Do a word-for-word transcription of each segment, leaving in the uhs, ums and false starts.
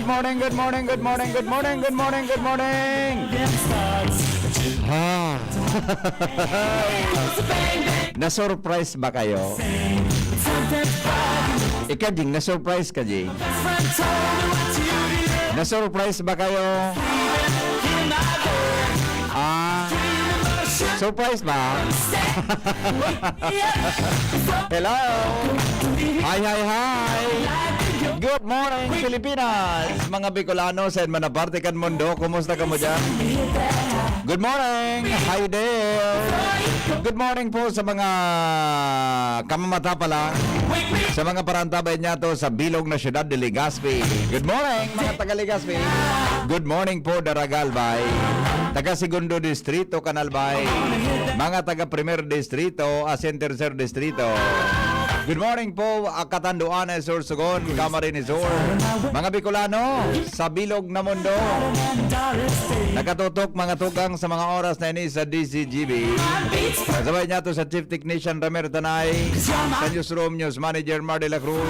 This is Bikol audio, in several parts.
good morning, good morning, good morning, good morning, good morning, good morning. Ha? Na-surprise ba kayo? Ikaw, Jing, na-surprise ka, Jing? Na-surprise ba kayo? Ah, surprise ba? Hello? Hi, hi, hi! Good morning, Pilipinas! Mga Bicolano sa man na parte kan mundo, kumusta kamo dyan? Good morning! Hi there! Good morning po sa mga kamamata pa lang, sa mga parantabay niya to sa bilog na syudad de Legazpi. Good morning, mga taga Legazpi! Good morning po, Daraga Albay! Taga Segundo Distrito, Canal Bay! Mga taga Primer Distrito, asin Tercer Distrito! Good morning po, Catanduanes, Sorsogon, Camarines Sur. Mga Bicolano, sa bilog na mundo. Nakatutok, mga tugang, sa mga oras na ini sa D Z G B. Kasabay niya to sa Chief Technician Ramer Tanay, sa Newsroom News Manager Mar de la Cruz,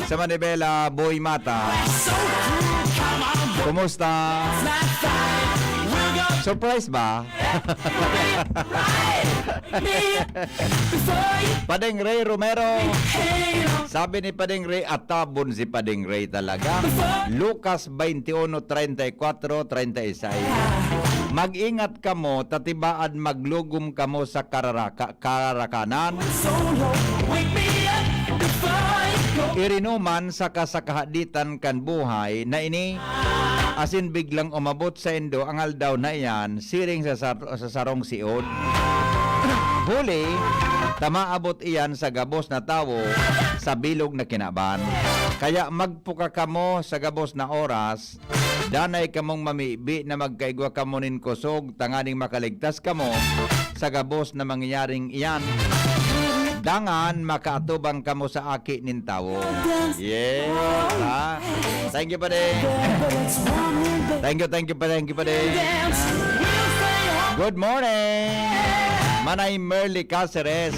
sa Manibela, Boy Mata. Kumusta? Surprise ba? Padeng Ray Romero. Sabi ni Padeng Ray, atabon si Padeng Ray talaga. Lucas twenty-uno, treinta y cuatro, treinta y seis. Mag-ingat kamo, ta tibaad maglugom kamo sa kararaka-, kararakanan. Irinuman saka sa kahaditan kan buhay na ini, asin biglang umabot saindo ang aldaw na iyan, siring sa sar-, sa sarong siod. Huli ta maabot iyan sa gabos na tawo sa bilog na kinaban. Kaya magpuka kamo sa gabos na oras, danay kamong mamibi na magkaigwa kamo nin kosog tanganing makaligtas kamo sa gabos na mangyayaring iyan. Dangan makaatubang kamo sa Aki nin Tawo. Yes, ha? Thank you, Padeng. Thank you, thank you, Padeng, thank you, Padeng. Good morning, Manay Merly Caceres.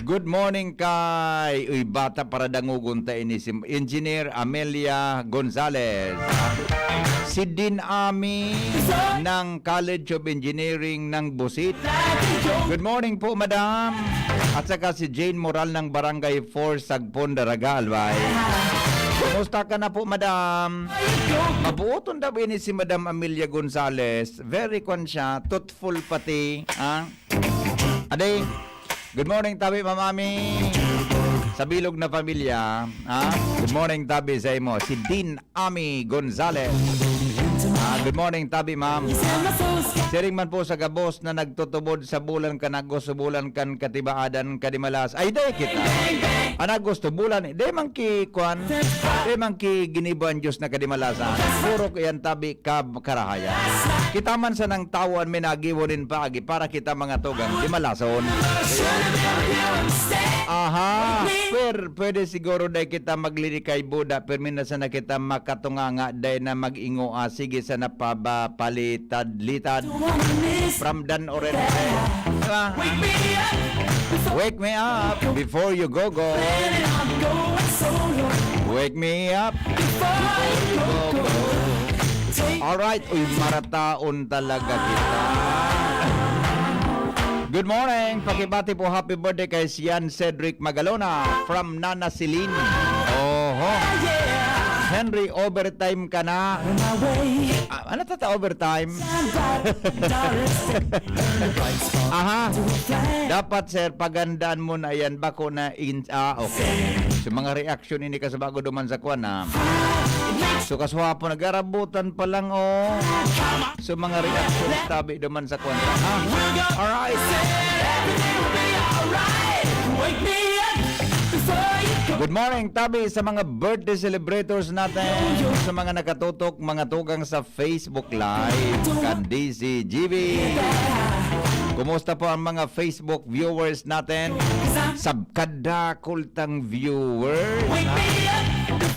Good morning kay, uy, bata para dangogon ta ini, si Engineer Amelia Gonzalez. Si Dean Ami ng College of Engineering ng Busit. Good morning po, madam. At saka si Jane Moral ng Barangay four, Sagpon, Daraga, Albay. Kumusta ka na po, madam? Mabuoton daw ini si Madam Amelia Gonzalez. Very kwan siya, thoughtful pati. Ah? Ade, good morning, tabi, Ma'am Ami. Sa bilog na pamilya, ha? Good morning, tabi, sa imo. Si Dean Ami Gonzalez. Ah, good morning, tabi, ma'am. Siring man po sa gabos na nagtutubod sa bulan kan Agosto, bulan kan katibaadan, kadimalas. Ay, dai kita. An Agosto, bulan, dai man ki, kwan, dai man ki ginibo an Diyos na kadimalasan. Puro ko yan, tabi, kab-, karahayan. Kita man sanang tawo an minagibo nin paagi para kita mga tugang dimalason. Aha, pwer-, pwede siguro dai kita maglilikay buda, pirmi na sana kita makatunganga, dai na mag-ingoa, sige sana paba-, palitad-litad. From Dan Oren. Diba? Wake me up before you go go. Wake me up before you go go. Alright, uy, marataon talaga kita. Good morning. Pakibati po, happy birthday kay Sian Cedric Magalona from Nana Celine. Oho. Henry, overtime ka na. Ah, ano tata overtime? Aha. Dapat, sir, pagandaan mo na yan. Bako na in-, ah, okay. So, mga reaction ini ka sa bago duman sa kwan, ah. So, kaswapo, nagarabutan pa lang, oh. So, mga reaction, tabi duman sa kwan, ah. Alright. Wake me up. Good morning, tabi sa mga birthday celebrators natin, sa mga nakatutok, mga tugang sa Facebook Live, kan D C G B. Kumusta po ang mga Facebook viewers natin? Sa kadakul tang viewers, ha?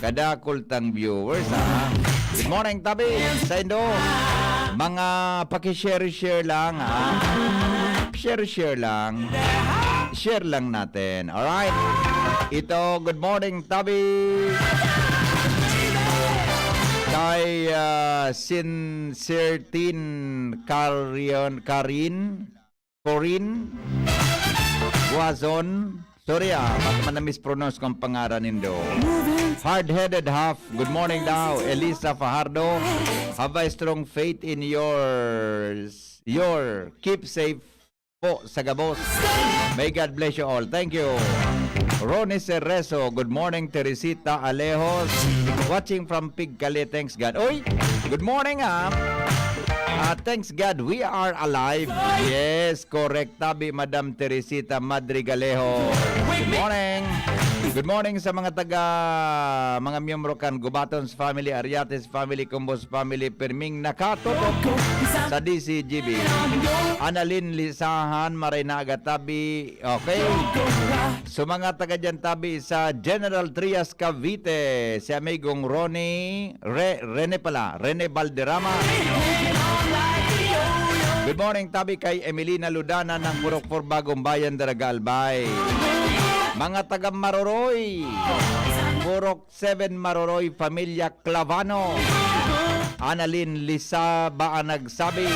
Kadakul tang viewers, ha? Good morning, tabi sa Indo. Mga paki-share-share lang, ha? Share-share lang. Share lang natin. Alright. Ito, good morning, tabi. Kay, ah, Sincertin Carion, Carin, Corin Guazon. Sorry, ah, baka man na-mispronounce ko ang pangaran nindo. Hard-headed half. Good morning daw. Elisa Fajardo. Have a strong faith in yours. Your keep safe po sa gabos. May God bless you all. Thank you. Ronnie Cerezo, good morning. Teresita Alejos, watching from Pigcali. Thanks God. Oy, good morning, ah. Ah, thanks God, we are alive. Yes, correct. Tabi, Madam Teresita Madrigalejo. Good morning. Good morning sa mga taga, mga miyembro kan Gubatons family, Ariates family, Cumbos family, pirming nakatutok sa D C G B. Annalyn Lisahan, maray na aga tabi. Okay. So, mga taga dyan tabi sa General Trias, Cavite, si amigong Ronnie, Re-, Rene pala, Rene Valderrama. Good morning, tabi kay Emelina Ludana ng Purok four, Bagong Bayan, Daraga, Albay. Mga taga Maroroy, Purok seven Maroroy, Pamilya Clavano. Annalyn Lisaba ang nagsabi.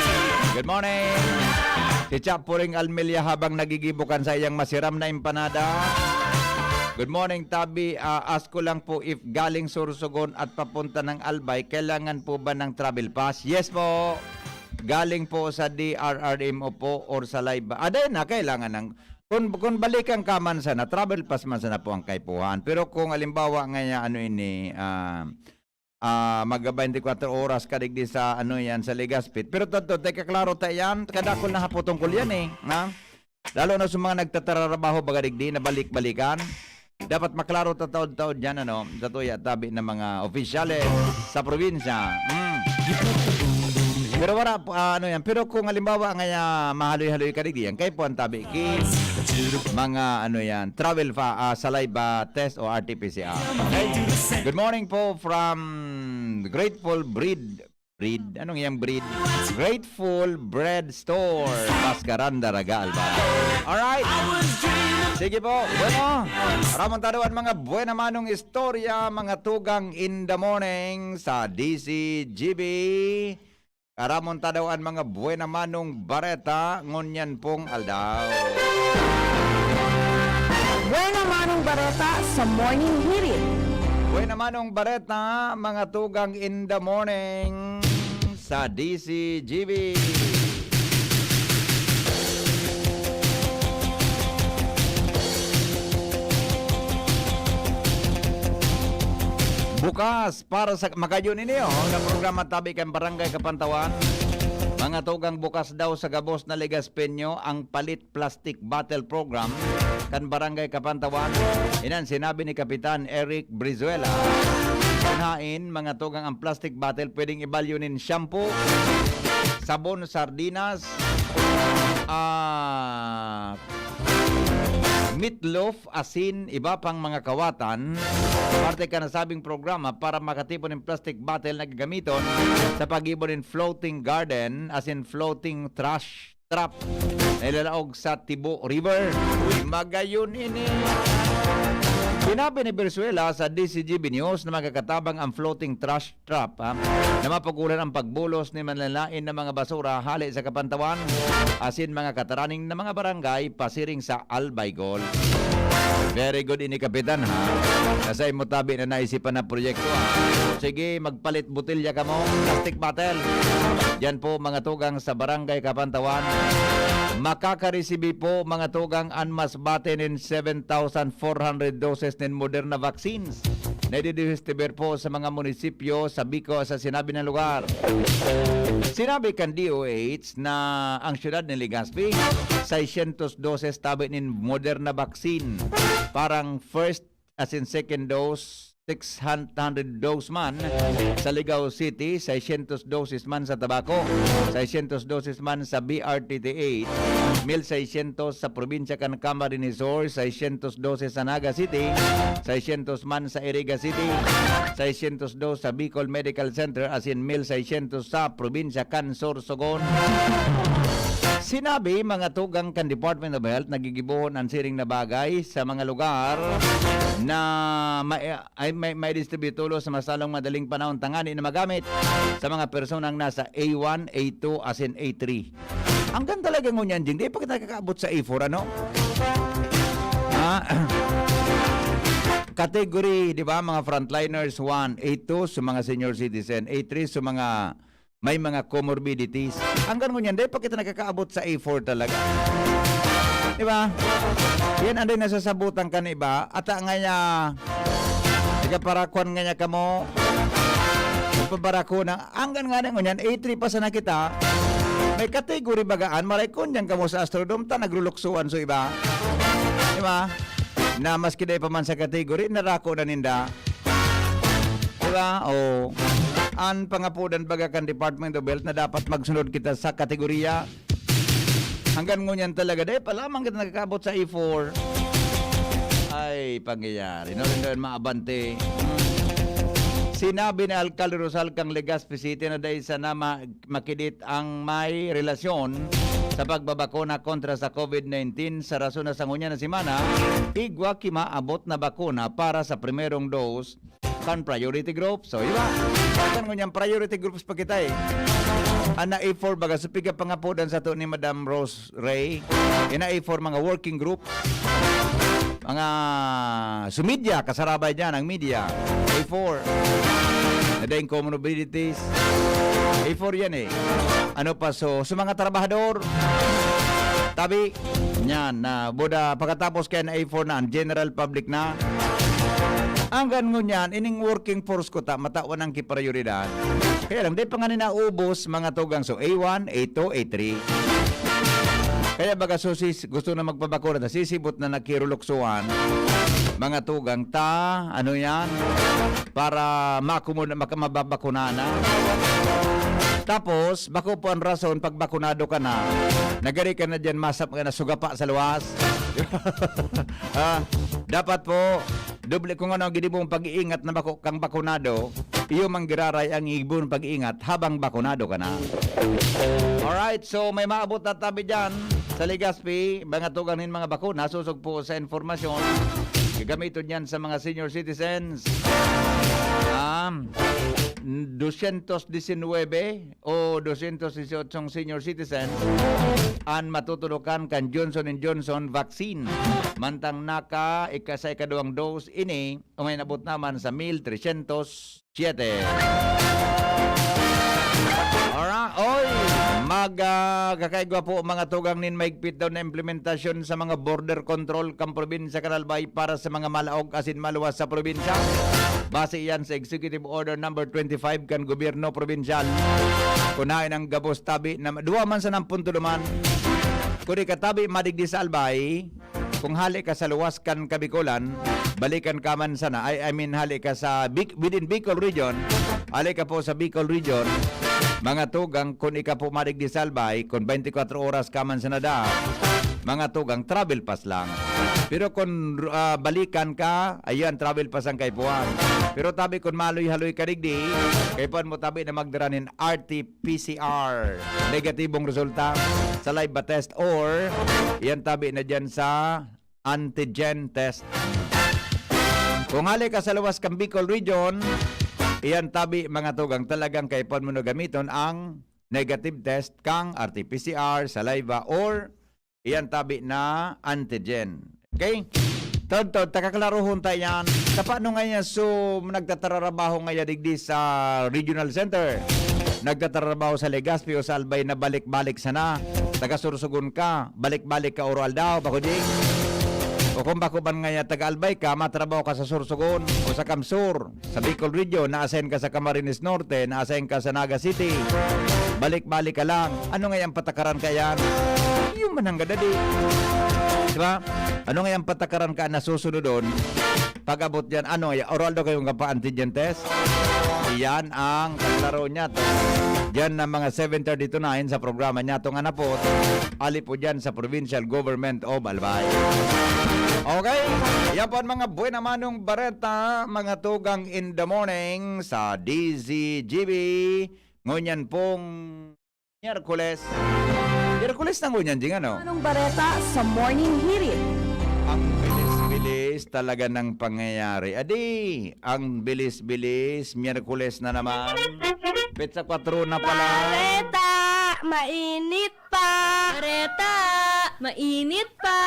Good morning. Si Chapuring Almelia habang nagigibo kan saiyang masiram na empanada. Good morning, tabi. Ah, ask ko lang po if galing Sorsogon at papunta ng Albay, kailangan po ba ng travel pass? Yes po. Galing po sa D R R M o po or sa Leyva. Ah, dahil na, kailangan ng, kung, kung balikan ka man sana, travel pass man sana po ang kaipuhan. Pero kung halimbawa nga, ano ini, ah, ah, maga twenty-four oras ka digdi sa, ano yan, sa Legazpi. Pero totoo, teka, klaro ta yan. Kadakol na hapo tungkol yan eh. Ha? Lalo na sa mga nagtatrabaho baga digdi na balik-balikan. Dapat maklaro ta taod-taod yan, ano, sa tuya tabi ng mga opisyales sa probinsya. Mm. Pero wala, ah, ano yan. Pero kung halimbawa nga, ah, mahaloy-haloy ka digdi yan, kay po ang tabi ki mga, ano yan, travel pa, ah, saliva test o R T P C R. Okay? Good morning po from Grateful Breed. Breed? Anong yang breed? Grateful Bread Store, Pascaran, Daraga, Albay. Alright. Sige po. Bueno, ramon ta daw an mga buena manong istorya, mga tugang in the morning sa D C G B. Karamon ta daw an mga buena manong bareta ngunyan pong aldaw. Buena manong bareta sa Morning Hirit. Buena manong bareta, mga tugang in the morning sa D C G B. Bukas para sa, magayon ini, oh, na programa tabi kan Barangay Kapantawan. Mga tugang, bukas daw sa gabos na Legazpeño ang palit plastic bottle program kan Barangay Kapantawan. Inan sinabi ni Kapitan Eric Brizuela. Kun hain, mga tugang, ang plastic bottle pwedeng ibalyo nin shampoo, sabon, sardinas, ah, meatloaf, asin, iba pang mga kawatan, parte kan nasabing programa para makatipon nin plastic bottle na gagamiton sa paggibo nin floating garden, asin floating trash trap na ilalaog sa Tibo River. Uy, magayon ini. Sinabi ni Brizuela sa D C G B News na magkakatabang ang floating trash trap, ha, na mapugulan ang pagbulos nin manlalain na mga basura hale sa Kapantawan, asin mga kataraning na mga barangay pasiring sa Albay Gold. Very good ini, Kapitan, ha? Nasa imo tabi na naisipan na proyekto, ha? Sige, magpalit botelya kamo, plastic bottle. Yan po, mga tugang sa Barangay Kapantawan. Makakaresibi po, mga tugang, an mas bati nin seven thousand four hundred doses nin Moderna vaccines. Nadidisdistribuir po sa mga munisipyo sa Bicol sa sinabi na lugar. Sinabi kan D O H na ang siyudad ni Legazpi, seiscientos doses tabi nin Moderna vaccine. Parang first as in second dose, six hundred dose man sa Ligao City, seiscientos doses man sa Tabaco, seiscientos doses man sa B R T T H, mil seiscientos sa probinsya kan Camarines Sur, seiscientos doses sa Naga City, seiscientos man sa Iriga City, seiscientos dos sa Bicol Medical Center, asin mil seiscientos sa probinsya kan Sorsogon. Sinabi, mga tugang kan Department of Health, nagigibohon an siring na bagay sa mga lugar na may, ay, may, may distribute tolos sa mas lalong madaling panahon tangani na magamit sa mga personang nasa A one, A two, asin A three. Hanggang talaga ngunyan, Jing, di pa kita nakakaabot sa A four, ano? Ah, category, di ba, mga frontliners, one, A two, sa mga senior citizen, A three, sa mga may mga comorbidities. Hanggang ngunyan, di pa kita nakakaabot sa A four talaga. Di ba? Yan ang din nasasabutan ka na iba. Ata nga niya, ikaparakwan nga niya kamo. Nagpabarako na. Hanggang nga na ngunyan, A three pa sana kita. May category bagaan. Maray kun dyan kamo sa Astrodome, ta nagruluksuan so iba. Di ba? Na maski dai pa man sa category, narako na ninda. Di ba? O, an pangapodan baga kan Department of Health na dapat magsunod kita sa kategorya. Hanggang ngunyan talaga, dai pa lamang kita nakakaabot sa A four. Ay, pangyayari. No, no, maabante. Hmm. Sinabi ni Alcalde Rosal kang Legazpi City na dai sana ma-, makidit ang may relasyon sa pagbabakuna kontra sa COVID nineteen sa rason na sa ngunyan na semana, igwa ki maabot na bakuna para sa primerong dose kan priority group. So, iba. Kan ngunyan priority groups pa kita eh. Ana A four baga, so piga pangapodan sa to ni Madam Rose Ray. Ina A four mga working group. Mga sumidya, kasarabay dyan ang media. A four. Na dahil comorbidities. A four yan eh. Ano pa, so, sa mga trabahador, tabi, yan, na buda, pagkatapos kaya na A four na, ang general public na. Hanggang ngunyan, ining working force ko ta, matawan ang kiprioridad. Kaya lang, di pa nga ni naubos, mga tugang, so, A one, A two, A three. Kaya baga, so, sis-, gusto na magpabakuna, ta sisibot na nakiruluksuan, mga tugang ta, ano yan, para makumuna, maka-, mababakuna na. Tapos, bako po ang rason, pag bakunado ka na, nagari ka na dyan, masap ka na, sugapa sa luwas. Ah, dapat po, doble kung ano ang gini mong pag-iingat na bako kang bakunado, iyo mang giraray ang ibon pag-iingat habang bakunado ka na. Alright, so may maabot na tabi dyan sa Legazpi, mga tugang nin mga bakuna, susog po sa informasyon, gagamiton yan sa mga senior citizens. Um, dosyentos disinwebe o dosyentos disyotso senior citizen an matutudokan kan Johnson and Johnson vaccine. Mantang naka ika-, sa ikaduwang dose ini, umay nabot naman sa mil tresyentos siyete. Alright, oy, mag, ah, kakaigwa po mga tugang nin maigpit daw na implementasyon sa mga border control kan probinsya kan Albay para sa mga malaog asin maluwas sa probinsya. Base iyan sa Executive Order Number twenty-five kan gobyerno probinsyal. Kun haen ang gabos tabi na duwa man sa nampun tuluman. Kun ikatabi madigdi sa Albay, kung hali ka sa luwas kan Kabikolan, balikan ka man sana, I, I mean, hali ka sa Bic-, within Bicol Region, hali ka po sa Bicol Region, mga tugang, kun ika po madigdi sa Albay, kun twenty-four oras ka man sana da, mga tugang, travel pass lang. Pero kun, ah, balikan ka, ayan, travel pass ang kaipuhan. Pero tabi kun maloy-haloy ka digdi, kaipuhan mo tabi na magdara nin R T P C R. Negatibong resulta, saliva test or iyan tabi na dyan sa antigen test. Kung hali ka sa luwas kan Bicol Region, iyan tabi mga tugang talagang kaipuhan mo na gamiton ang negative test kang R T P C R, saliva, or iyan tabi na antigen. Okay? Tod, tod, takaklarohon ta yan. Sa paano nga yan, so, nagtatrabaho nga yan digdi sa regional center? Nagtatrabaho sa Legazpi o sa Albay na balik-balik sana. Taga Sorsogon ka, balik-balik ka Oro Aldaw, Bako Jing. Kung bako man ngaya taga-Albay ka, matrabaho ka sa Sorsogon o sa Kamsur, sa Bicol Region, na-assign ka sa Camarines Norte, na-assign ka sa Naga City, balik-balik ka lang. Ano ngayang patakaran ka yan? Yun man ang gadadi. Di ba? Ano ngayang patakaran ka na susunodon? Pag-abot dyan, ano, ya, oral daw kayong kapa-antigen test? Iyan ang kaklaro niya. Diyan na mga seven thirty to nine sa programa niya, itong Anapot, ali po dyan sa Provincial Government of Albay. Okay, yan po ang mga buena manong bareta, mga tugang in the morning sa D Z G B. Ngunyan pong Miyerkules. Miyerkules na ngunyan, Jing, ano? Anong bareta sa Morning Hirit? Ang bilis-bilis talaga ng pangyayari. Adi, ang bilis-bilis, Miyerkules na naman. Petsa kwatro na pala. Bareta, mainit pa. Bareta, mainit pa.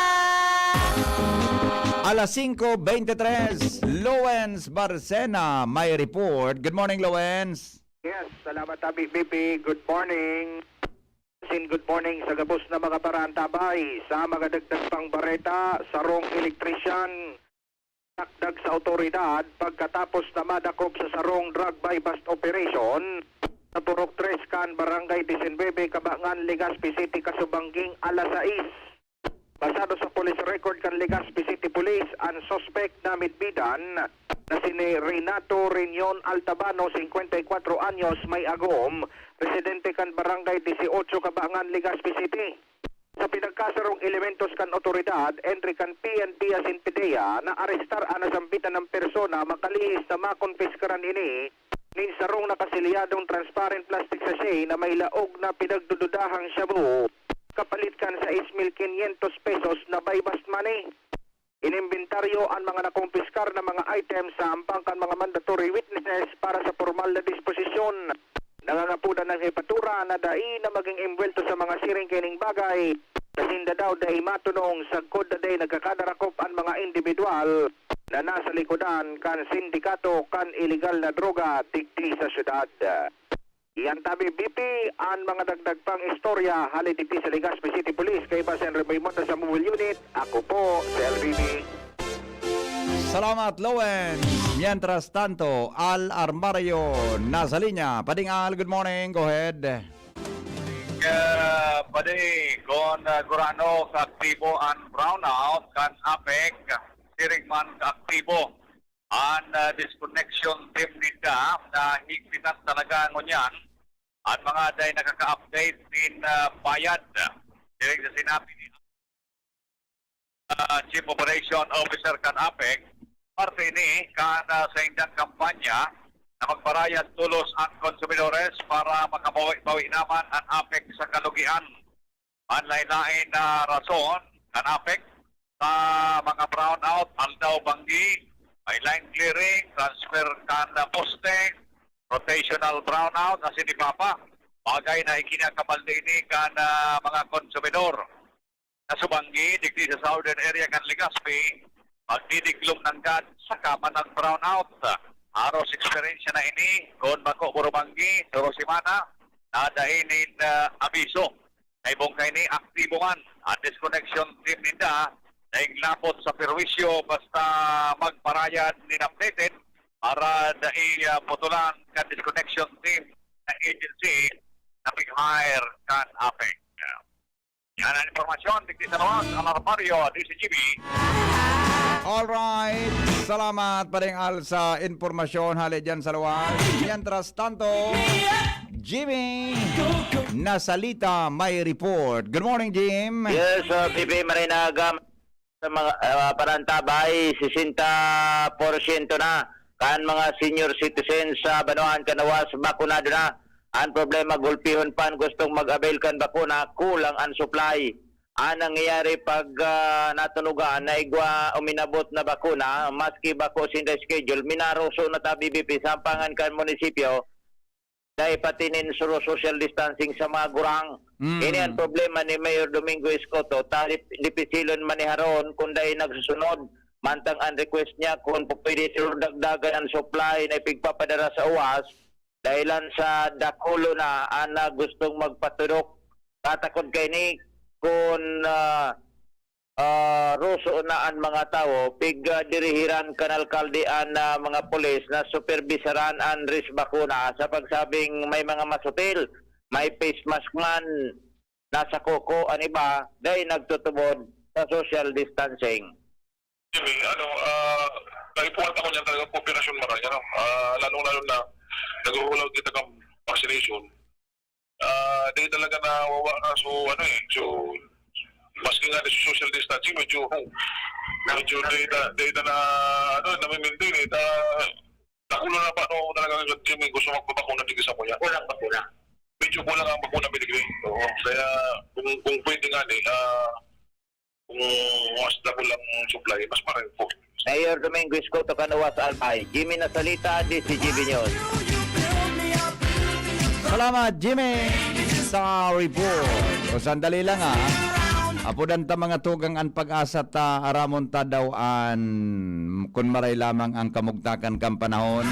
Alas singko bente tres, Lowens Barcena may report. Good morning, Lowens. Yes, salamat, Abi B P. Good morning. Sin good morning sa gabos na mga parantabay. Sa mga dagdag pang bareta, sarong elektrisyan, takdag sa awtoridad pagkatapos na madakop sa sarong drug buy-bust operation sa Purok tres kan Barangay disinwebe, Kabangan, Legazpi City, kasubangging alas sais. Basado sa police record kan Legazpi City Police, an suspek na midbidan na si ni Renato Reunion Altabano, singkwenta y kwatro anyos, may agom, residente kan Barangay disiotso, Kabangan, Legazpi City. Sa pinagkasarong elementos kan otoridad, entry kan P N P asin PDEA, naarestar an nasambitan na persona, makalihis na makonpiskaran ini nin sarong nakasilyadong transparent plastic sachet na may laog na pinagdududahang shabu, kapalit kan sais mil quinientos pesos na buy-bust money. Inimbentaryo an mga nakumpiskar na mga items sa hambang kan mga mandatory witnesses para sa pormal na disposisyon. Nangangapodan an hepatura na dai na maging embwelto sa mga siring kaining bagay, na sinda daw dai matunong sagkod na dai nagkakadarakop an mga indibidwal na nasa likodan kan sindikato kan ilegal na droga digdi sa syudad. Iyan tabi, B P, an mga dagdag pang istorya hale digdi sa Legazpi City Police, kaiba si Henry Boymonte sa Mobile Unit. Ako po, si L B B. Salamat, Lowen. Mientras tanto, Al Armario nasa linya. Pading Al, good morning. Go ahead. Uh, padi, kon uh, gurano kaaktibo an brownout kan APEC, siring man kaaktibo an uh, disconnection team ninda na higpitan talaga ngunyan an mga dai nakaka-update nin uh, bayad. Siring sa sinabi ni uh, Chief Operation Officer kan APEC, parte ini kan uh, saindang kampanya na magparayad tolos an konsumidores para makabawi-bawi naman an APEC sa kalugian. Manlain-lain na rason kan APEC sa mga brownout, aldaw banggi, may line clearing, transfer kan uh, poste, rotational brownout, asin iba pa. Bagay na ikinakabaldi ini kan uh, mga konsumidor. Nasubanggi digdi sa southern area kan Legazpi, magdidiklom nanggad saka man nag-brownout. Haros eksperyensya na ini kon bako burubanggi, suro semana, na dai nin uh, abiso. Naibong kaini, aktibo man an disconnection team ninda, daing lapot sa perwisyo basta magparayad nin updated para dai uh, putulan kan disconnection team na agency na pig-hire kan APEC. Yan ang impormasyon digdi sa Lawas, Alarmario, D Z G B. Alright. Salamat, Paring Al, sa impormasyon hale dyan sa Lawas. Mientras tanto, Jimmy Nasalita may report. Good morning, Jim. Yes, uh, P P Marinaga, sa mga uh, parantabay, sesenta porsyento na kan mga senior citizens sa Banwaan kan Lawas bakunado na. Ang problema, gulpihon pa an gustong mag-avail kan bakuna, kulang ang supply. Ang nangyayari pag uh, natunugan na igwa uminabot na bakuna, maski bako sinda schedule, minaroso na ta B B P sampangan kan munisipyo, dai pati nin suro social distancing sa mga gurang. Mm. Ini ang problema ni Mayor Domingo Escoto, ta dipisilon maniharon kung dai nagsusunod. Mantang ang request niya kung pwede suro dagdagan ang supply na ipigpapadara sa uwas, dahilan sa dakulo na ang gustong magpaturok. Katakod kaini kung uh, ah, roso na an mga tawo, pig, ah, dirihiran kan alkalde an, ah, mga pulis na superbisaran an risk bakuna sa pagsabing may mga masutil, may face mask man, nasa kuko an iba, dai nagtutubod sa social distancing. Jimmy, ano, ah, naipuhan ako niyan talaga, Operasyon Maray, ano, ah, lalong-lalo na nagro-roll out kita kan vaccination. Ah, di talaga nawawa na, so, ano eh, so, maski nga di social distancing, medyo, medyo di na, di na, na, ano, nami-maintain eh. Ta, nakulo na pa, no, talaga, Jimmy, gusto magpabakuna, di sa kuya. Kulang bakuna. Medyo kulang ang bakuna binigay. Oo. Kaya, kung, kung pwede nga, di, ah, kung mas dako lang supply, mas marami po. Mayor Domingo Escoto Canoas Albay, Jimmy Nasalita, D C G B News. Salamat, Jimmy, sa report. O, sandali lang, ah. Apodan ta, mga tugang, an PAGASA ta, aramon ta daw an kun maray lamang ang kamugtakan kan panahon.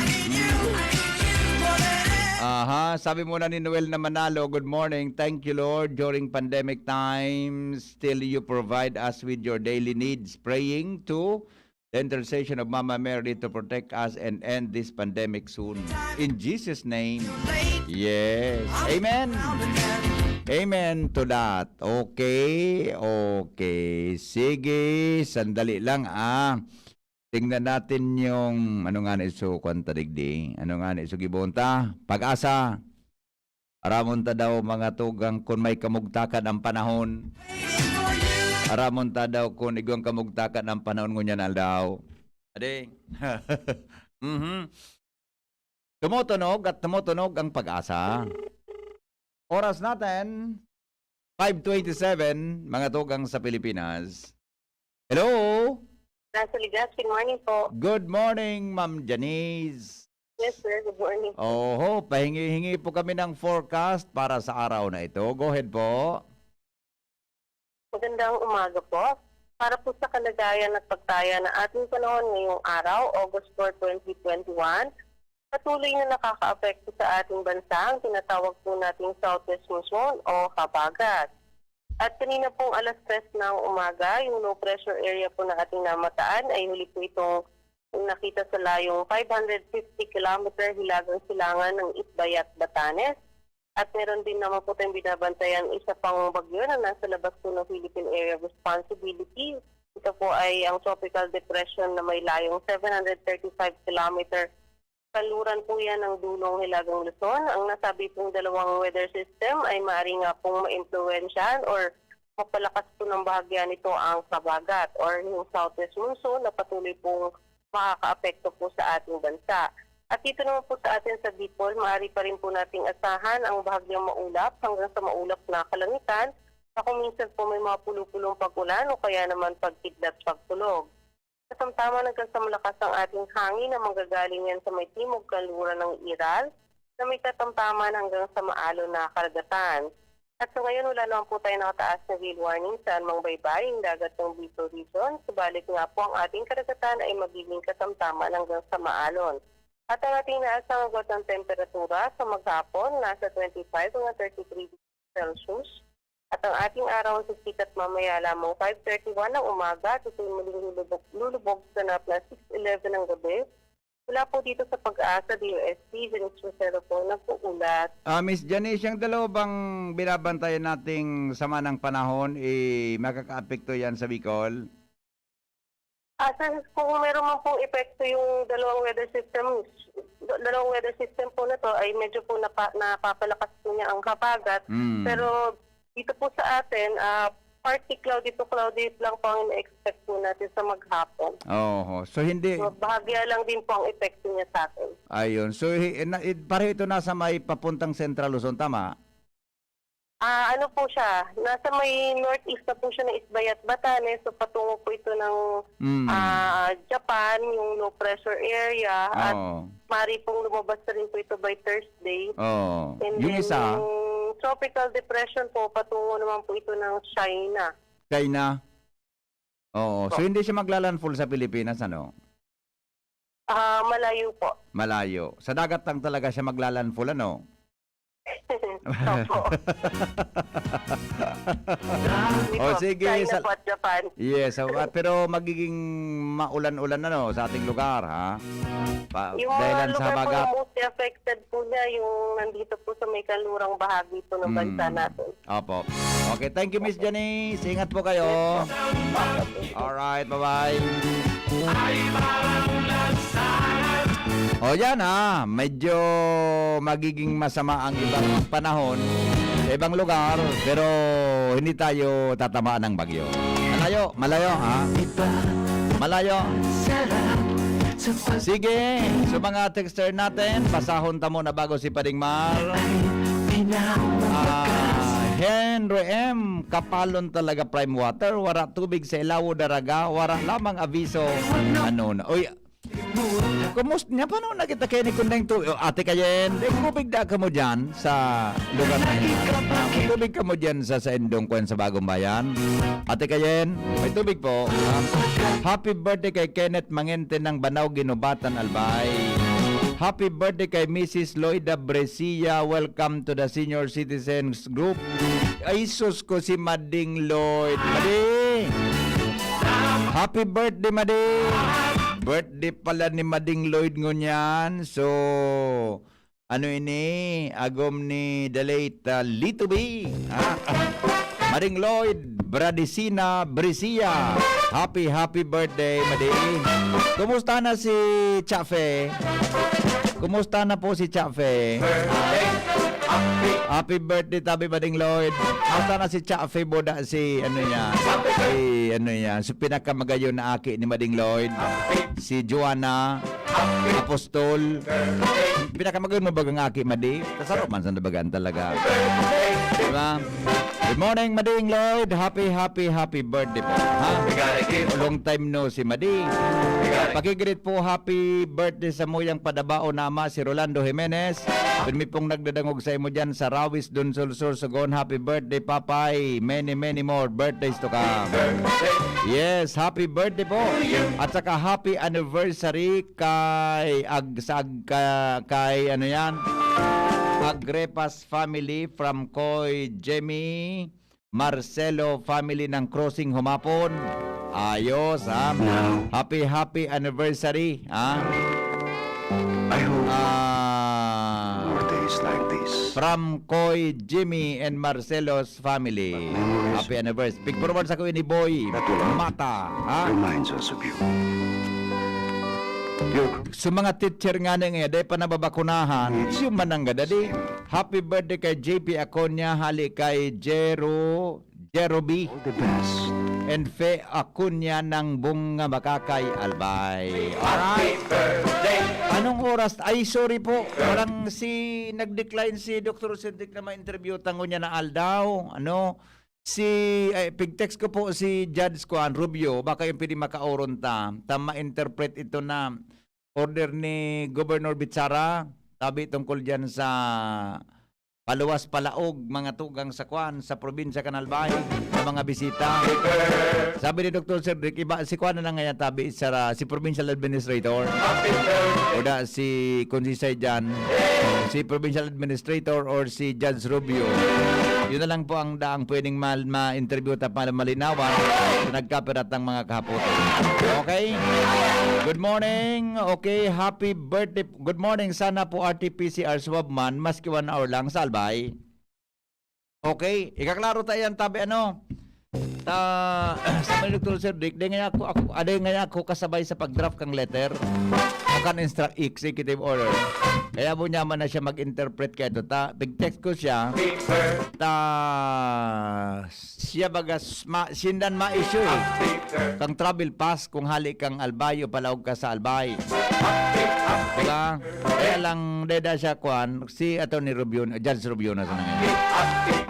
Aha, sabi muna ni Noel na Manalo, "Good morning. Thank you, Lord. During pandemic times, still you provide us with your daily needs. Praying to the intercession of Mama Mary to protect us and end this pandemic soon. In Jesus' name, yes. Amen." Amen to that. Okay, okay. Sige, sandali lang, ah. Tingnan natin yung, ano nga na iso, kwan ta digdi? Ano nga na iso, gibon ta? PAGASA. Aramon ta daw, mga tugang, kun may kamugtakan ang panahon. Aramon ta daw kun igwang kamugtakan ang panahon ngunyan aldaw. Ade. Mhm. Tumutunog at tumutunog ang PAGASA. Oras natin, five twenty-seven, mga tugang sa Pilipinas. Hello? Nasa Ligas, good morning po. Good morning, Ma'am Janice. Yes, sir. Good morning po. Oho, pahingi-hingi po kami ng forecast para sa araw na ito. Go ahead po. Magandang umaga po. Para po sa kalagayan at pagtaya ng ating panahon ngayong araw, August four, twenty twenty-one, patuloy na nakakaapekto sa ating bansa ang tinatawag po nating southwest monsoon o habagat. At kanina pong alas tres ng umaga, yung low pressure area po na ating namataan ay huli po itong nakita sa layong five hundred fifty kilometer hilagang silangan ng Itbayat, Batanes. At meron din naman po tayong binabantayan isa pang bagyo na nasa labas po ng Philippine Area of Responsibility. Ito po ay ang tropical depression na may layong seven hundred thirty-five kilometer. Kanluran po yan ng dulong Hilagang Luzon. Ang nasabi pong dalawang weather system ay maaari nga pong maimpluwensyahan or mapalakas po ng bahagya nito ang habagat or yung southwest monsoon na patuloy pong makakaapekto po sa ating bansa. At dito naman po sa atin sa Bicol, maaari pa rin po nating asahan ang bahagyang maulap hanggang sa maulap na kalangitan na kung minsan po may mga pulo-pulong pag-ulan o kaya naman pagkidlat pagkulog. Katamtaman hanggang sa malakas ang ating hangin na manggagaling yan sa may timog kanluran ng Iral na may katamtaman hanggang sa maalon na karagatan. At sa ngayon, wala naman po tayo nakataas na gale warning sa anumang baybaying dagat ng Bicol Region, subalit nga po ang ating karagatan ay magiging katamtaman hanggang sa maalon. At ang ating inaasahang agwat ng temperatura sa maghapon, nasa twenty-five hanggang thirty-three degrees Celsius. At ang ating araw ang sisikat mamaya lamang five thirty-one ng umaga at ito'y muling lulubog, lulubog sa ganap na six eleven ng gabi. Mula po dito sa PAGASA, D O S T, Janice Rosero po, nag-uulat. Ah, Miss Janice, yung dalawa bang binabantayan nating sama ng panahon, eh, makakaapekto yan sa Bicol? Ah, sir, kung meron man pong epekto yung dalawang weather system, dalawang weather system po na to, ay medyo po napa-, napapalakas po niya ang habagat. Mm. Pero dito po sa atin, ah, partly cloudy to cloudy lang po ang ina-expect po natin sa maghapon. Oho. So, hindi So, bahagya lang din po ang epekto niya sa atin. Ayun. So, hi-, na, i-, pareho ito nasa may papuntang Central Luzon, tama? Ah, ano po siya? Nasa may northeast na po siya ng Isbayat, Batanes. So, patungo po ito ng, Mm. ah, Japan, yung low pressure area. At Oo. maaari pong lumabas na rin po ito by Thursday. Oo. And Yung then, isa? yung tropical depression po, patungo naman po ito ng China. China? Oo. So, Po. hindi siya maglalandfall sa Pilipinas, ano? Ah, malayo po. Malayo. Sa dagat lang talaga siya maglalandfall, ano? Opo. Hindi O, po. Sige, China sa po at Japan. Yes, so, ah, pero magiging maulan-ulan, ano, sa ating lugar, ha? Pa Yung mga dahilan sa lugar po habagat. na mostly affected po niya, yung nandito po sa may kanlurang bahagi po ng Hmm. bansa natin. Opo. Okay, thank you, Miss Janice. Ingat po kayo. Yes po. Alright, bye-bye. O yan, ha, medyo magiging masama ang ibang panahon sa ibang lugar, pero hindi tayo tatamaan ng bagyo. Malayo, malayo, ha? Malayo. Sige, sa mga texter natin, basahon ta muna bago si Pading Mar. Ah, Henry M, kapalon talaga, Prime Water, wara tubig sa Ilao, Daraga, wara lamang abiso. Ano na? Uy, kumus-, nya, paano na kita kaya ni Kundeng tu-, o, Ate Kayen? May tubig da kamo dyan sa lugar na yun? May tubig kamo dyan sa, sa Indong Kwan sa Bagong Bayan? Ate Kayen, may tubig po. Ah, happy birthday kay Kenneth Mangente ng Banao, Ginubatan, Albay. Happy birthday kay Missus Loida Brescia. Welcome to the senior citizens group. Ay, sus ko, si Mading Lloyd. Madi! Happy birthday, Madi! Birthday pala ni Mading Lloyd ngunyan. So, ano ini? Agom ni the late, ah, Lito B. Ha? Mading Lloyd, Bradisina, Brisia. Happy, happy birthday, Madi. Kumusta na si Chafe? Kumusta na po si Chafe? Happy birthday, tabi, Mading Lloyd. Kumusta na si Chafe, boda, si, ano niya? Si, ano niya? Si pinakamagayon na aki ni Mading Lloyd. Si Joanna Apostol. Pinakamagayon mo bagang aki, Madi? Kasaro man sa nabagaan talaga. Diba? Good morning, Mading Lloyd. Happy, happy, happy birthday po. Ha? Long time no si Madi. Pakigreet po, happy birthday sa muyang padabao na ama, si Rolando Jimenez. Pirmi pong nagdadangog sa imo dyan sa Rawis, Dunsol Sur, Sugon. Happy birthday, Papay. Many, many more birthdays to come. Yes, happy birthday po. At saka happy anniversary kay Ag-, sa Ag-, ka-, kay ano yan? Agrepas family from Koy Jemmy Marcelo family ng Crossing Humapon. Ayos, ha? Now, Happy, happy anniversary, ha? I hope Ah, more days like this. From Koy Jimmy and Marcelo's family. Memories Happy anniversary. Pig forward sa ko ni Boy that will Mata, ha? Reminds us of you. Your Sa mga teacher nga na nga, dahil pa nababakunahan, Yes. yung mananggada di. Happy birthday kay J P Aconia, hali kay Jero, Jero B. All the best. And Fe Acuña ng Bunga Makakay, Albay. Alright. Anong oras? Ay, sorry po. Walang si, nag-decline si Doktor Cedric na ma-interview tango niya na aldaw. Ano? Si, ay, pig-text ko po si Judge Juan Rubio, baka yung pwede makauron ta. Ta ma-interpret ito na order ni Governor Bichara, tabi tungkol diyan sa paluwas palaog, mga tugang sa kwan, sa probinsya kan Albay, sa mga bisita. Sabi ni Doktor Cedric, iba si kwan na lang ngayon tabi sa si provincial administrator. O da si Consisay dyan, si provincial administrator or si Judge Rubio. Yun na lang po ang daang pwedeng mal-, ma-interview ta para malinawan sa nagkapirat ng mga kahapotan. Okay? Good morning. Okay, happy birthday. Good morning. Sana po R T P C R swab man, maski one hour lang sa Albay. Okay, ikaklaro ta yan, tabi, ano? Ta, sa may Doktor Sir Dick, di nga ako, ako, ah, di nga ako kasabay sa pag-draft kang letter. O kan instruct executive order. Kaya po niya man na siya mag-interpret kaya ito. Ta, pig-text ko siya. Ta, siya baga, s-, ma-, sindan ma-issue eh. Kang travel pass kung hali kang Albay o palaog ka sa Albay. Diba? Kaya lang, deda siya, kwan, si Attorney Rubio, Judge Rubio na sa ngayon.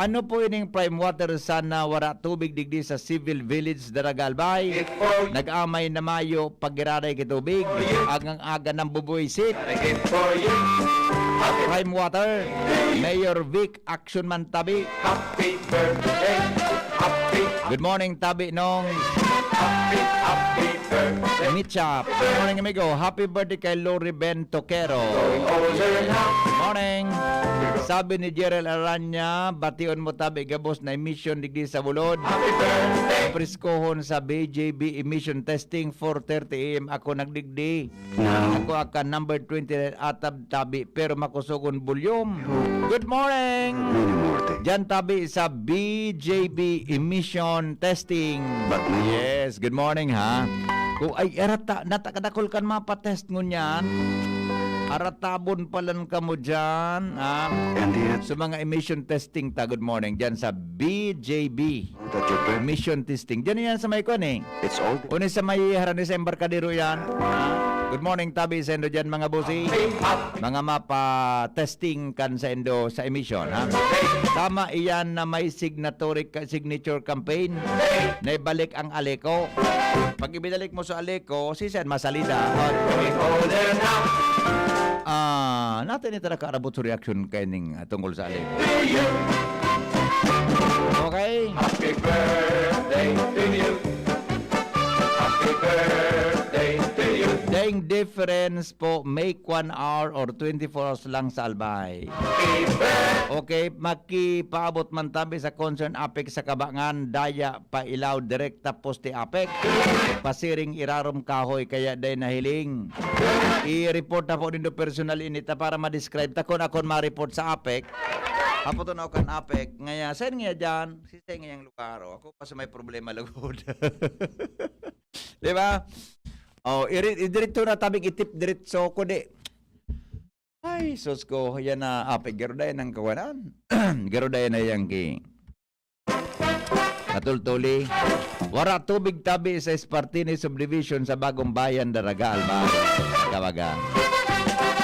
Ano po ining prime water sana wara tubig digdi sa Civil Village, Daraga, Albay? Nag-amay na mayo, pagiraray ki tubig. Agang aga ng bubuisit. Prime water, Mayor Vic, action man tabi. Happy birthday. Happy Good morning, tabi nong. Mitchap. Good morning, amigo. Happy birthday kay Lori Ben Toquero. Morning. Sabi ni Gerald Aranya, bation mo tabi gabos na emission digdi sa Bulod. Preskohon sa B J B emission testing, four thirty A M ako nagdigdi. Ako aka number twenty-nine atab tabi, pero makusogon volume. Good morning. Diyan tabi sa B J B emission testing. Yes, good morning, ha. Kung ay arata, natakadakol kan mapa-test ngunyan. Aratabon palan kamo diyan, ha. Sa mga emission testing ta, good morning. Diyan sa B J B. Emission testing. Diyan yan sa may kwan, eh. It's all Uni sa may harani sa embarkadero yan. Ah, good morning, tabi sa indo dyan, mga bossy. Mga mapa-testing kan sa indo sa emission, ha? Tama iyan na may signatory ka-, signature campaign na ibalik ang Aleco. Pag ibinalik mo sa Aleco, si Sen masalida. Ah, natin ito nakaarabot sa reaction kaining, ah, tungkol sa Aleco. Okay? Happy birthday to you. Happy birthday to you. Daing difference po, make one hour or twenty-four hours lang sa Albay. Happy birthday. Okay, makipaabot man tabi sa concern APEC sa Kabangan, Daya, Pailao, direkta poste APEC. Pasiring, irarom, kahoy, kaya day nahiling. I-report na po nindo personal inita para ma-describe ta kun akon ma-report sa APEC. Hapoton ako kan APEC. Ngaya, saan nga dyan? Si Seng yang lugar, oh. Ako pa sa may problema lugod. Di ba? Oh, iri-, idiretso na tabing itip diretso ko di. Ay, sus ko, yan na, APEC, garo dayan ang kawanan. Garo dayan na yang ki. Natultuli. Wara tubig tabi sa Espartini Subdivision sa Bagong Bayan, Daraga, Albay. Kabaga.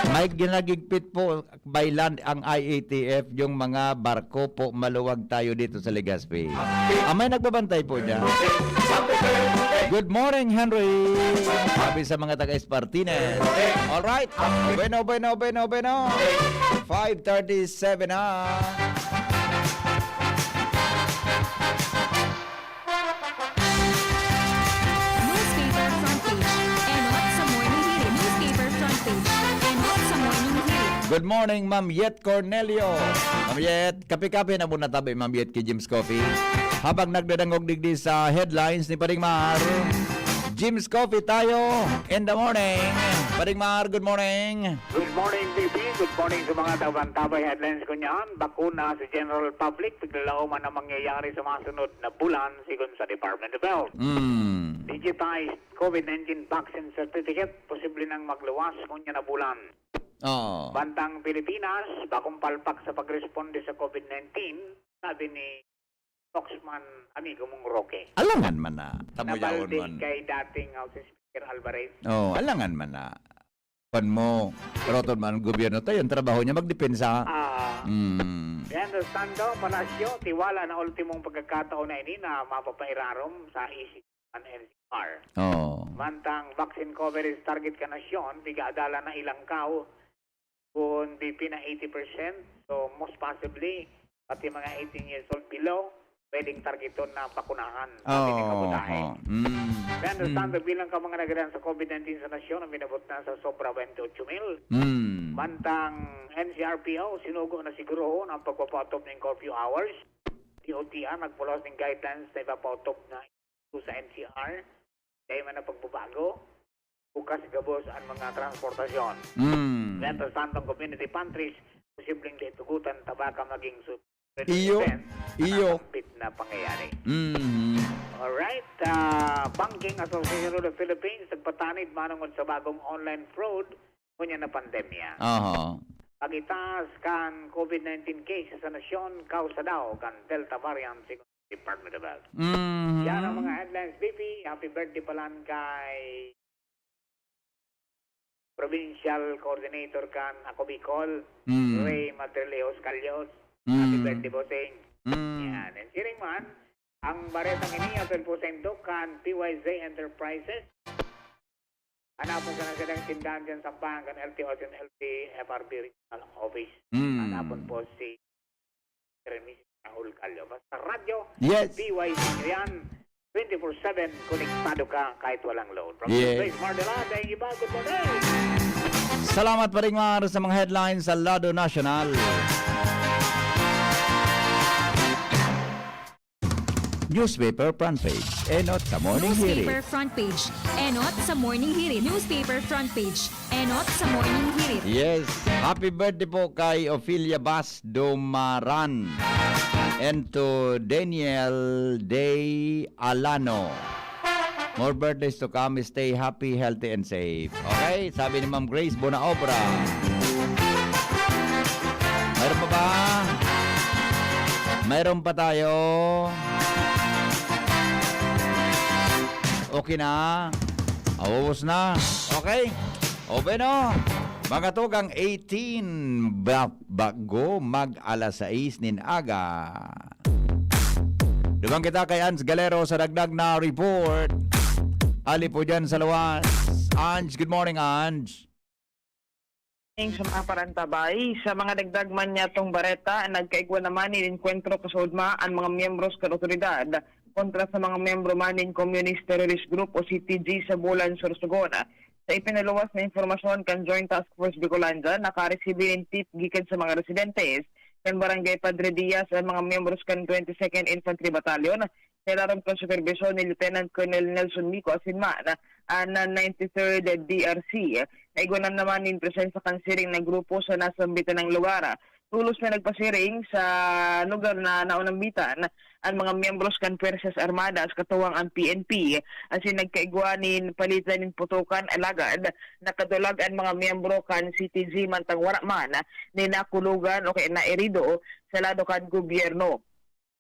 May ginagigpit po by land ang I A T F, yung mga barko po, maluwag tayo dito sa Legazpi. Ah, may nagbabantay po dyan. Good morning, Henry. Sabi sa mga taga-Espartines. All right. Bueno, bueno, bueno, bueno. Five thirty-seven na. Newspaper front page. Enot sa morning hirit. Newspaper front page. Enot sa morning hirit. Good morning, Ma'am Yet Cornelio. Ma'am Yet, kape-kape na muna tabi, Ma'am Yet, ki Jim's Coffee. Habang nagdadangog digdi sa headlines ni Paring Mar, Jim's Coffee tayo in the morning. Paring Mar, good morning. Good morning, B P. Good morning sa mga tabang-tabay headlines ko niyan. Bakuna sa general public, piglalao man ang mangyayari sa mga sunod na bulan, sigon sa Department of Health. Mm. Digitized COVID nineteen vaccine certificate, posible nang magluwas ngunyan na bulan. Oo. Bantang Pilipinas, bakong palpak sa pagresponde sa COVID nineteen, sabi ni Spokesman amigo mong Roque. Alangan man na. Tamuyaon Nabalde man. Kay dating House Speaker Alvarez. Oh, alangan man na. Pan mo, roton man ang gobyerno tayo, ang trabaho niya magdepensa. Ah. Mm. Yan, Santo Palacio, tiwala na ultimong pagkakataon na ini na mapapairarom sa isip ang N C R. Oo. Mantang vaccine coverage target ka nasyon, piga adalan na ilangkaw, kun B P na eighty percent. So, most possibly, pati mga eighteen years old below, pwedeng targeton na bakunahan. Sabi ni Oo, Kabutahe. Oo. Mm. Kaya understand Mm. bilang ka mga nagadan sa COVID nineteen sa nasyon ang minabot na sa sobra twenty-eight mil. Mm. Mantang N C R P O, sinugo na sigurohon ang pagpapatop ng curfew hours. D O T R nagpulos ng guidelines na ipapatop na sa N C R. Dahil man ang pagbabago, bukas gabos ang mga transportasyon. Mm. Mientras tanto, ang community pantries, posibleng dahil tugutan, tabaka maging su- Iyo, event, iyo. Nakakambit na pangyayari. Mm. Alright, ah, Banking Association of the Philippines, nagpatanid manungod sa bagong online fraud ngunyan na pandemya. Aha. Pagitaas kan COVID nineteen cases sa nasyon, kausa daw kan Delta variant, sigon sa Department of Health. Mhm. Yan ang mga headlines, B P. Happy birthday palan kay Provincial Coordinator kan Ako Bicol, Mm. Ray Madrilejos Calios. Happy Mm. birthday, Bossing. Mm. Yan. And siring man, ang baretang ini, atol po sa indo kan P Y Z Enterprises. Hanapon sana silang tindahan dyan sa Sampangan kan L T O at L T F R B Regional Office. Mm. Hanapon po si Mister and Missus Raul Callo. Basta radyo, Yes. P Y Z nyo yan. twenty-four seven, konektado ka kahit walang load. From Yes. Space Marnela, thank you, good morning. Salamat, Paring Mar, sa mga headlines sa lado nasyonal. Newspaper front page. Enot sa Morning Newspaper Hirit. Front page. Enot sa Morning Hirit. Newspaper front page. Enot sa Morning Hirit. Yes. Happy birthday po kay Ophelia Bas Dumaran and to Daniel Day Alano. More birthdays to come. Stay happy, healthy, and safe. Okay? Sabi ni Ma'am Grace Bonaobra. Mayroon pa ba? Mayroon pa tayo. Okay na. Ubos na. Okay? O, bueno. Mga tugang eighteen, ba-, bago mag alas sais nin aga. Duman kita kay Ans Galero sa dagdag na report. Ali po dyan sa luwas. Ans, good morning, Ans. Sa mga parantabay, sa mga dagdag man niyatong bareta, nagkaigwa naman nin enkwentro kasaudma an mga miyembros kan otoridad kontra sa mga miyembro man nin Communist Terrorist Group o C T G sa Bulan, Sorsogon. Sa ipinaluwas na impormasyon kan Joint Task Force Bicolandia, nakaresibi nin tip gikan sa mga residentes kan Barangay Padre Diaz an mga miyembros kan twenty-second Infantry Battalion sa ilarom kan superbisyon ni Lieutenant Colonel Nelson Mico asin man an ninety-third D R C. Naigwa na naman nin presensya kan siring na grupo sa nasambitan na lugar. Tolos na nagpasiring sa lugar na naunambitan an mga miyembros kan Pwersas Armadas, katuwang an P N P, asin nagkaigwa nin palitan nin putokan, alagad nakadulag an mga miyembro kan C T G, mantang wara man nin nakulogan o kaya naerido sa lado kan gobyerno.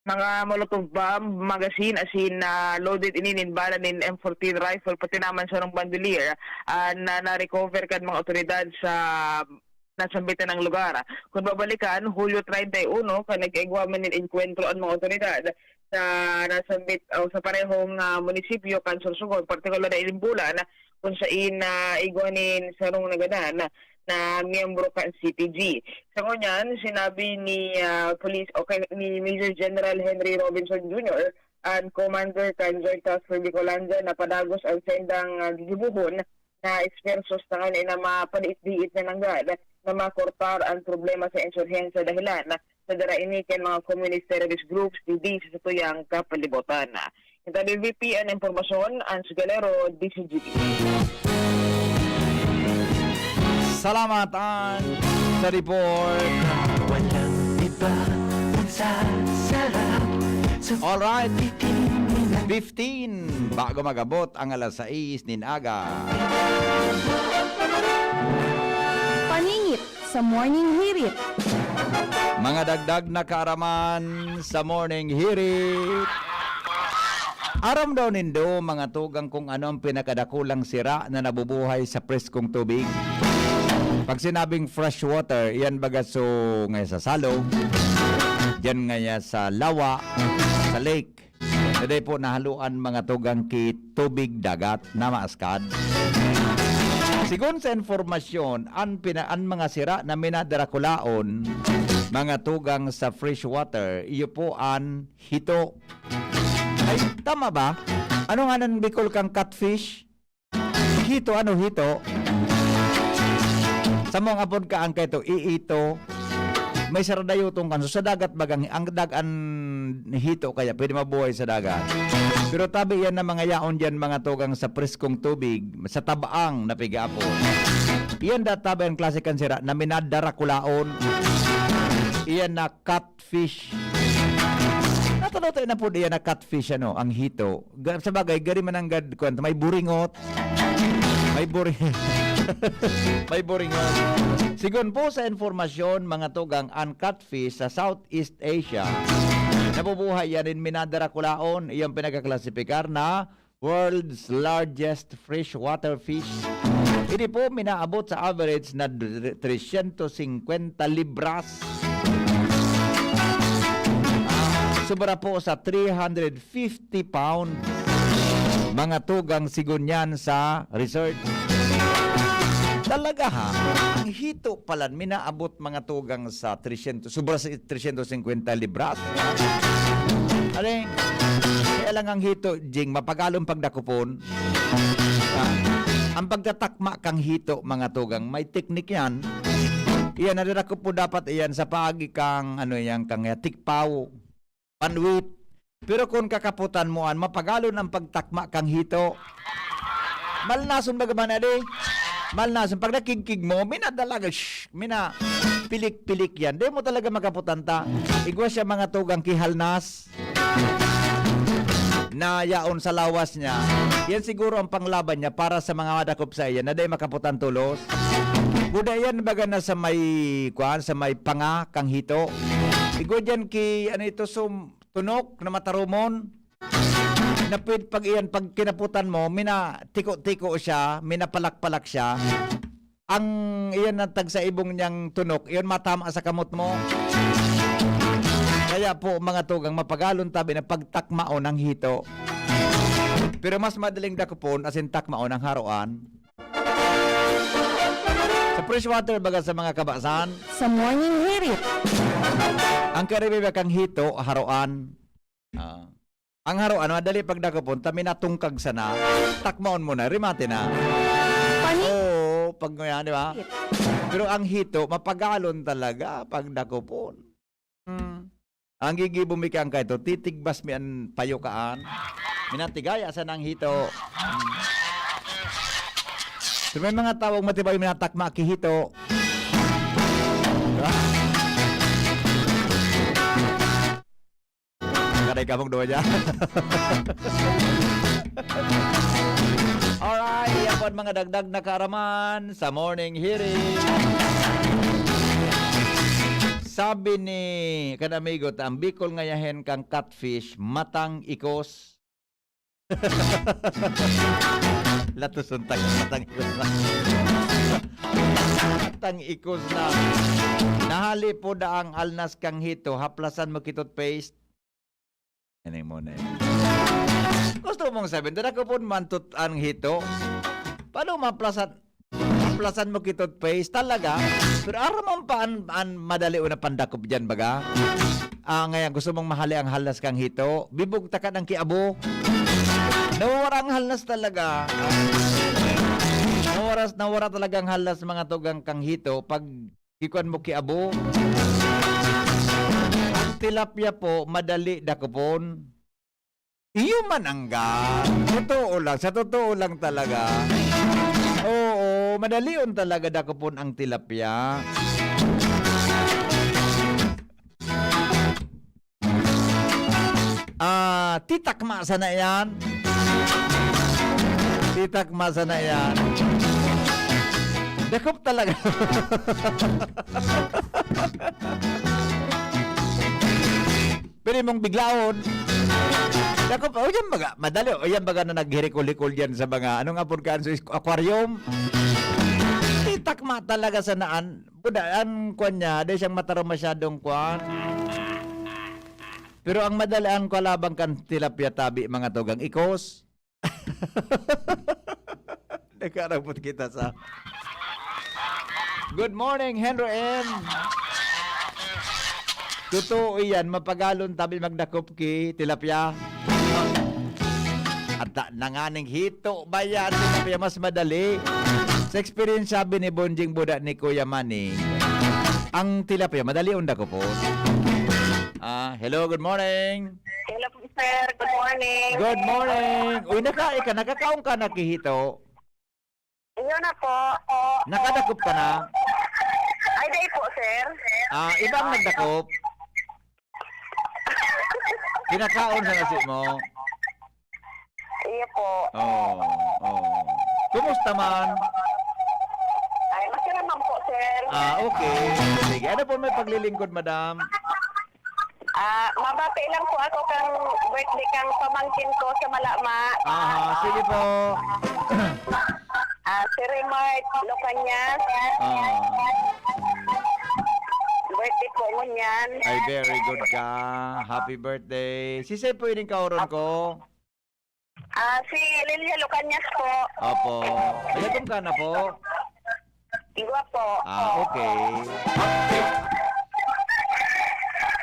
Mga Molotov bomb, magazine, asin, ah, loaded ini nin bala nin M fourteen rifle, pati naman sarong bandolier, ah, na na-recover kan mga otoridad sa nasambitan na lugar. Kun babalikan, Hulyo treinta y uno, kan nag-igwa man nin engkwentro an mga otoridad sa nasambit, o sa parehong, ah, munisipyo kan Sorsogon, partikular na Ilimbulan, kun sain, ah, igwa nin sarong nagadan na miyembro kan C T G. Sa ngunyan, sinabi ni, ah, Police, o kay, ni Major General Henry Robinson Junior, an commander kan Joint Task Force Bicolandia, na padagos an saindang, ah, gigibohon na esfuerso sa ngayon na mapadiit-diit na nanggad na makortar an problema sa insurhensya dahelan sa dara ini kan mga communist terrorist groups digdi sa satuyang kapalibutan. Kita B V P an impormasyon, Ans Galero, D Z G P. Salamat, Ans, sa report. Walang iba ang sasarap sa Alright. Fifteen, bago mag-abot ang alas sais nin aga. Paningit sa Morning Hirit. Mga dagdag na kaaraman sa Morning Hirit. Aram daw nindo, mga tugang, kung ano ang pinakadakulang sira na nabubuhay sa preskong tubig? Pag sinabing fresh water, iyan baga so ngaya sa salog, diyan ngaya sa lawa, sa lake. Today po, nahaluan mga tugang ki tubig dagat na maaskad. Sigon sa informasyon, an pina-, an mga sira na minadrakulaon, mga tugang sa fresh water, iyo po an hito. Ay, tama ba? Ano nga nang Bicol kang catfish? Hito, ano, hito? Sa mga apod ka ang kaito, iito. May saradayotong kanso sa dagat bagang ang dag-, an hito kaya pwede mabuhay sa dagat. Pero tabi yan na mga yaon diyan, mga tugang sa preskong tubig, sa tabaang na pigaapon. Iyan da tabi ang klase kan sira na minadrakulaon. Iyan na catfish. Natuloy tayo na po diyan na catfish, ano, ang hito. Ga-, sa bagay, gari mananggad, kwan, may buringot. May buri-, may buringot. Sigon po sa informasyon, mga tugang, ang catfish sa Southeast Asia, nabubuhay yan in minadrakulaon, iyang pinagkaklasifikar na world's largest freshwater fish. Ini po minaabot sa average na d-, trescientos cincuenta libras. Sobra po sa three hundred fifty pound. Mga tugang sigon yan sa research. Talaga, ha? Ang hito palan, minaabot mga tugang sa trescientos, sobra sa trescientos cincuenta libras. Aling, kaya lang ang hito, Jing, mapagalon pagdakupon. Ah, ang pagtatakma kang hito, mga tugang, may teknik yan. Iyan, nadadakop mo dapat iyan sa paagi kang, ano yan, kang, eh, tikpaw, panwit. Pero kung kakaputan mo an, mapagalon ang pagtakma kang hito. Malnason baga man, adi? Malnason. Pag nakigkig mo, minadalaga, shh, mina, pilik-pilik yan. Di mo talaga makaputan ta. Igwa siya mga tugang kihalnas na yaon sa lawas niya. Yan siguro ang panglaban niya para sa mga madakop sa iyan na dai makaputan tolos. Buda yan baga na sa may, kuan, sa may panga kang hito. Igwa dyan ki, ano ito, sum, tunok na matarumon. Na pwed pag iyan, pag kinaputan mo, mina tiko-tiko siya, mina palak-palak siya. Ang iyan na tagsa ibong niyang tunok, iyon matama sa kamot mo. Kaya po, mga tugang, mapagalon tabi na pagtakmaon ang hito. Pero mas madaling dakopon, asin takmaon ang haroan. Sa freshwater, baga sa mga kabasan, Sa morning hirit. Ang karibiba kang hito, haroan. Ah. Ang haroan, madali pagdakopon, ta minatungkag sana, takmaon mo na, remate na. Pani- Oo, pag ngayon, di ba? Pero ang hito, mapagalon talaga pagdakopon. Hmm. Ang gigibo mi kang kaito, titigbas mi an payo kaan. Minatigaya sana ang hito. Hmm. Pero may mga tawong matibay minatakma ki hito. Kaday kamong duwa dyan. Alright, yapon mga dagdag na kaaraman sa morning hirit. Sabi ni kan amigo ta, ang Bicol ngayahen kang catfish, matang ikos. Latuson ta, matang ikos na. Matang ikos na. Nahali po daang alnas kang hito, haplasan mo ki toothpaste. Ining mo na yun. Gusto mong sabihin, dara ko po mantot ang hito. Paano maplasan, maplasan mo ki toothpaste? Talaga? Pero araman pa an, an madali o na pandakop dyan, baga? Ah, ngayon, gusto mong mahali ang halas kang hito? Bibugtakan ang kiabo. Nawawara ang halas talaga. Nawara, nawara talaga ang halas, mga tugang kang hito. Pag kikuan mo ki abo. Ang tilapia po, madali dakopon. Iyo man angga. Totoo lang, sa totoo lang talaga. Oo, madalion talaga dakopon ang tilapia. Ah, titakma sana yan. Titakma sana yan. Dakop talaga. Pwede mong biglaon. Dakop, o yan baga, madali. O yan baga na naghirikol-hikol dyan sa mga, anong apod ka, sa aquarium. Titakma talaga sa naan. Buda, ang kwan niya, di siyang mataro masyadong kwan. Pero ang madalaan ko labang kan tilapia tabi, mga tugang ikos. Nagkarabot kita sa Good morning, Henry M. Totoo iyan, mapagalon tabi magdakop ki tilapia. At ta-, nanganing hito ba yan? Tilapia mas madali. Sa experience, sabi ni Bonjing Buda ni Kuya Manny, ang tilapia, madali unda ko po. Ah, hello, good morning. Hello po, sir. Good morning. Good morning. Uy, naka-, ika, nakakaon ka na kihito? Yun na po. Nakadakop ka na? Ay, dai po, sir. Ah, iba ang nagdakop? Kinakaon sa nasi mo? Iyo po. Oo, oo. Kumusta man? Ay, masaya naman po, sir. Ah, okay. Sige. Ano po may paglilingkod, madam? Ah, mabati lang po ako kang birthday kang pamangkin ko sa Malama. Aha, sige po. Ah, si Remart Locanyas. Ah. Birthday po ngunyan. Ay, very good ka. Happy birthday. Si Sir po yun yung kauron ko. Ah, si Lilia Lucanyas po. Opo. Iyatom ka na po? Igwa po. Ah, okay.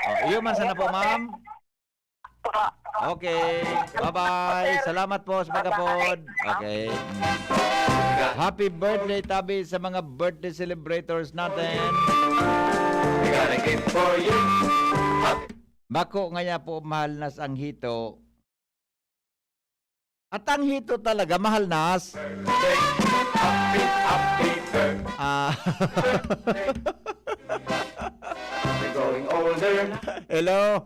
Oh, iyo man sana po, ma'am. Po. Okay. Bye-bye. Salamat po sa pagkapod. Okay. Happy birthday, tabi, sa mga birthday celebrators natin. We got a gift for you. Bako ngaya po, mahal nas ang hito. At ang hito talaga, mahal nas. Happy, happy birthday. Ah. We're growing older. Hello?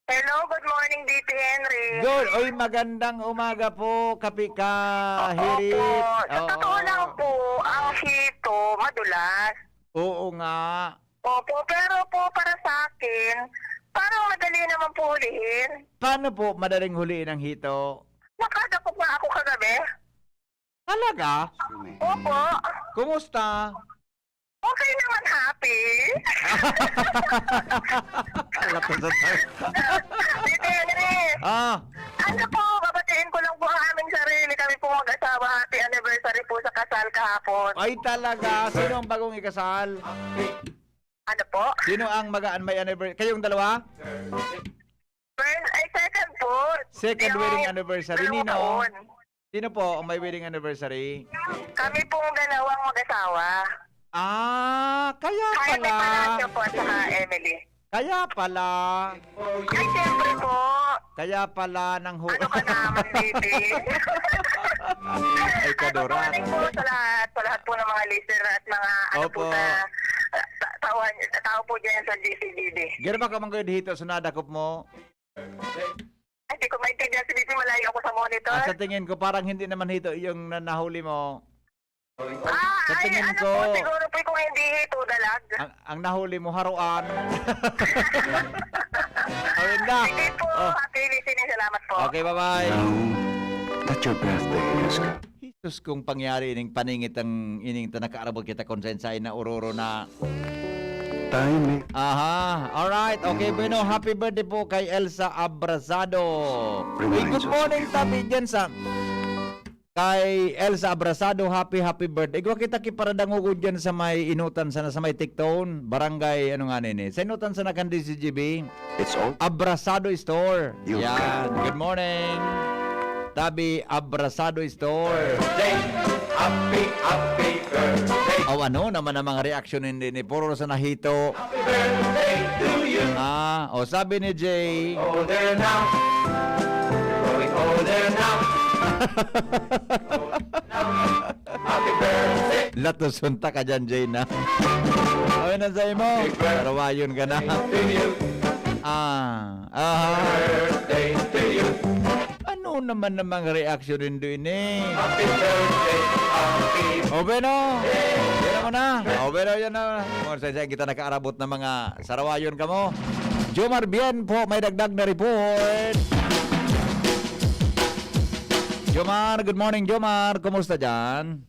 Hello, good morning, D P Henry. Good. Oy, magandang umaga po, Kapi ka, Hirit. Opo. Sa Oo. totoo lang po, ang hito, madulas. Oo nga. Opo, pero po, para sa akin, parang madali naman po hulihin. Paano po madaling huliin ang hito? Nakadakop nga ako kagabi. Talaga? Opo. Kumusta? Okay naman, happy. Kalapos sa tayo. Ate Henry, Ah, ano po, babatiin ko lang po ang aming sarili. Kami pong mag-asawa, happy anniversary po sa kasal kahapon. Ay, talaga? Sino ang bagong ikasal? Ano po? Sino ang mag-, may anniversary? Kayong dalawa? First, ay, second po. Second Yung wedding anniversary. dalawang Nino? taon. Sino po ang may wedding anniversary? Kami pong dalawang mag-asawa. Ah, kaya Hi, pala. Ate Palacio po at saka Emily. Kaya pala. Ay, siyempre po. Kaya pala nang hu- Ano ka naman, baby? Ay, Ay, good kadurat. morning po sa lahat, sa lahat po ng mga listener at mga, ano po, Opo. sa, sa, tauhan, tao po dyan sa G C B D. Gero ba ka manggod hito sa nadakop mo? Ay, di ko maintindihan si B P, malayo ako sa monitor. Ah, sa tingin ko, parang hindi naman hito yung na-, nahuli mo. Ah, Sa ay, tingin ano ko, po, siguro po kung hindi hito, dalag. Ang, ang nahuli mo, haruan. Ayun na. Sige po, Oh. happy listening. Salamat po. Okay, bye-bye. Now that your birthday has come. Jesus, kung pangyari ining paningit ang ining ta nakaarabot kita kung sain-sain na ororo na Time eh. Aha. Alright. Okay, bueno. Happy birthday po kay Elsa Abrasado. Uy, good morning, tabi dyan sa kay Elsa Abrasado. Happy, happy birthday. Igwa kita ki paradangogon dyan sa may inutan sana, sa may Tikton. Barangay, ano nga nini? Sa inutan sana kan D C G B. It's all Abrasado Store. You Yan. can. Good morning. Tabi Abrasado Store. Birthday. Happy, happy birthday. Aw, ano naman ang mga reaksyon hindi ni puro sa nahito? Happy birthday to you. Ah, o sabi ni Jay. Older now. Growing older now. Happy birthday. Latoson ta ka dyan, Jay, na. Sabi na sa imo. Happy birthday. Karawayon ka na. To you. Ah, aha. Birthday to you. Ano naman namang reaksyon nindo ini? Happy birthday, happy O, bueno. Yan mo na. O, bueno, yan na. Kung saan kita nakaarabot ng mga sarawayon kamo. Jomar Bien po, may dagdag na report. Jomar, good morning, Jomar. Kumusta dyan?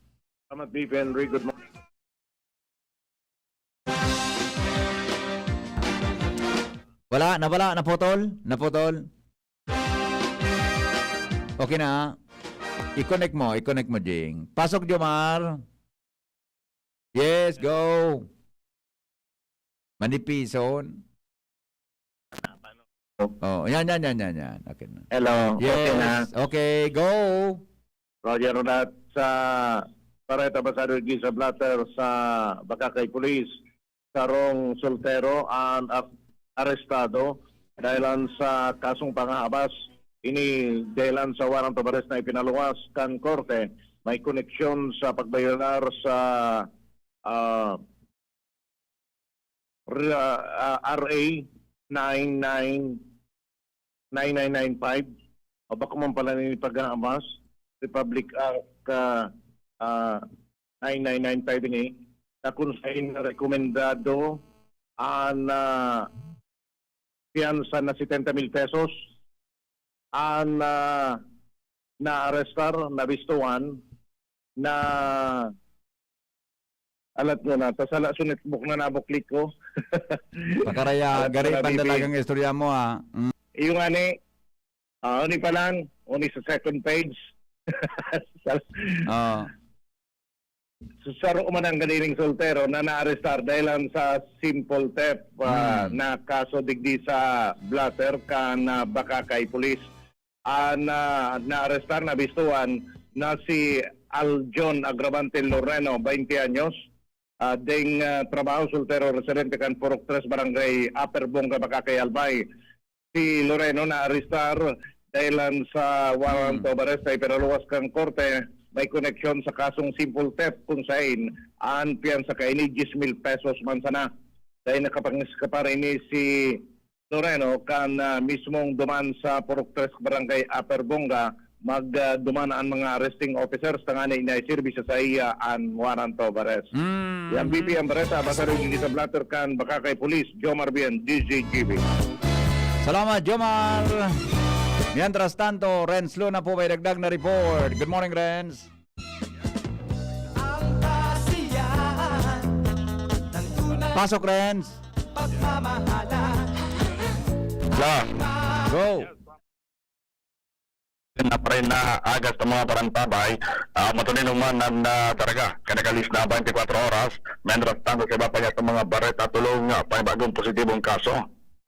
Salamat, B P Henry. Good morning. Wala, nawala, naputol, naputol. Okay na. I-connect mo, i-connect mo, Jing. Pasok, Jomar. Yes, go. Manipison. Oh, yan, yan, yan, yan, yan. Okay na. Hello, okay na. Yes, okay, go. Roger Ronat, sa Bareta Basado Giza Blatter sa Bacacay Police, sarong soltero ang a-, arestado dahilan sa kasong pangahabas. Ini dahilan sa warrant of arrest na ipinaluwas kan korte. May koneksyon sa pagbayolar sa, ah, R-, ah, R A nine nine, nine nine nine five, o bako man pala ni pag-aabas, Republic Act, ah, ah, nine nine nine five ini, na kung saan rekomendado ang, ah, piyansa na setenta mil pesos. Ang, ah, naarestar, nabistuhan, na alat mo na, ta sala sunit buk na nabuklik ko. Pakaraya, Alat gari mo na, pandalagang Bibi. Istorya mo, ah. Mm. Yung ani, ah, oni pa lang, oni sa second page. Sa Oo. Saro man ang ganining soltero na naarestar dahilan sa simple theft, ah, Hmm. na kaso digdi sa blotter kan, ah, Bacacay Police. An, ah, naarestar, nabistuhan na si Aljon Agravante Loreno, baynte anyos, ah, ding, ah, trabaho, soltero, residente kan Purok Tres, Barangay Upper Bonga, Bacacay, Albay. Si Loreno naarestar dahilan sa warrant Hmm. of arrest na ipinaluwas kan korte, may koneksyon sa kasong simple theft kung sain an piyansa kaini diyes mil pesos man sana. Dahil nakapangiskapar ini si Loreno kan, ah, mismong duman sa Purok Tres, Barangay Upper Bonga, mag, ah, duman an mga arresting officers tanganing naiserbi sa saiya an warrant of arrest. Mm. Yan, B P, ang bareta, basa rin sa blotter kan Bacacay Police, Jomar Bien, D Z G B. Salamat, Jomar. Mientras tanto, Renz Luna po may dagdag na report. Good morning, Renz. Ang kasiyahan ng tunay Pasok, Renz. Pagmamahalan. Go. Na pa rin na agas ng mga parantabay, ah, matulin man ang, ah, talaga, kaya nakalis na twenty-four oras, mientras tanto sa iba pa yata mga bareta tulong, ah, panibagong positibong kaso.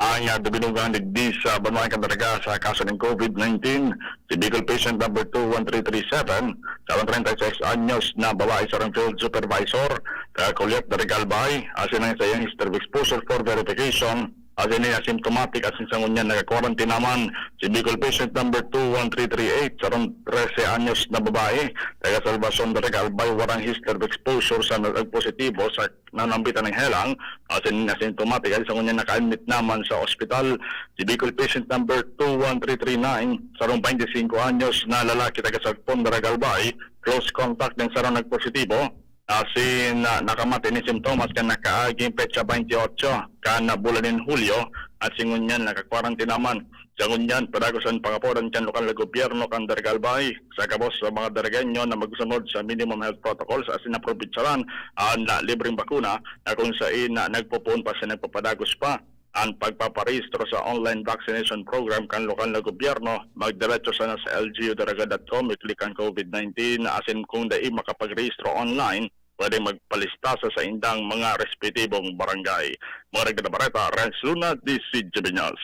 Ang, ah, duminugang digdi sa banwaan kan talaga sa kaso ng covid nineteen, si Bicol patient number two one three three seven, sa treinta y seis anyos na babae sa field supervisor, taga Coleac, Daraga, Albay, asin ang sa iyang history of exposure for verification, asin niya asymptomatic, asin sa ngunyan naka-quarantine naman si Bicol patient number two one three three eight, sarong trese anyos na babae, taga Salvacion, Daraga, Albay, warang history of exposure sa nagpositibo sa nanambitan ng helang, asin asymptomatic, asin sa ngunyan naka-admit naman sa ospital si Bicol patient number two one three three nine, sarong baynte singko anyos na lalaki taga Sagpon, Daraga, Albay, close contact nin sarong nagpositibo. Asin, ah, nakamate nin simptomas kan nakaaging petsa baynte otso kan bulan nin Hulyo, asin ngunyan naka-quarantine naman. Sa ngunyan, padagos an pangapodan kan lokal na gobyerno kan Daraga, Albay, sa gabos sa mga Daragenyo na magsunod sa minimum health protocols asin naprobinsyalan an, ah, libreng bakuna na kung sain na nagpopoon pa sa nagpapadagos pa. An pagpaparehistro sa online vaccination program kan lokal na gobyerno, magdiretso sana sa L G U Daraga dot com, i-click an covid nineteen, asin kung dai makapagrehistro online, pwedeng magpalista sa saindang mga respetibong barangay. Mga nagdadabareta, Renz Luna, D Z G B News.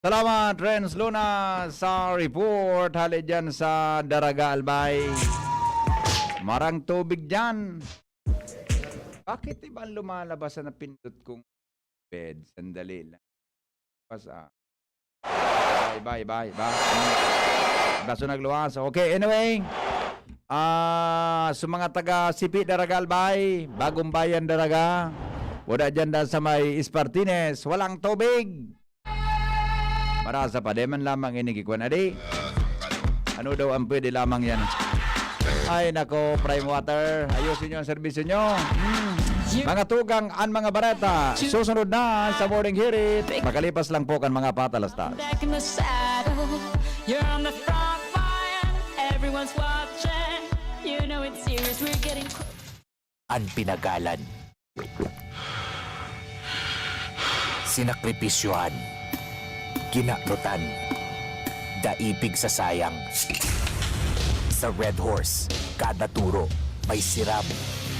Salamat, Renz Luna, sa report hali diyan sa Daraga, Albay. Marang tubig diyan. Bakit iba ang lumalabas na napindot kong bed? Sandali lang. Pas, ah. Iba, iba, iba, iba. Baso nagluwas. Okay, anyway. Ah, sa mga taga Sipi, Daraga, Albay, Bagong Bayan, Daraga, wala dyan, dyan sa may Espartines, walang tubig. Marasa pa, di man lamang ini kikwan. Adi, ano daw ang pwede lamang yan? Ay, nako, Prime Water, ayusin nyo ang serbisyo nyo. Hmm. Mga tugang, ang mga bareta, susunod na sa Morning Hirit. Makalipas lang po kan mga patalastas. Back in the saddle, you're on the front line. Everyone's watching. You know it's serious. We're getting close. An pinagalan. Sinakripisyohan. Kinaprotan. Daipig sa sayang. Sa Red Horse, kada turo, may sirab,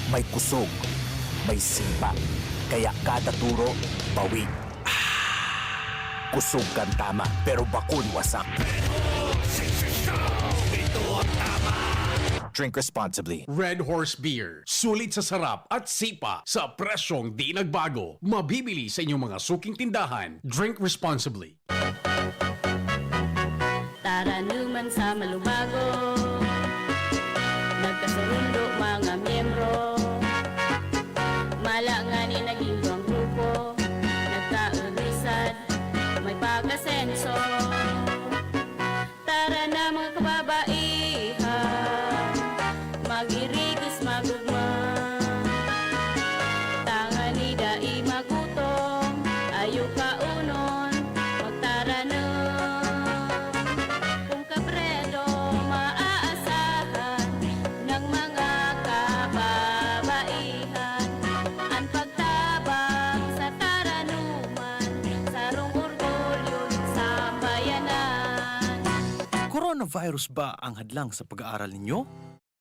may kusog, may sipa. Kaya kada turo, bawi. Kusog kan tama, pero bakun wasak. Drink responsibly. Red Horse Beer. Sulit sa sarap at sipa sa presyong di nagbago. Mabibili sa inyong mga suking tindahan. Drink responsibly. Taranuman sa Malubago, nagkasurundo mga miyembro. Mala ngani naging duwang grupo, nagkaugay sad may pag-asenso. Tara na, mga kababaihan, mag-irigis, mag-ugma. Tangani dai magutom, ayo kaunon, magtaranom. Kun kabredo maaasahan ng mga kababaihan, an pagtabang sa taranuman, sarong orgulyo nin sambayanan. Coronavirus ba ang hadlang sa pag-aaral ninyo?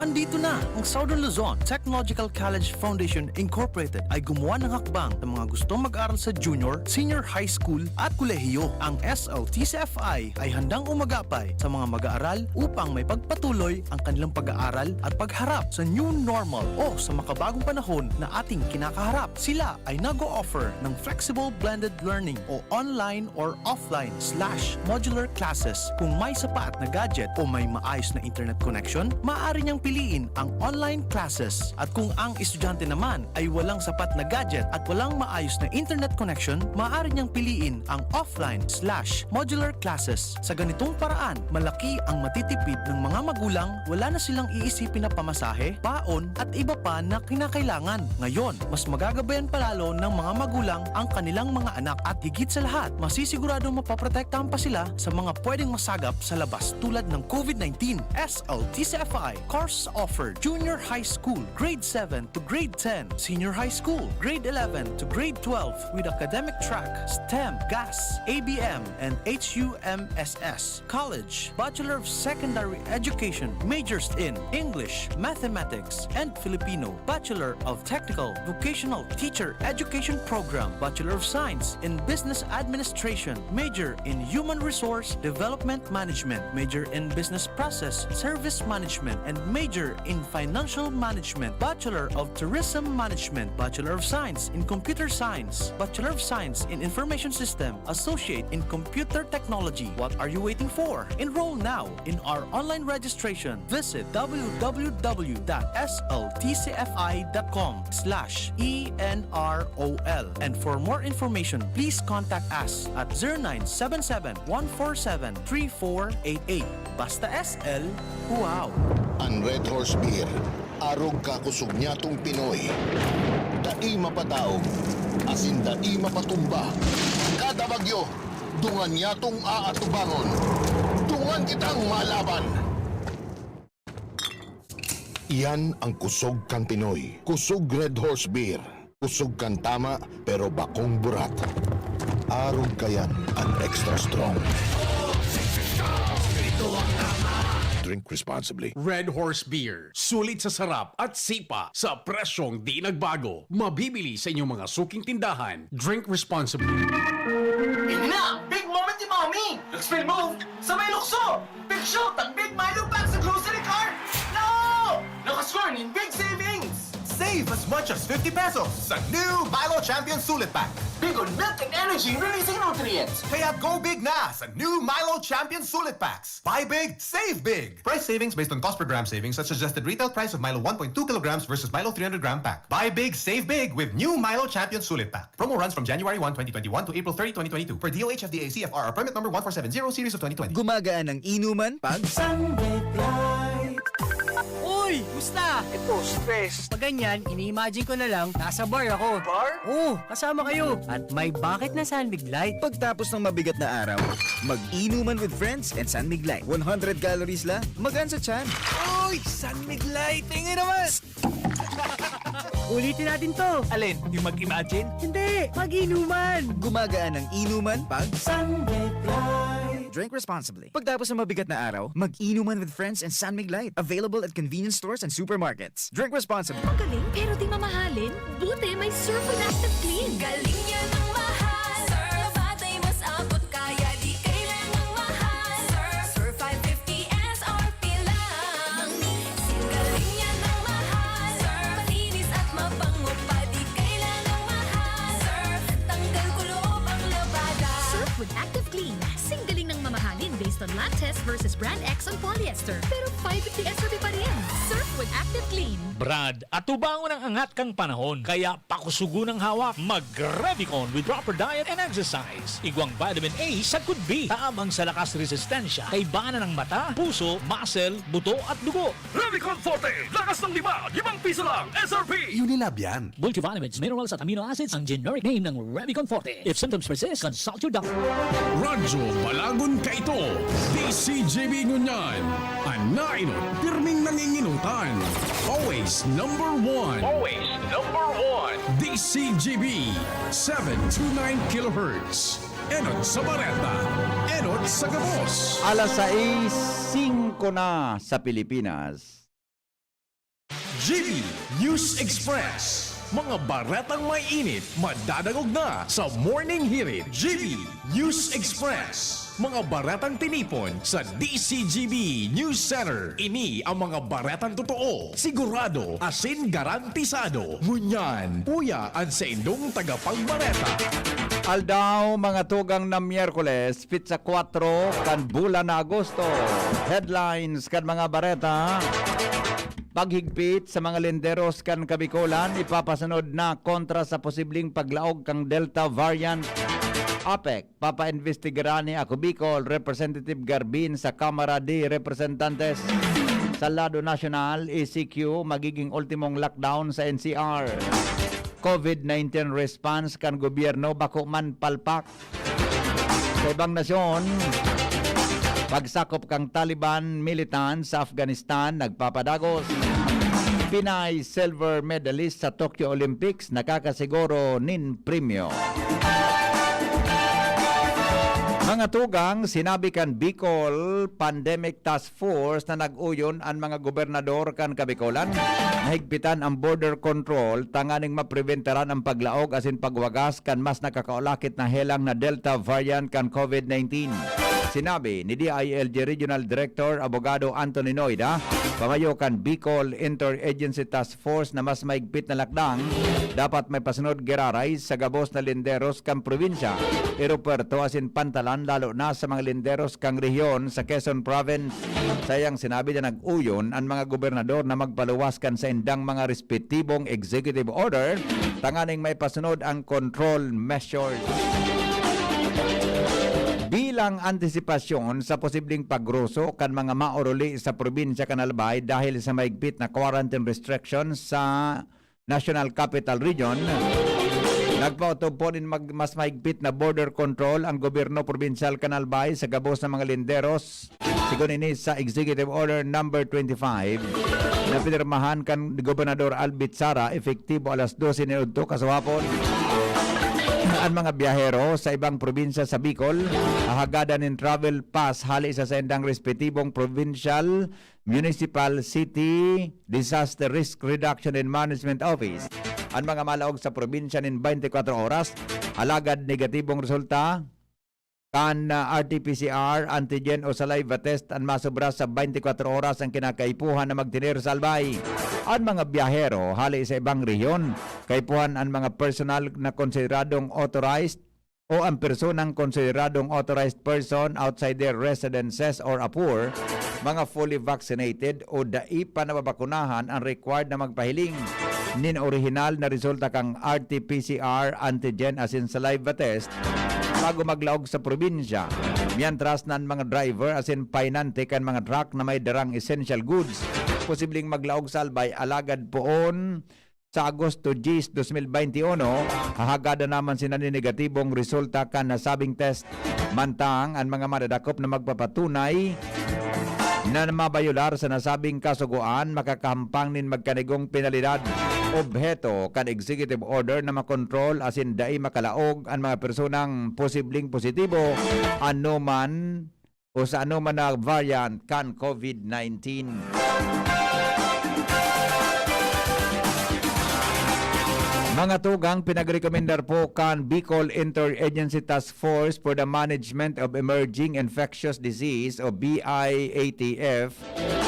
Andito na ang Southern Luzon Technological College Foundation Incorporated ay gumawa ng hakbang sa mga gustong mag-aral sa junior, senior high school at kolehiyo. Ang S L T C F I ay handang umagapay sa mga mag-aaral upang may pagpatuloy ang kanilang pag-aaral at pagharap sa new normal o sa makabagong panahon na ating kinakaharap. Sila ay nag-o-offer ng flexible blended learning o online or offline slash modular classes. Kung may sapat na gadget o may maayos na internet connection, maaari niyang piliin ang online classes. At kung ang estudyante naman ay walang sapat na gadget at walang maayos na internet connection, maaari niyang piliin ang offline slash modular classes. Sa ganitong paraan, malaki ang matitipid ng mga magulang, wala na silang iisipin na pamasahe, baon, at iba pa na kinakailangan. Ngayon, mas magagabayan pa lalo ng mga magulang ang kanilang mga anak at higit sa lahat, masisiguradong mapoprotektahan pa sila sa mga pwedeng masagap sa labas tulad ng COVID nineteen. S L T C F I course offered: Junior High School, Grade seven to Grade ten, Senior High School, Grade eleven to Grade twelve, with academic track, STEM, GAS, A B M, and H U M S S. College, Bachelor of Secondary Education, majors in English, Mathematics, and Filipino, Bachelor of Technical Vocational Teacher Education Program, Bachelor of Science in Business Administration, major in Human Resource Development Management, major in Business Process Service Management, and major in Financial Management, Bachelor of Tourism Management, Bachelor of Science in Computer Science, Bachelor of Science in Information System, Associate in Computer Technology. What are you waiting for? Enroll now in our online registration. Visit w w w dot s l t c f i dot com slash e n r o l. And for more information, please contact us at zero nine seven seven, one four seven, three four eight eight. Basta S L, wow! An Red Horse Beer, arog ka kusog nyatong Pinoy. Dai mapadaog, asin dai mapatumba. Kada bagyo, dungan nyatong aatubangon. Dungan kitang malaban! Iyan ang kusog kan Pinoy. Kusog Red Horse Beer. Kusog kan tama, pero bakong burat. Arog kayan an extra strong. Drink responsibly. Red Horse Beer. Sulit sa sarap at sipa sa presyong di nagbago. Mabibili sa inyong mga suking tindahan. Drink responsibly. Ini na! Big moment ni Mommy! Expel move! Sabay lukso! Big shoot ang Big Milo Pack sa grocery cart! No! Nakascore nin big savings! Save as much as fifty pesos sa new Milo Champion Sulit Pack. Big on milk and energy releasing nutrients! Kaya go big na sa new Milo Champion Sulit Packs. Buy big, save big! Price savings based on cost per gram savings at suggested retail price of Milo one point two kilograms versus Milo three hundred gram pack. Buy big, save big with new Milo Champion Sulit Pack. Promo runs from January one, twenty twenty-one to April thirty, twenty twenty-two. Per D O H F D A C F R or permit number one four seven zero series of twenty twenty. Gumagaan ang inuman pag Sunday Fly. Uy! Musta? Ito, stress. Pag ganyan, ini-imagine ko na lang, nasa bar ako. Bar? Oo, kasama kayo. At may bakit na San Mig Light. Pagtapos ng mabigat na araw, mag-inuman with friends and San Mig Light. One hundred calories lang, magaan sa tiyan. Uy! San Mig Light! Tingin naman! Ulitin natin to. Alin? Yung mag-imagine? Hindi! Mag-inuman! Gumagaan ang inuman pag Sunday Fly. Drink responsibly. Pagtapos ng mabigat na araw, mag-inuman with friends and San Mig Light. Available at convenience stores and supermarkets. Drink responsibly. Magaling pero di mamahalin? Buti may Surf with Active Clean. Galing niya ng mahal. Surf, batay mas abot kaya di kailangang mahal. Surf, Surf five fifty S R P lang. Singgaling niya ng mahal. Surf, malinis at mabango pa, di kailangang mahal. Surf, tanggal kuloob ang labada. Surf with Active Clean. Singgaling ng mamahalin based on lab test versus brand X on polyester. Pero five fifty S R P pa rin. Surf with Active Clean. Brad, atubangon ang angat kan panahon. Kaya pakusugon ang hawak. Mag-Revicon with proper diet and exercise. Igwang vitamin A sagkod B. Tabang sa lakas resistensya. Kaibanan ng mata, puso, muscle, buto at dugo. Revicon Forte. Lakas ng lima. Limang piso lang. S R P. Unilab yan. Multivitamins, minerals at amino acids ang generic name ng Revicon Forte. If symptoms persist, consult your doctor. Radyo Balagon Kaito, D C G B ngunyan. An nainot, pirming nanginginutan. Always number one. Always number one. D C G B, seven two nine kilohertz. Enot sa bareta, enot sa gabos. Alas sais singko na sa Pilipinas. G B News Express. Mga baretang may init, madadangog na sa Morning Hirit. G B News Express. Mga baretang tinipon sa D C G B News Center. Ini ang mga baretang totoo, sigurado, asin garantisado. Ngunyan, uya an saindong tagapagbareta. Aldaw, mga tugang na Miyerkules, pitsa kwatro kan bulan na Agosto. Headlines kan mga bareta. Paghigpit sa mga lenderos kan Kabikolan, ipapasunod na kontra sa posibleng paglaog kan Delta variant. APEC, papaimbestigaran ni Ako Bicol, Representative Garbin sa Kamara de Representantes. Sa lado nasyonal, E C Q, magiging ultimong lockdown sa N C R. COVID nineteen response kan gobyerno bako man palpak. Sa ibang nasyon, pagsakop kan Taliban militant sa Afghanistan nagpapadagos. Pinay silver medalist sa Tokyo Olympics nakakasiguro nin premyo. Mga tugang, sinabi kan Bicol Pandemic Task Force na nag-uyon an mga gobernador kan Kabikolan na higpitan ang border control tanganing mapreventaran ang paglaog asin pagwagas kan mas nakakaulakit na helang na Delta variant kan COVID nineteen. Sinabi ni D I L G Regional Director Abogado Anthony Noida, pamayo kan Bicol Interagency Task Force na mas mahigpit na lakdang dapat may pasunod giraray sa gabos na linderos kan probinsya, eropuerto asin pantalan, lalo na sa mga linderos kan rehiyon sa Quezon Province. Sayang sinabi na nag-uyon an mga gobernador na magpaluwas kan saindang mga respetibong executive order tanganing maipasunod ang control measures. Bilang antisipasyon sa posibleng pagruso kan mga maoruli sa probinsya kan Albay dahil sa mahigpit na quarantine restrictions sa National Capital Region, nagpautog po nin mag-, mas mahigpit na border control ang gobyerno probinsyal kan Albay sa gabos na mga linderos. Sigon ini sa Executive Order Number twenty-five na pinirmahan kan Gobernador Albit Sara, epektibo alas dose nin udto kasuhapon. An mga biyahero sa ibang probinsya sa Bicol, hahagadan nin travel pass hali sa saindang respetibong provincial, municipal, city disaster risk reduction and management office. An mga malaog sa probinsya nin twenty-four oras, alagad negatibong resulta kan, ah, R T P C R, antigen o saliva test an masobra sa twenty-four oras ang kinakaipuhan na magtener sa Albay. An mga biyahero hali sa ibang rehiyon, kaipuhan an mga personal na konsideradong authorized o ang personang konsideradong authorized person outside their residences or APUR, mga fully vaccinated o dai pa nababakunahan ang required na magpahiling nin orihinal na resulta kan R T P C R, antigen asin saliva test bago maglaog sa probinsya, mientras na an mga driver asin pahinante kan mga truck na may darang essential goods posibleng maglaog sa Albay alagad poon sa Agosto diyes, dos mil bente y uno, hahagadan naman sinda nin negatibong resulta kan nasabing test. Mantang an mga madadakop na magpapatunay na mabayolar sa nasabing kasugoan makakahampang nin magkanigong penalidad. Obheto kan executive order na makontrol asin dai makalaog an mga personang posibleng positibo anoman o sa anoman na variant kan COVID nineteen. Mga tugang, pinagrekomendar po kan Bicol Interagency Task Force for the Management of Emerging Infectious Disease o B I A T F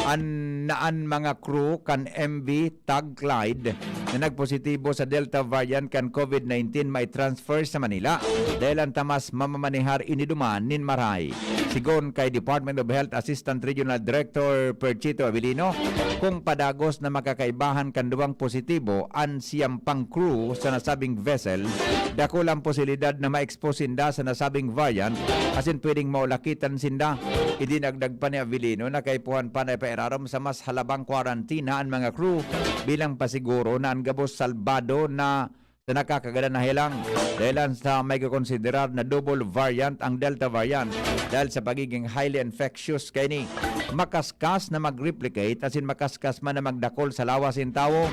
an, na an mga crew kan M V Tag Clyde na nagpositibo sa Delta variant kan COVID nineteen maitransfer sa Manila, dahelan ta mas mamamanehar ini duman nin marahay. Sigon kay Department of Health Assistant Regional Director Perchito Avelino, kung padagos na makakaibahan kan duwang positibo an siyam pang crew sa nasabing vessel, dakul ang posibilidad na ma-expose sinda sa nasabing variant asin pwedeng maulakitan sinda. Idinagdag pa ni Avelino na kaipuhan pa na ipairarom sa mas halabang kwarantina an mga crew bilang pasiguro na an gabos salbado na sa nakakagadan na helang, dahelan sa may kakonsiderar na double variant ang Delta variant dahil sa pagiging highly infectious kaini. Makaskas na mag-replicate asin makaskas man na magdakol sa lawas nin tawo.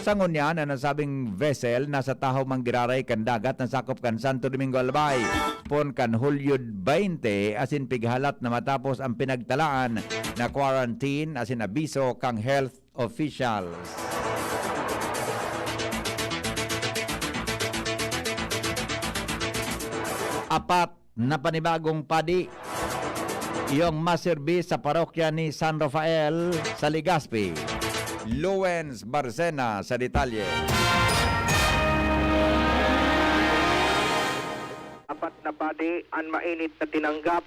Sa ngunyan, an nasabing vessel nasa tahaw man giraray kan dagat na sakop kan Santo Domingo, Albay, pon kan Hulyo twenty asin pighalat na matapos ang pinagtalaan na quarantine asin abiso kan health officials. apat na panibagong padi iyong maserbi sa parokya ni San Rafael sa Legazpi. Lowens Barcena sa detalye. Apat na padi an mainit na tinanggap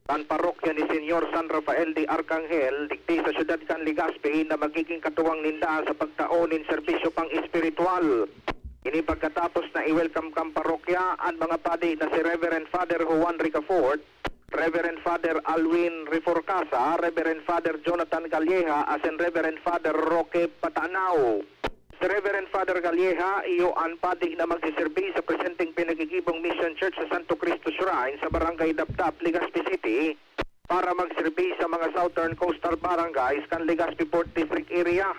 kan parokya ni Señor San Rafael de Arcangel digdi sa siyudad kan Legazpi na magiging katuwang ninda sa pagtao nin serbisyo pang-espiritual. Ini pagkatapos na i-welcome kan parokya an mga padi na si Reverend Father Juan Ricafort, Reverend Father Alwin Reforcasa, Reverend Father Jonathan Calleja, asin Reverend Father Roque Patanao. Si Reverend Father Calleja, iyo an padi na magsiserbi sa presenteng pinagigibong Mission Church sa Santo Cristo Shrine sa Barangay Dapdap, Legazpi City, para magserbi sa mga Southern Coastal Barangays kan Legazpi Port District Area.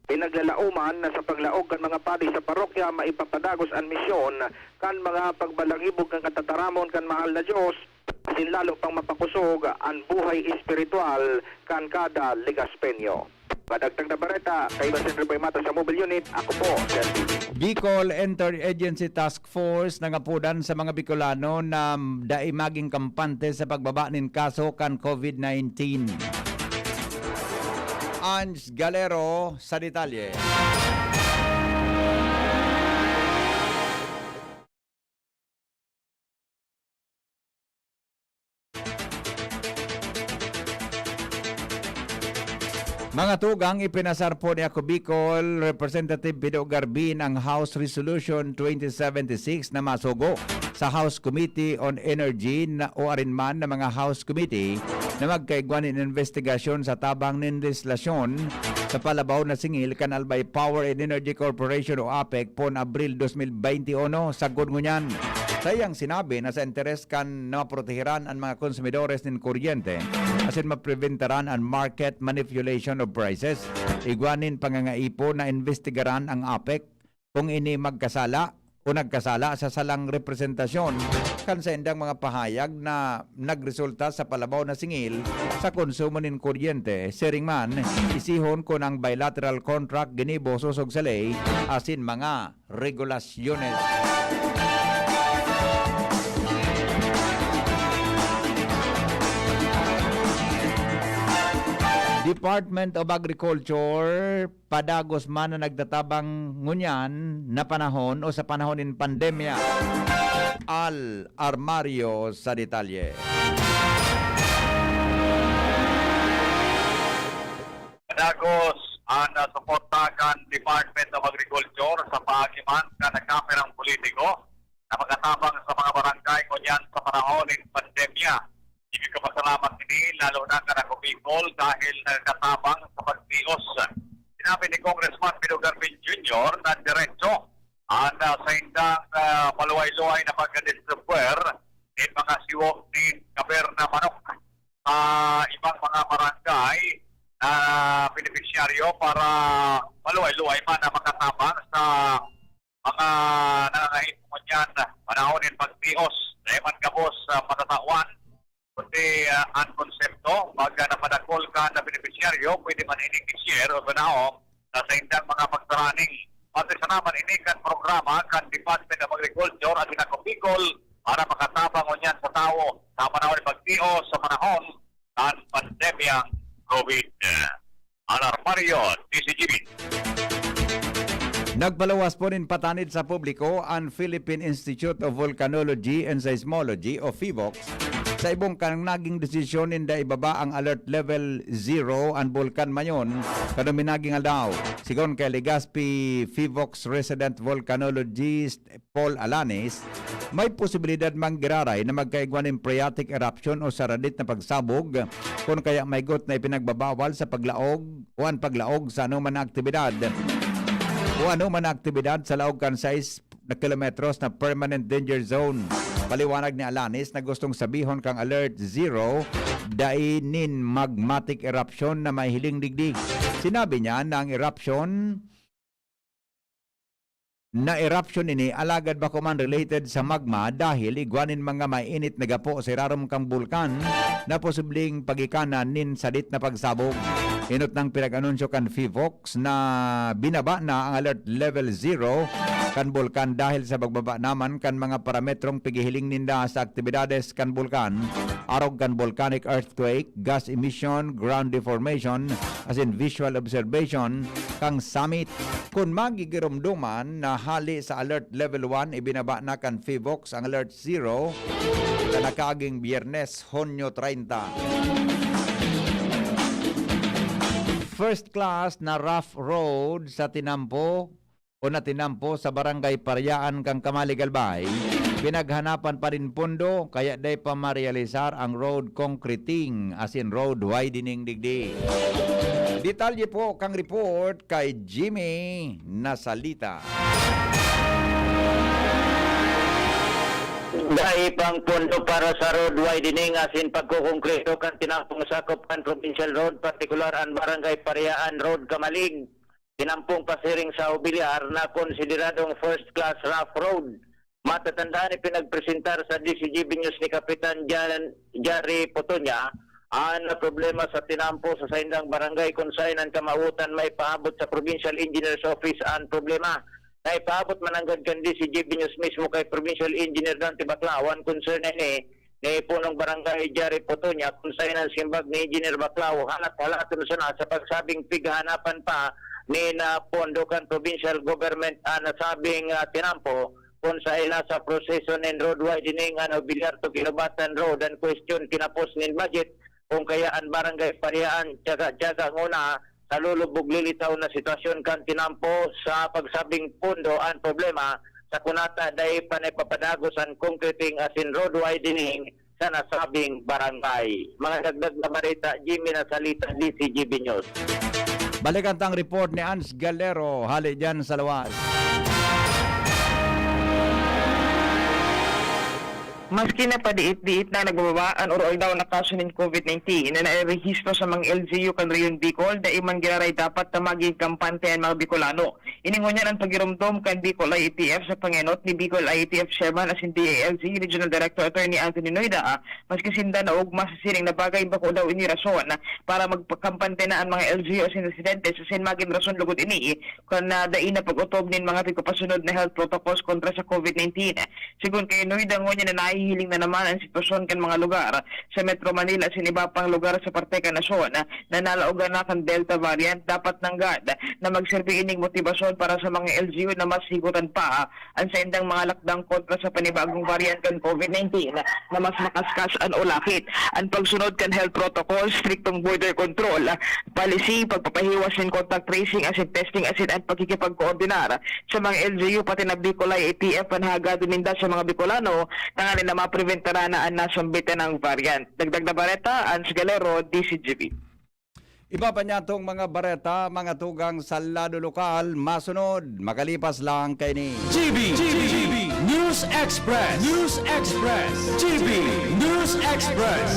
Pinaglalaoman na sa paglaog kan mga padi sa parokya, maipapadagos an misyon kan mga pagbalangibog kan katataramon kan mahal na Dios, asin lalo pang mapakosog an buhay espiritual kan kada Legazpeño. Madagdag na bareta, kaiba Henry Boy Mata sa Mobile Unit, ako po, si L B. Bicol Interagency Task Force nangapodan sa mga Bicolano na dai maging kampante sa pagbaba nin kaso kan COVID nineteen. Ange Galero sa detalye. Mga tugang, ipinasar po ni Ako Bicol Representative Pido Garbin ang House Resolution twenty seventy-six na masugo sa House Committee on Energy na, o arin man na mga House Committee na magkaigwa nin investigasyon sa tabang nin lehislasyon sa palabaw na singil kan Albay Power and Energy Corporation o APEC pon Abril dos mil baynte uno. Sagkod ngunyan, saiyang sinabi na sa interes kan na maproteheran an mga konsumidores nin kuryente asin mapreventaran an market manipulation of prices. Igwa nin pangangaipo na imbestigaran ang APEC kung ini magkasala o nagkasala sa salang representasyon kan saindang mga pahayag na nagresulta sa palabaw na singil sa konsumo nin kuryente. Siring man, isihon kun ang bilateral contract ginibo sosog sa ley asin mga regulasyones. Department of Agriculture, padagos man na nagtatabang ngunyan na panahon o sa panahon nin pandemya. Al Armario sa detalye. Padagos an, ah, suporta kan Department of Agriculture sa paagi man kan nagkaperang politiko na makatabang sa mga barangay ngunyan sa panahon nin pandemya. Igipapasalamat ini lalo na kan Ako Bicol dahil nagkatabang sa pagtios. Sinabi ni Congressman Pino Garvin Junior na diretso an, ah, saindang, ah, maluhay-luhay na pagka-distribuer nin mga siwo nin kaber na manok sa ibang mga barangay na benepisyaryo para maluhay-luhay man na makatabang sa mga nangangaipo ngunyan panahon nin pagtios. Dai man gabos, ah, matatawan, kundi, ah, an konsepto, pag, ah, napadakol kan na benepisyaryo, pwede man ining i-share o ganaw sa saindang mga pagtaraning. Pati sa naman ini kan programa kan Department of Agriculture at Ako Bicol para makatabang ngunyan sa tawo sa panahon nin pagtios sa panahon kan pandemyang COVID. Alarmario, D Z G B. Nagpaluwas po nin patanid sa publiko an Philippine Institute of Volcanology and Seismology o PHIVOLCS sa ibong kan naging desisyon ninda ibaba ang alert level zero an Bulkan Mayon kanumi naging aldaw. Sigon kay Legazpi PHIVOLCS resident volcanologist Paul Alanis, may posibilidad man giraray na magkaigwa nin phreatic eruption o saradit na pagsabog, kun kaya maygot na ipinagbabawal sa paglaog o an paglaog sa anoman na aktibidad o anoman na aktibidad sa laog kan sais na kilometros na permanent danger zone. Paliwanag ni Alanis na gustong sabihon kang Alert Zero, dai nin magmatic eruption na mahihiling digdi. Sinabi niya na ang eruption na eruption ini, alagad bako man related sa magma dahil igwa nin mga mainit na gapo sa irarom kan bulkan na posibleng pagikanan nin sadit na pagsabog. Enot nang pinag-anunsyo kan PHIVOLCS na binaba na ang Alert Level Zero kan bulkan dahil sa pagbaba naman kan mga parametrong pighihiling ninda sa aktibidades kan bulkan, arog kan volcanic earthquake, gas emission, ground deformation, asin visual observation kan summit. Kun magigiromdoman na hali sa Alert Level one, ibinaba na kan PHIVOLCS ang Alert Zero sa nakaaging Biyernes, Hunyo treinta. First class na rough road sa tinampo o na tinampo sa Barangay Pariaan kan Camalig, Albay, pinaghanapan pa nin pondo, kaya dai pa marealisar ang road concreting asin road widening digdi. Detalye po kang report kay Jimmy Nasalita. Dai pang pondo para sa road widening asin pagkukongkreto kan tinampong sakop kan provincial road, partikular an Barangay Pariaan Road, Camalig. Tinampong pasiring sa Obilyar na konsideradong first class rough road. Matatandaan, ipinagpresentar sa D C G B News ni Kapitan Jan-, Jari Potonia an problema sa tinampo sa saindang barangay, kun saen an kamawotan maipaabot sa Provincial Engineer's Office an problema. Naipaabot man nanggad kan D C G B News mismo kay Provincial Engineer Dante Baclao an concern na ini. Ni Punong Barangay Jari Potonia, kun saen an simbag ni Engineer Baclao, halat-halaton sana sa pagsabing pighanapan pa ni na pondo kan provincial government an nasabing, ah, tinampo, kun saen nasa proseso nin road widening an Obilyar to Guinobatan Road an question kinapos nin budget, kun kaya an Barangay Pariaan tiyaga-tiyaga nguna sa lulubog-lilitaw na sitwasyon kan tinampo sa pagsabing pondo an problema, sa kunata dai pa naipapadagos an concreting asin road widening sa nasabing barangay. Mga dagdag na bareta, Jimmy Nasalita, D C G B News. Balikan tang report ni Ans Galero, hali diyan sa luwas. Maski na padiit-diit na nagbababa an oro-aldaw na kaso nin COVID nineteen na nairehistro sa mga L G U kan Rehiyon Bicol, dai man giraray dapat na magin kampante an mga Bicolano. Ini ngunyan an pagiromdom kan Bicol I A T F sa pangenot ni Bicol I A T F Chairman asin D I L G Regional Director Attorney Anthony Noida, maski sinda naogma sa siring na bagay, bako daw ini rason para magpakampante na an mga L G U asin residentes, asin magin rason lugod ini kan, ah, dai na pag-otob nin mga pigpapasunod na health protocols kontra sa COVID nineteen. Segun kay Noida, ngunyan na nahihiling na naman an sitwasyon kan mga lugar sa Metro Manila asin iba pang lugar sa parte kan nasyon na nalaogan na kan Delta variant, dapat nanggad na magserbi ining motibasyon para sa mga L G U na mas higutan pa an saindang mga lakdang kontra sa panibagong variant kan COVID nineteen na mas makaskas an ulakit. An pagsunod kan health protocol, striktong border control policy, pagpapahiwas nin contact tracing asin testing asin an pakikipagkoordinar sa mga L G U pati na Bicol I A T F an hagadon ninda sa mga Bicolano tanganing na mapreventara na an nasambit na variant. Dagdag na bareta, Ans Galero, D C G B. Iba pa niya tong mga bareta, mga tugang sa lado lokal, masunod, makalipas lang kaini. G B, G B, News Express, News Express, G B, News Express.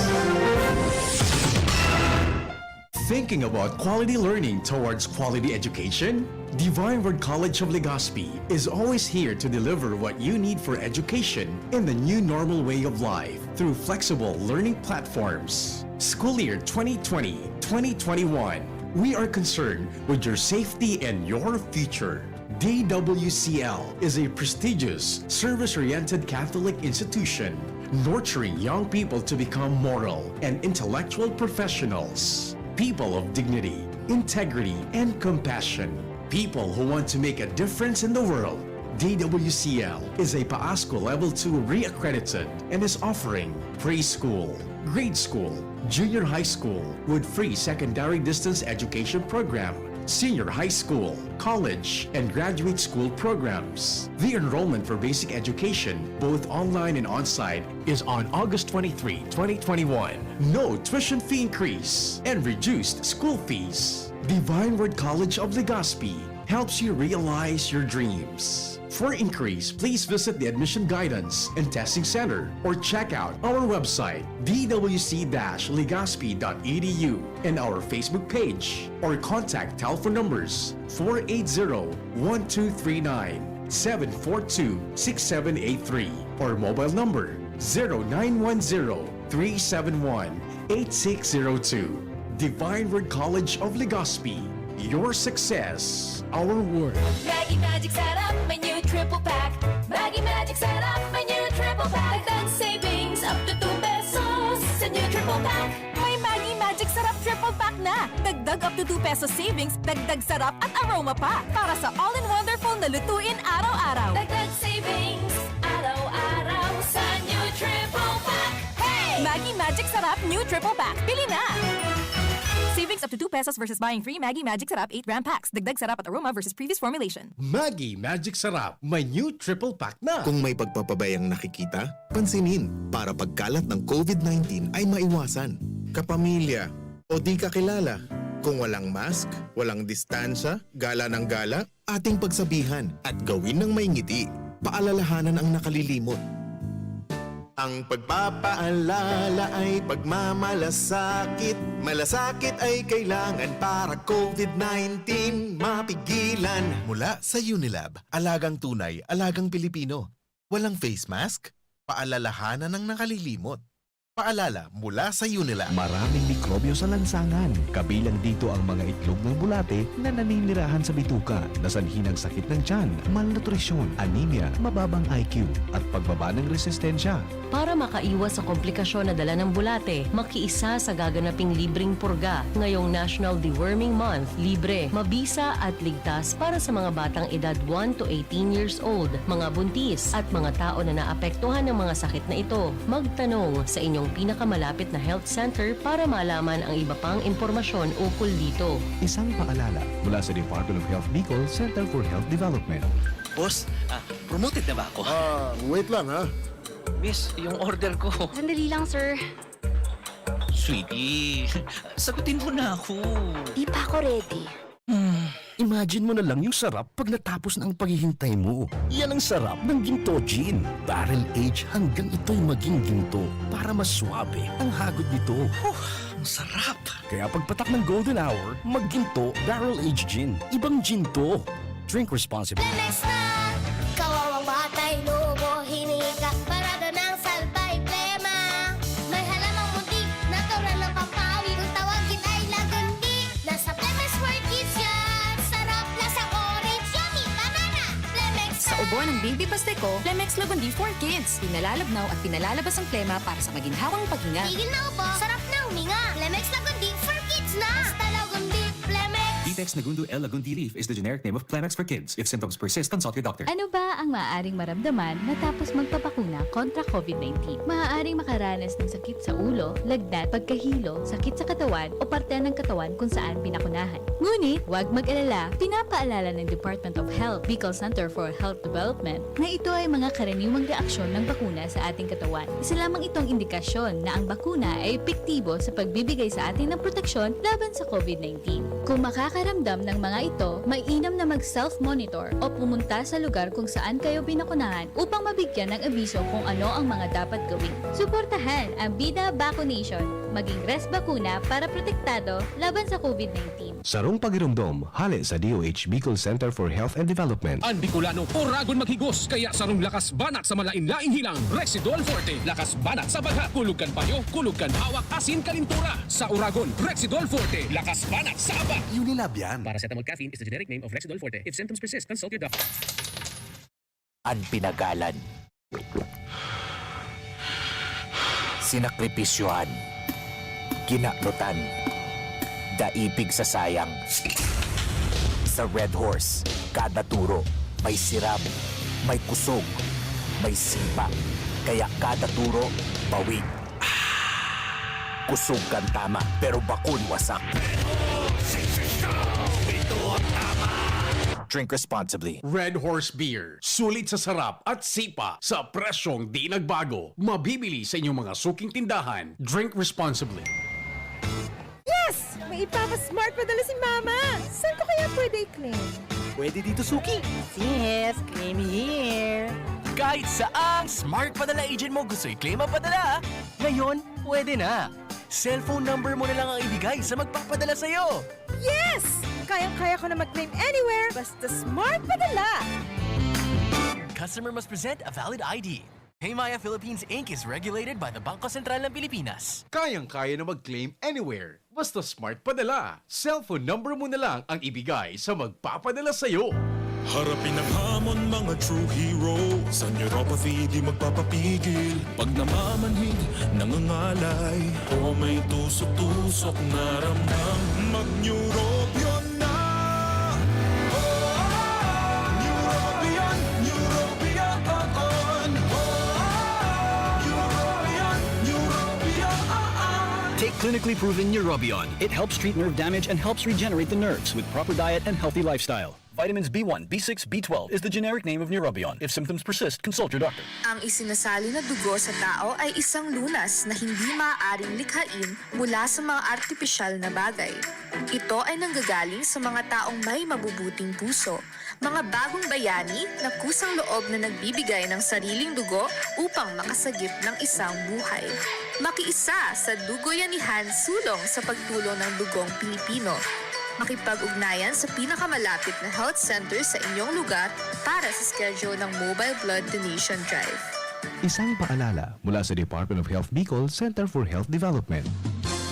Thinking about quality learning towards quality education? Divine Word College of Legazpi is always here to deliver what you need for education in the new normal way of life through flexible learning platforms. School year twenty twenty, twenty twenty-one, we are concerned with your safety and your future. D W C L is a prestigious, service-oriented Catholic institution nurturing young people to become moral and intellectual professionals, people of dignity, integrity, and compassion, people who want to make a difference in the world. D W C L is a PAASCO Level two re-accredited and is offering preschool, grade school, junior high school with free secondary distance education program, senior high school, college, and graduate school programs. The enrollment for basic education, both online and on-site, is on August twenty-three, twenty twenty-one. No tuition fee increase and reduced school fees. Divine Word College of Legazpi helps you realize your dreams. For inquiries, please visit the Admission Guidance and Testing Center or check out our website, d w c dash legazpi dot e d u, and our Facebook page, or contact telephone numbers four eight zero, one two three nine, seven four two, six seven eight three, or mobile number zero nine one zero, three seven one, eight six zero two. Divine Word College of Legazpi. Your success, our work. Maggi Magic Sarap, may new Triple pack. Maggi Magic Sarap, may new triple pack. Dagdag savings up to two pesos sa new triple pack. May Maggi Magic Sarap Triple Pack na! Dagdag up to two pesos savings, dagdag sarap at aroma pa! Para sa all-in-wonderful na lutuin araw-araw. Dagdag savings, araw-araw sa new triple pack. Hey! Maggi Magic Sarap New Triple Pack. Bili na! Savings up to two pesos versus buying three Maggi Magic Sarap eight gram packs. Dagdag sarap at aroma versus previous formulation. Maggi Magic Sarap, may new triple pack na. Kung may pagpapabayang nakikita, pansinin para pagkalat ng COVID nineteen ay maiwasan. Kapamilya o di kakilala, kung walang mask, walang distansya, gala ng gala, ating pagsabihan at gawin ng may ngiti. Paalalahanan ang nakalilimot. Ang pagpapaalala ay pagmamalasakit. Malasakit ay kailangan para COVID nineteen mapigilan. Mula sa Unilab, alagang tunay, alagang Pilipino. Walang face mask? Paalalahanan ang nakalilimot. Paalala mula sa Unilab. Maraming mikrobyo sa lansangan. Kabilang dito ang mga itlog ng bulate na naninirahan sa bituka, na sanhi ng sakit ng tiyan, malnutrisyon, anemia, mababang I Q, at pagbaba ng resistensya. Para makaiwas sa komplikasyon na dala ng bulate, makiisa sa gaganaping libreng purga ngayong National Deworming Month. Libre, mabisa at ligtas para sa mga batang edad one to eighteen years old, mga buntis, at mga tao na naapektuhan ng mga sakit na ito. Magtanong sa inyong pinakamalapit na health center para malaman ang iba pang impormasyon ukol dito. Isang paalala mula sa Department of Health Bicol Center for Health Development. Boss, ah, promoted na ba ako? Ah, wait lang ha. Miss, yung order ko. Sandali lang, sir. Sweetie, sagutin mo na ako. Di pa ako ready. Imagine mo na lang yung sarap pag natapos na ang paghihintay mo. Yan ang sarap ng Ginto Gin. Barrel age hanggang ito'y maging ginto para mas swabe ang hagod nito. Ang sarap! Kaya pagpatak ng golden hour, magginto, barrel age gin. Ibang gin to. Drink responsibly. Lemex na! Kawawang batay, lubo, hinika, parada ng salbay, plema. May halamang munti, natural ng pampawi. Kung tawagin ay lagundi, nasa Lemex for Kids yan. Sarap, lasa orange, yummy, banana. Lemex Sa ubo ng baby Pasteco, Lemex Lagundi for Kids. Pinalalabnaw at pinalalabas ang plema para sa maginhawang paghinga. Tigil na ubo, sarap na huminga. Lemex Lagundi for Kids na. Basta Lagundi, Lemex. Vitex Nagundu L Lagundi Leaf is the generic name of Plemex for kids. If symptoms persist, consult your doctor. Ano ba ang maaaring maramdaman matapos magpabakuna kontra COVID nineteen? Maaaring makaranas ng sakit sa ulo, lagnat, pagkahilo, sakit sa katawan o parte ng katawan kung saan binakunahan. Ngunit, huwag mag-alala, pinapaalala ng Department of Health, Bicol Center for Health Development, na ito ay mga karaniwang reaksyon ng bakuna sa ating katawan. Isa lamang itong indikasyon na ang bakuna ay epektibo sa pagbibigay sa atin ng proteksyon laban sa COVID nineteen. Kung makakaramdam ng mga ito, mainam na mag-self-monitor o pumunta sa lugar kung saan kayo binakunahan upang mabigyan ng abiso kung ano ang mga dapat gawin. Suportahan ang Bida Vaccination. Maging res bakuna para protektado laban sa COVID nineteen. Sarong pagiromdom, hale sa D O H Bicol Center for Health and Development. An Bicolano, oragon maghigos, kaya sarong lakas banat sa malain-laing hilang, Rexidol Forte. Lakas banat sa bagha, kulog kan payo, kulog kan hawak, asin kalintura. Sa oragon, Rexidol Forte. Lakas banat sa aba. Unilab yan. Paracetamol caffeine is the generic name of Rexidol Forte. If symptoms persist, consult your doctor. An pinagalan, sinakripisyohan, kinaknutan, daipig sa sayang. Sa Red Horse, kada turo may siram, may kusog, may sipa. Kaya kada turo, bawig. Kusog kan tama, pero bakun wasak. Drink responsibly. Red Horse Beer. Sulit sa sarap at sipa sa presyong di nagbago. Mabibili sa inyong mga suking tindahan. Drink responsibly. Yes! May ipapa-smart padala si Mama! Saan ko kaya pwede i-claim? Pwede dito, Suki. Sis, claim here. Kahit saang smart padala agent mo gusto i-claim ang padala, ngayon, pwede na. Cellphone number mo na lang ang ibigay sa magpapadala sa'yo. Yes! Kayang-kaya ko na mag-claim anywhere basta smart padala! Customer must present a valid I D. Paymaya Philippines Inc is regulated by the Bangko Sentral ng Pilipinas. Kayang-kaya na mag-claim anywhere. Basta smart padala. Cellphone number mo na lang ang ibigay sa magpapadala sa'yo. Harapin ang hamon, mga true heroes. Ang neuropathy di magpapapigil. Pag namamanhid, nangangalay, o may tusok-tusok na ramdam, mag-Neurobion na! Oh, Neurobion, Neurobion, oh, oh. Neurobion, Neurobion, oh, oh. Take clinically proven Neurobion. It helps treat nerve damage and helps regenerate the nerves with proper diet and healthy lifestyle. Vitamins B one, B six, B twelve is the generic name of Neurobion. If symptoms persist, consult your doctor. Ang isinasali na dugo sa tao ay isang lunas na hindi maaaring likhain mula sa mga artipisyal na bagay. Ito ay nanggagaling sa mga taong may mabubuting puso, mga bagong bayani na kusang loob na nagbibigay ng sariling dugo upang makasagip ng isang buhay. Makiisa sa Dugoyanihan Sulong sa Pagtulong ng Dugong Pilipino. Makipag-ugnayan sa pinakamalapit na health center sa inyong lugar para sa schedule ng Mobile Blood Donation Drive. Isang paalala mula sa Department of Health Bicol Center for Health Development.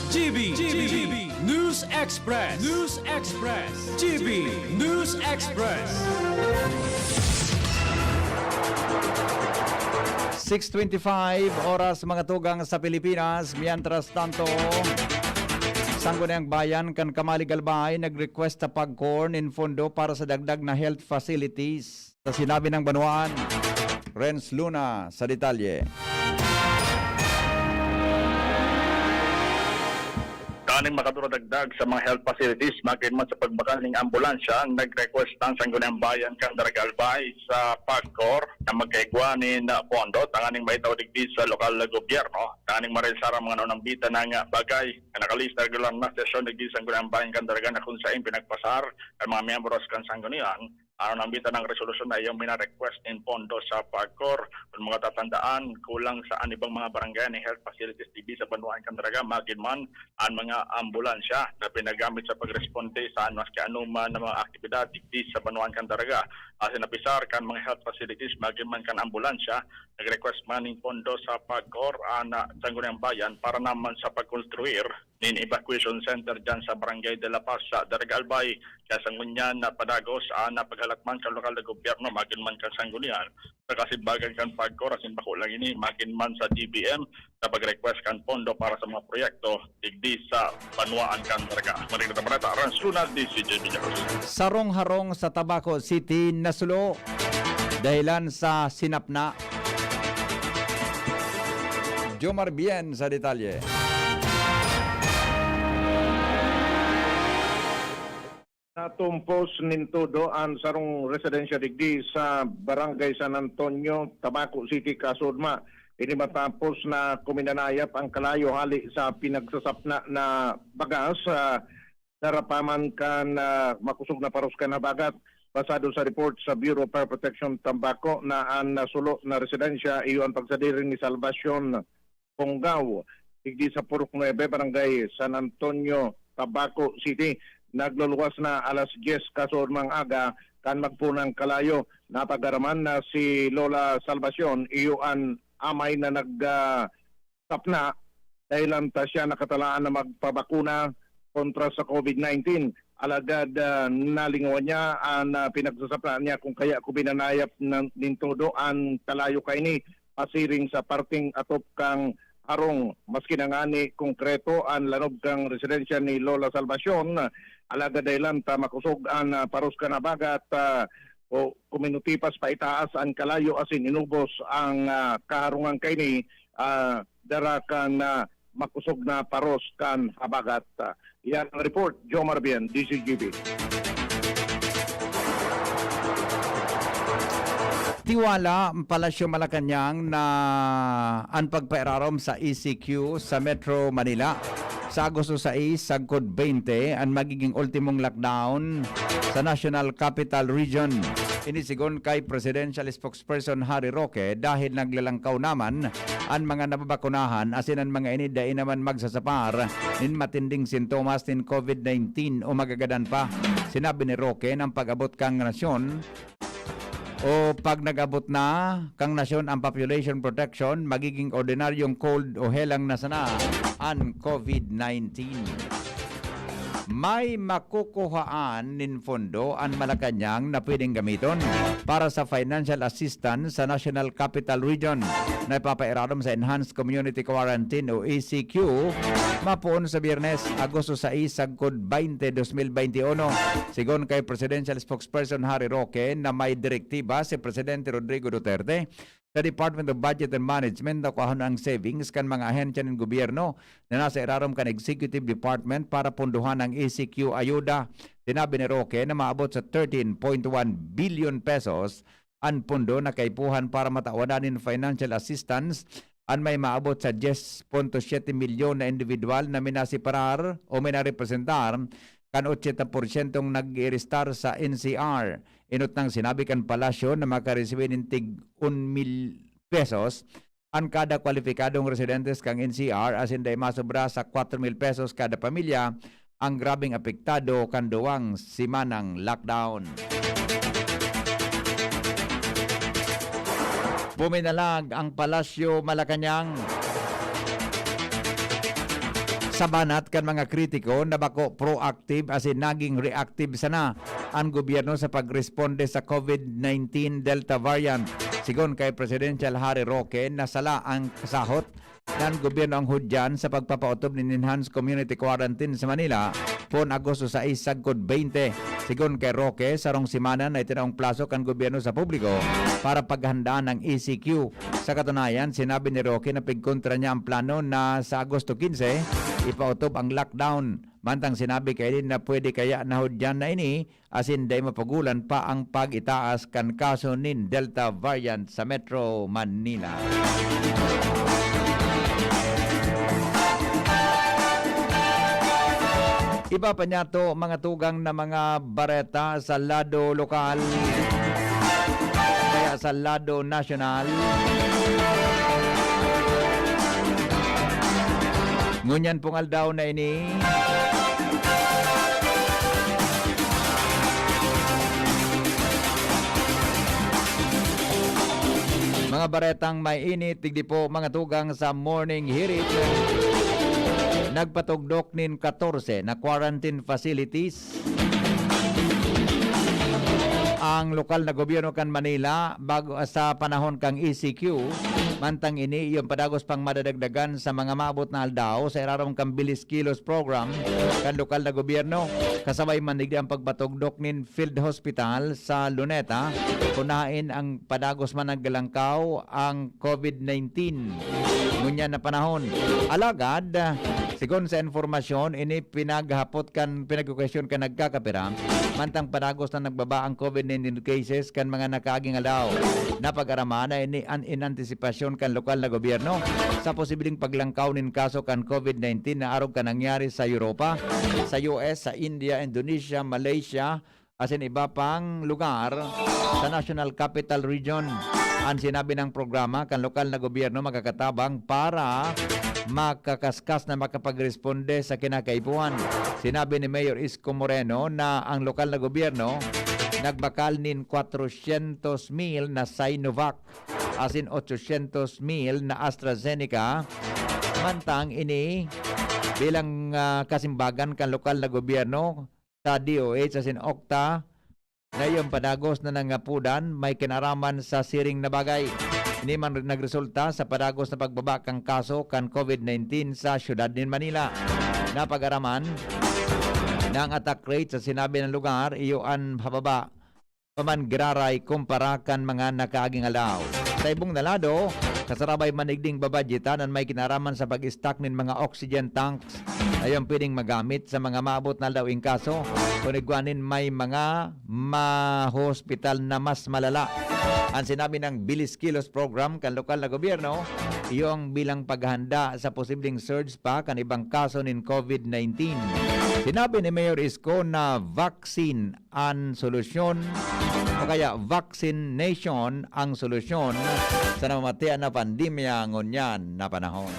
G B, G B, News Express, News Express, G B News Express. Six twenty-five oras, mga tugang, sa Pilipinas. Mientras tanto, Sangguniang Bayan kan Camalig, Albay nag-request sa PAGCOR nin pondo para sa dagdag na health facilities. Sa sinabi ng banwaan, Renz Luna sa detalye. Tanganing makadurog dagdag sa mga health facilities, magin man sa pagbakal ning ambulansya, nag-request ang Sangguniang Bayan kan Daraga, Albay sa PAGCOR na magkaigwa nin pondo tanganing maitao digdi sa lokal na gobyerno. Tanganing marealisar ang mga naunang bida na nga bagay na nakalista regular na sesyon digdi sa Sangguniang Bayan kan Daraga, na kung sain pinagpasar ang mga miyembros kan sanggunian. Ano nang bita ng resolusyon na iyong mina-request nin pondo sa PAGCOR. Kung mga tatandaan, kulang sa anibang mga barangay ni health facilities digdi sa banwaan kan Daraga, magin man ang mga ambulansya na pinagamit sa pagresponde sa maski anuman na mga aktibidad digdi sa banwaan kan Daraga. Asin napisar kan mga health facilities, magin man kan ambulansya, nag-request man nin pondo sa PAGCOR ang Sangguniang Bayan para naman sa pagkonstruir nin evacuation center diyan sa Barangay de la Paz sa Daraga, Albay. Kaya sa ngunyan na padagos, ah, napaghalat man kan lokal na gobyerno, magin man kan sanggunian, sa kasimbagan kan PAGCOR, asin bako lang ini, magin man sa D B M, sa pag-request kan pondo para sa mga proyekto digdi sa banwaan kan Daraga. Maring na balita, Rans Luna, D C J News. Sarong harong sa Tabaco City nasulo dahilan sa sinapna. Jomar Bien sa detalye. Natumpos nin todo an sarong residensya digdi sa Barangay San Antonio, Tabaco City, Kasudma. Ini matapos na kuminanayap ang kalayo hali sa pinagsasapna na bagas, ah, darapaman kan, ah, makosog na paros kan habagat. Basado sa report sa Bureau of Fire Protection Tabaco na an nasulo na residensya iyo an pagsadiri ni Salvacion Ponggaw, digdi sa Purok Nuebe, Barangay San Antonio, Tabaco City. Nagluluwas na alas dyes kasuodmang aga kan magpunang kalayo. Napagaraman na si Lola Salvacion, iyo an amay na nag, ah, tapna, dahilan ta siya nakatalaan na magpabakuna kontra sa COVID nineteen. Alagad, ah, nalingawan niya an, ah, pinagsasapna niya, kung kaya kuminanayap na, nin todo an kalayo kaini, pasiring sa parteng atop kan harong. Maski na ngani konkreto an lanob kan residensya ni Lola Salvacion, alagad dahilan ta makosog an, ah, paros kan habagat, ah, o kuminutipas paitaas an kalayo asin inubos ang, ah, kaharungan kaini, ah, dara kan, ah, makosog na paros kan habagat. Yan ang report, Jomar Bien, D Z G B. Tiwala ang Palasyo Malacañang na an pagpairarom sa E C Q sa Metro Manila sa Agosto sais sagkod twenty an magiging ultimong lockdown sa National Capital Region. Ini sigon kay Presidential Spokesperson Harry Roque, dahil naglalangkaw naman an mga nababakunahan asin an mga ini dai naman magsasapar nin matinding sintomas nin COVID nineteen o magagadan pa. Sinabi ni Roque na pag-abot kan nasyon o pag nag-abot na kan nasyon ang population protection, magiging ordinaryong cold o helang na sana an COVID nineteen. May makukuhaan nin pondo an Malacañang na pwedeng gamiton para sa financial assistance sa National Capital Region na ipapairarom sa Enhanced Community Quarantine o E C Q mapoon sa Biyernes, Agosto sais, sagkod twenty, dos mil benti uno. Sigon kay Presidential Spokesperson Harry Roque na may direktiba si Presidente Rodrigo Duterte sa Department of Budget and Management na kuahon ang savings kan mga ahensya nin gobyerno na nasa irarom kan Executive Department para punduhan ang E C Q ayuda. Sinabi ni Roque na maabot sa thirteen point one billion pesos an pondo na kaipuhan para matawan nin financial assistance an may maabot sa diyes punto siyete milyon na individual na minaseparar o minarepresentar kan ochenta porsyentong nag-iristar sa N C R. Inot nang sinabi kan palasyo na makaresibi nin tig un mil pesos an kada kwalipikadong residentes kan N C R, asin dai masobra sa kwatro mil pesos kada pamilya ang grabeng apektado kan duwang semanang lockdown. Puminalag ang Palasyo Malacañang sa banat kan mga kritiko na bako proactive asin naging reactive sana an gobyerno sa pagresponde sa COVID nineteen Delta variant. Sigon kay Presidential Harry Roque, nasala ang kasahot kan gobyerno ang hudyan sa pagpapaotob nin enhanced community quarantine sa Manila poon Agosto sais sagkod twenty. Sigon kay Roque, sarong semana na itinao ang plaso kan gobyerno sa publiko para paghandaan ang E C Q. Sa katunayan, sinabi ni Roque na pigkontra niya ang plano na sa Agosto quince, ipaotob ang lockdown. Mantang sinabi kaini na pwede kaya na hudyan na ini asin dai mapagulan pa ang pag-itaas kan kaso nin Delta variant sa Metro Manila. Iba pa niyato, mga tugang, na mga bareta sa lado lokal, kaya sa lado nasyonal. Ngunyan pong aldaw na ini, mga baretang mainit, digdi po, mga tugang, sa Morning Hirit. Nagpatugdok nin katorse na quarantine facilities ang lokal na gobyerno kan Manila bago, sa panahon kan E C Q. Mantang ini, iyo an padagos pang madadagdagan sa mga maabot na aldaw sa irarom kan Bilis Kilos Program kan lokal na gobyerno, kasabay man digdi ang pagpatugdok nin field hospital sa Luneta, kun haen ang padagos man naglalangkaw ang COVID nineteen ngunyan na panahon. Alagad, sigon sa impormasyon, ini pinaghapot kan, pinagkukwestiyon kan nagkakapira, mantang padagos na nagbaba ang COVID nineteen cases kan mga nakaaging aldaw. Napag-araman na ini an in antisipasyon kan lokal na gobyerno sa posibleng paglangkaw nin kaso kan COVID nineteen na arog kan nangyari sa Europa, sa U S, sa India, Indonesia, Malaysia, asin iba pang lugar sa National Capital Region. An sinabi ng programa kan lokal na gobyerno makakatabang para makakaskas na makapagresponde sa kinakaipuhan. Sinabi ni Mayor Isko Moreno na ang lokal na gobyerno nagbakal nin kwatrosyentos mil na Sinovac asin otsosyentos mil na AstraZeneca. Mantang ini, bilang, ah, kasimbagan kan lokal na gobyerno, sa D O H asin OCTA, na iyo an padagos na nangapodan may kinaraman sa siring na bagay. Ini man nagresulta sa padagos na pagbaba kan kaso kan COVID nineteen sa siyudad nin Manila. Napag-araman na ang attack rate sa sinabi na lugar iyo an hababa pa man giraray kumpara kan mga nakaaging aldaw. Sa ibong na lado, kasarabay man digding babadyetan an may kinaraman sa pag-stock nin mga oxygen tanks na iyo an pwedeng magamit sa mga maabot na aldaw in kaso kun igwa nin may mga mahospital na mas malala. An sinabi ng Bilis Kilos Program kan lokal na gobyerno, iyo an bilang paghahanda sa posibleng surge pa kan ibang kaso nin COVID nineteen. Sinabi ni Mayor Isko na vaccine an solusyon o kaya vaccination ang solusyon sa namamatean na pandemya ngunyan na panahon.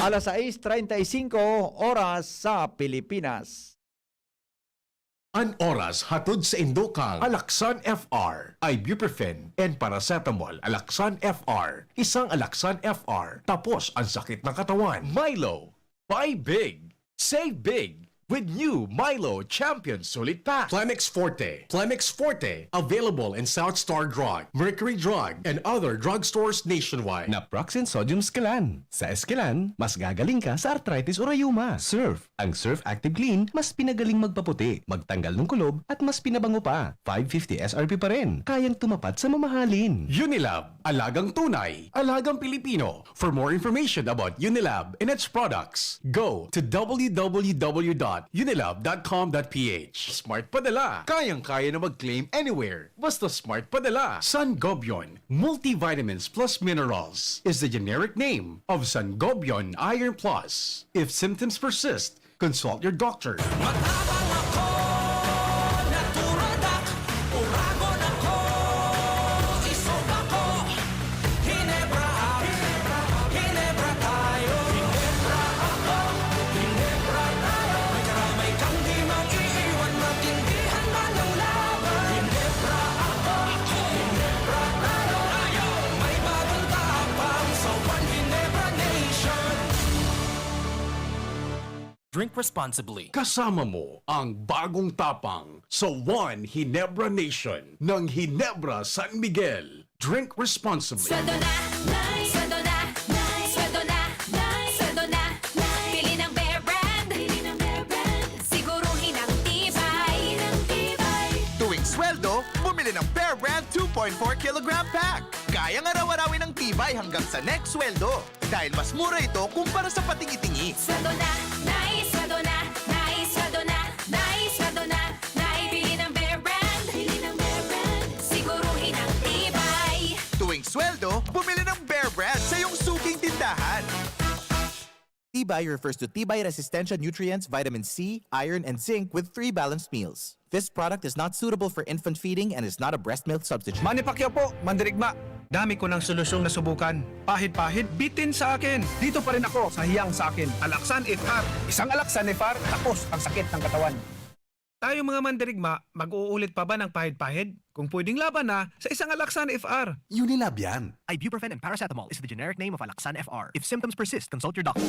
Alas sais treinta y cinco oras sa Pilipinas. An oras hatod saindo kan Alaxan F R, ibuprofen and paracetamol. Alaxan F R, isang Alaxan F R, tapos ang sakit ng katawan. Milo, Buy big, save big with new Milo Champion Sulit Pack. Clemix Forte. Clemix Forte. Available in South Star Drug, Mercury Drug, and other drugstores nationwide. Naproxen Sodium Scalan. Sa Escalan, mas gagaling ka sa arthritis o rayuma. Surf. Ang Surf Active Clean mas pinagaling magpaputi, magtanggal ng kulob, at mas pinabango pa. Five fifty S R P pa rin. Kayang tumapat sa mamahalin. Unilab, alagang tunay, alagang Pilipino. For more information about Unilab and its products, go to w w w dot unilab dot com dot p h. Smart Padala. Kayang-kaya na mag-claim anywhere. Basta Smart Padala. Sangobion Multivitamins Plus Minerals is the generic name of Sangobion Iron Plus. If symptoms persist, consult your doctor. Matapang ako, natural dak, uragon ako, isog ako, Hinebra ako, Hinebra tayo, Hinebra ako, Hinebra tayo, may karamay kang di mag-iiwan, matindihan man ang laban, Hinebra ako, Hinebra tayo, may bagong tapang sa One Hinebra Nation. Drink responsibly. Kasama mo ang bagong tapang sa One Hinebra Nation ng Hinebra San Miguel. Drink responsibly. Sweldo na, Nay! Sweldo na, Nay! Sweldo na, Nay! Sweldo na, Nay! Pili ng Bear Brand! Pili ng Bear Brand! Siguruhin ang tibay! Ang tibay! Tuwing sweldo, bumili ng Bear Brand two point four kilogram pack. Kayang araw-arawin ang tibay hanggang sa next sweldo. Dahil mas mura ito kumpara sa patingi-tingi. Sweldo na, Nay! Sweldo na, Nay! Sweldo na, Nay! Sweldo na, Nay! Bili ng Bear Brand! Bili ng Bear Brand! Siguruhin ang tibay! Tuwing sweldo, bumili ng Bear Brand sa iyong suking tindahan. Tibay refers to Tibay Resistensya nutrients, vitamin C, iron, and zinc with three balanced meals. This product is not suitable for infant feeding and is not a breast milk substitute. Manny Pacquiao po, mandirigma. Dami ko ng solusyong nasubukan. Pahid-pahid, bitin sa akin. Dito pa rin ako sa hiyang sa akin. Alaxan F R. Isang Alaxan F R, tapos ang sakit ng katawan. Tayo mga mandirigma, mag-uulit pa ba ng pahid-pahid? Kung pwedeng laban na, sa isang Alaxan F R. Unilab yan. Ibuprofen and paracetamol is the generic name of Alaxan F R. If symptoms persist, consult your doctor.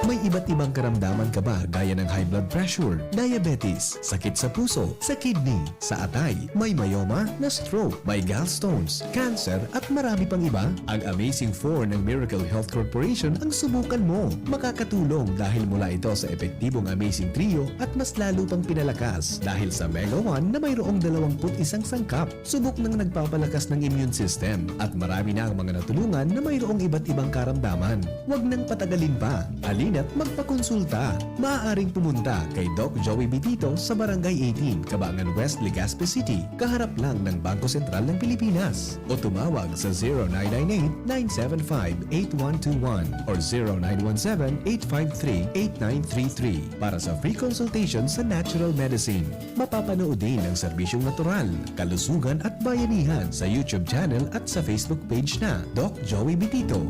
May iba't ibang karamdaman ka ba gaya ng high blood pressure, diabetes, sakit sa puso, sa kidney, sa atay, may myoma, na stroke, may gallstones, cancer, at marami pang iba? Ang Amazing Four ng Miracle Health Corporation ang subukan mo. Makakatulong dahil mula ito sa epektibong Amazing Trio at mas lalo pang pinalakas dahil sa Mega One na mayroong dalawampu't isang sangkap. Subok nang nagpapalakas ng immune system at marami na ang mga natulungan na mayroong iba't ibang karamdaman. Huwag nang patagalin pa. Halina't magpakonsulta. Maaaring pumunta kay Doc Joey Bitito sa Barangay eighteen, Cabangan West, Legazpi City, kaharap lang ng Bangko Sentral ng Pilipinas. O tumawag sa zero nine nine eight, nine seven five, eight one two one or zero nine one seven, eight five three, eight nine three three para sa free consultation sa natural medicine. Mapapanood din ang serbisyong natural, kalusugan at bayanihan sa YouTube channel at sa Facebook page na Doc Joey Bitito.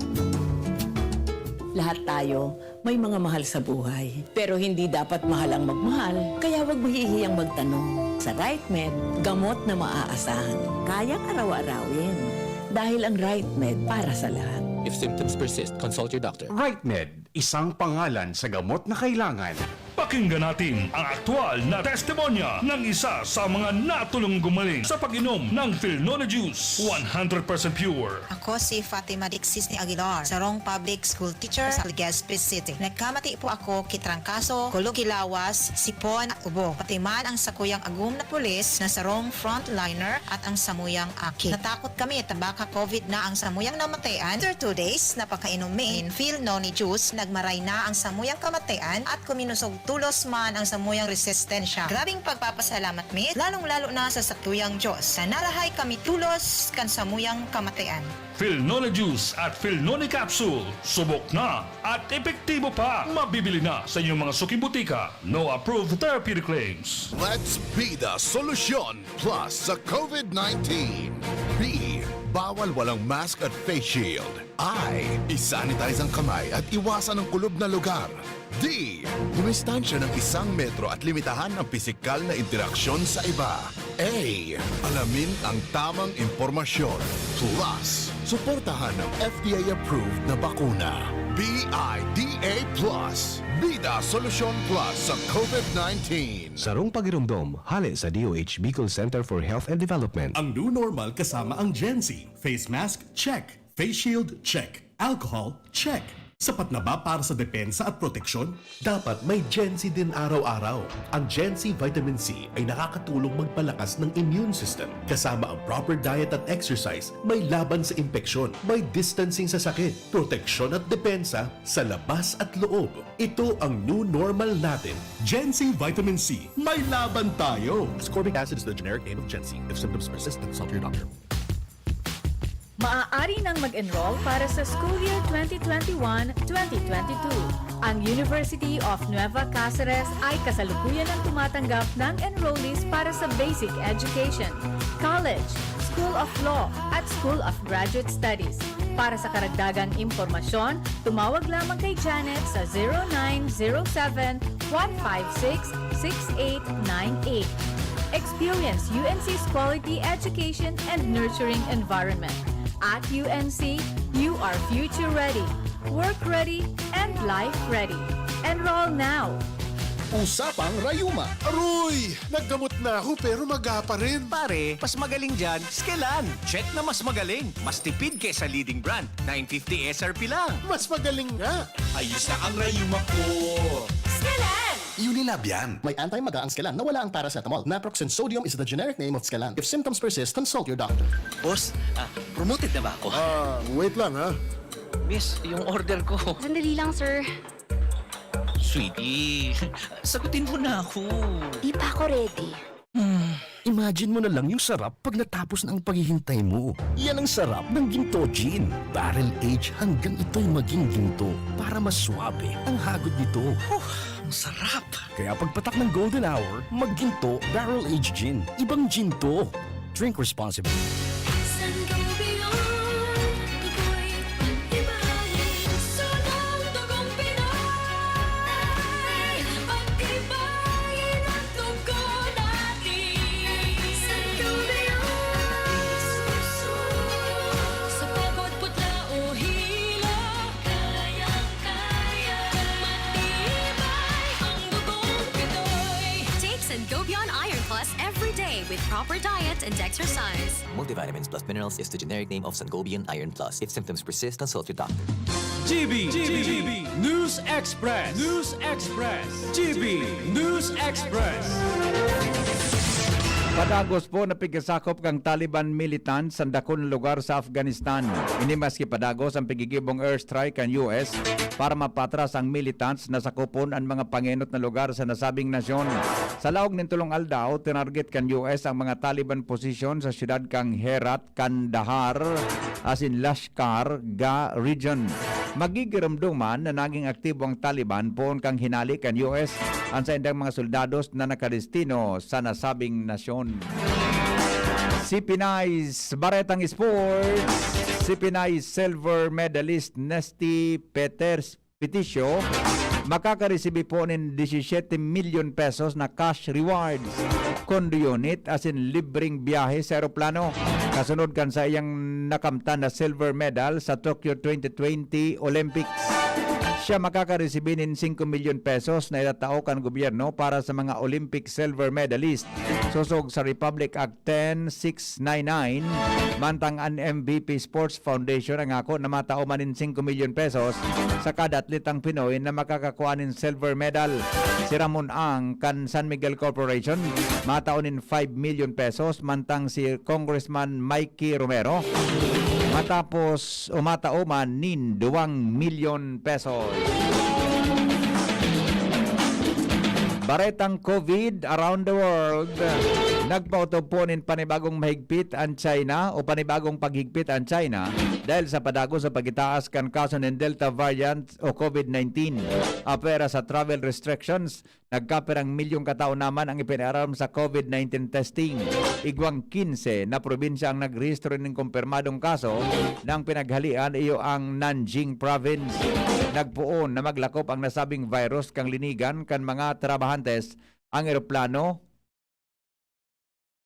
Lahat tayo may mga mahal sa buhay. Pero hindi dapat mahal ang magmahal, kaya huwag mahihiyang magtanong. Sa RightMed, gamot na maaasahan. Kayang araw-arawin. Dahil ang RightMed para sa lahat. If symptoms persist, consult your doctor. RightMed, isang pangalan sa gamot na kailangan. Pakinggan natin ang aktual na testimonya ng isa sa mga natulong gumaling sa pag-inom ng Filnone Juice, one hundred percent pure. Ako si Fatima Dixis ni Aguilar, sarong public school teacher sa Legazpi City. Nagkamati po ako ki trangkaso, kulog ki lawas, sipon, ubo. Pati man ang sakuyang agom na pulis na sarong frontliner at ang samuyang aki. Natakot kami ta baka covid na ang samuyang namatayan. After two days na pagkainom mi nin Filnone Juice, nagmaray na ang samuyang kamatayan at kuminusog tolos man ang samuyang resistensya. Grabing pagpapasalamat mi, lalong-lalo na sa sakuyang Diyos, na narahay kami tolos kan samuyang kamatayan. Filnone Juice at Filnone Capsule, subok na at epektibo pa. Mabibili na sa inyong mga suking butika. No approved therapeutic claims. Let's be the solution plus sa covid nineteen. Be bawal Bawal walang mask at face shield. I. I-sanitize ang kamay at iwasan ang kulob na lugar. D. Dumistansya ng isang metro at limitahan ang pisikal na interaksyon sa iba. A. Alamin ang tamang impormasyon. Plus, suportahan ang F D A-approved na bakuna. B I D A plus. Bida Solusyon Plus sa COVID nineteen. Sarong pagiromdom, hale sa D O H Bicol Center for Health and Development. Ang new normal kasama ang Gen Z. Face mask, check. Face shield, check. Alcohol, check. Sapat na ba para sa depensa at proteksyon? Dapat may Gen Z din araw-araw. Ang Gen Z Vitamin C ay nakakatulong magpalakas ng immune system. Kasama ang proper diet at exercise, may laban sa impeksyon, may distancing sa sakit, proteksyon at depensa sa labas at loob. Ito ang new normal natin. Gen Z Vitamin C, may laban tayo! Ascorbic acid is the generic name of Gen Z. If symptoms persist, consult your doctor. Maaari nang mag-enroll para sa school year twenty twenty-one, twenty twenty-two. Ang University of Nueva Cáceres ay kasalukuyan ang tumatanggap ng enrollees para sa basic education, college, School of Law, at School of Graduate Studies. Para sa karagdagang impormasyon, tumawag lamang kay Janet sa zero nine zero seven, one five six, six eight nine eight. Experience U N C's quality education and nurturing environment. At U N C, you are future ready, work ready, and life ready. Enroll now! Usapang Rayuma. Aroy! Naggamot na ako pero maga pa rin. Pare, mas magaling dyan, Skelan. Check na mas magaling. Mas tipid kaysa leading brand. Nine fifty S R P lang. Mas magaling nga. Ayos na ang rayuma ko. Skelan! Unilab yan. May anti-maga ang Skelan na wala ang paracetamol. Naproxen sodium is the generic name of Skelan. If symptoms persist, consult your doctor. Boss, ah, promoted na ba ako? Ah, wait lang ha. Miss, yung order ko. Sandali lang, sir. Sweetie, sagutin mo na ako. Di pa ako ready. Hmm, imagine mo na lang yung sarap pag natapos na ang paghihintay mo. Yan ang sarap ng Ginto Gin. Barrel age hanggang ito'y maging ginto para mas suabe ang hagod nito. Huh, ang sarap! Kaya pagpatak ng golden hour, magginto, barrel age gin. Ibang gin to. Drink responsibly. Sangobion, tukoy, pag-ibahin, sunong dugong Pinoy. Pag-ibahin ang dugo natin. Sangobion, suso, sa pagod, putla o hilo. Kayang-kaya, matibay ang dugong Pinoy. Take Sangobion Iron Plus every day with proper diet and exercise. Multivitamins plus minerals is the generic name of Sangobion Iron Plus. If symptoms persist, consult your doctor. G B, G B, News Express, News Express, G B, News Express. Padagos po na pigasakop kan Taliban militant sa dakul na lugar sa Afghanistan. Ini maski padagos ang pigigibong airstrike kan U S para mapatras ang militants na sakupon an mga pangenot na lugar sa nasabing nasyon. Sa laog nin tolong aldaw, tinarget kan U S ang mga Taliban position sa siyudad kan Herat, Kandahar, asin Lashkar Gah region. Magigiromdoman na naging aktibo ang Taliban poon kan hinale kan U S an saindang mga soldados na nakadestino sa nasabing nasyon. Si Pinay, baretang sports, si Pinay silver medalist Nesty Peters Peticio makakaresibi po nin disisiete milyon pesos na cash rewards, condo unit asin libreng biyahe sa eroplano, kasunod kan saiyang nakamtan na silver medal sa Tokyo twenty twenty Olympics. Siya makakaresibi nin singko milyon pesos na itatao kan gobyerno para sa mga Olympic silver medalist sosog sa Republic Act ten six nine nine, mantang an M V P Sports Foundation nangako na matao man nin singko milyon pesos sa kada atletang Pinoy na makakakua nin silver medal. Si Ramon Ang kan San Miguel Corporation matao nin five milyon pesos, mantang si Congressman Mikey Romero matapos o matao man nin duwang milyon pesos. Baretang COVID around the world. Nagpaotob po nin panibagong mahigpit ang China o panibagong paghigpit ang China dahil sa padagos sa pagitaas kan kaso nin Delta variant o COVID nineteen. Apwera sa travel restrictions, nagkapirang milyong katao naman ang ipinaaram sa COVID nineteen testing. Igwang kinse na probinsya ang nagrehistro nin kumpirmadong kaso. Nang pinaghalian, iyo ang Nanjing Province. Nagpoon na maglakop ang nasabing virus kan linigan kan mga trabahantes ang eroplano,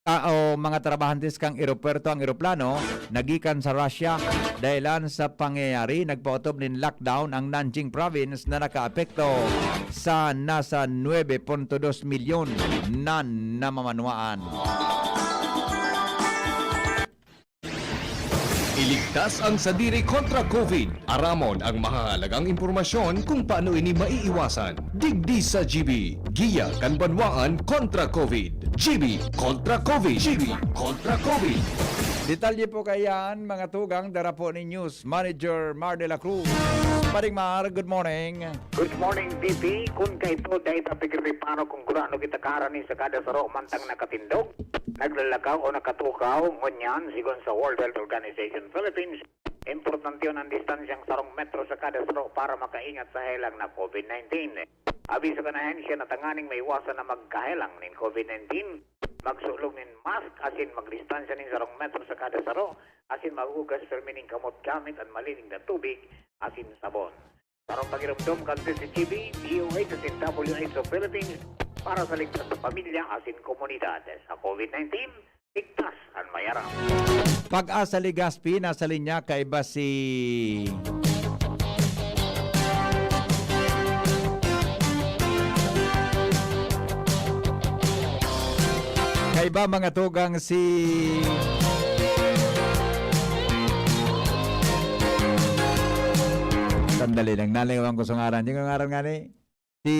ah, o mga trabahantes kan eropuwerto ang eroplano nagikan sa Russia. Dahilan sa pangyayari, nagpaotob nin lockdown ang Nanjing Province na nakaapekto sa nasa nuebe punto dos milyon na namamanwaan. Iligtas ang sadiri kontra COVID. Aramon ang mahahalagang impormasyon kung paano ini maiiwasan. Digdi sa G B, Giya kan Banwaan kontra COVID. G B kontra COVID. G B kontra COVID. Detalye po kaiyan, mga tugang, dara po ni News Manager Mar de la Cruz. Paring Mar, good morning. Good morning, B P. Kun kaito, dai ta pigiriparo kun gurano kita kaharani sa kada saro mantang nakatindog, naglalakaw o nakatukaw. Ngunyan, sigon sa World Health Organization Philippines, importante yon ang distansyang sarong metro sa kada saro para makaingat sa helang na COVID nineteen. Abiso kan ahensya na tanganing maiwasan na magkahelang nin COVID nineteen, magsulog nin mask asin magdistansya nin sarong metro sa kada saro, asin maghugas permi nin kamot gamit an malinig na tubig asin sabon. Sarong pagiromdom kan C C T V, D O H asin W H O Philippines para sa ligtas na pamilya asin komunidad. Sa COVID nineteen, ligtas an mayaram. Pag-asa Legazpi, nasa linya, kaiba si Kaiba, mga tugang, si, sandali lang, naliwan ko sa ngaran. Yung ngaran nga ni, si,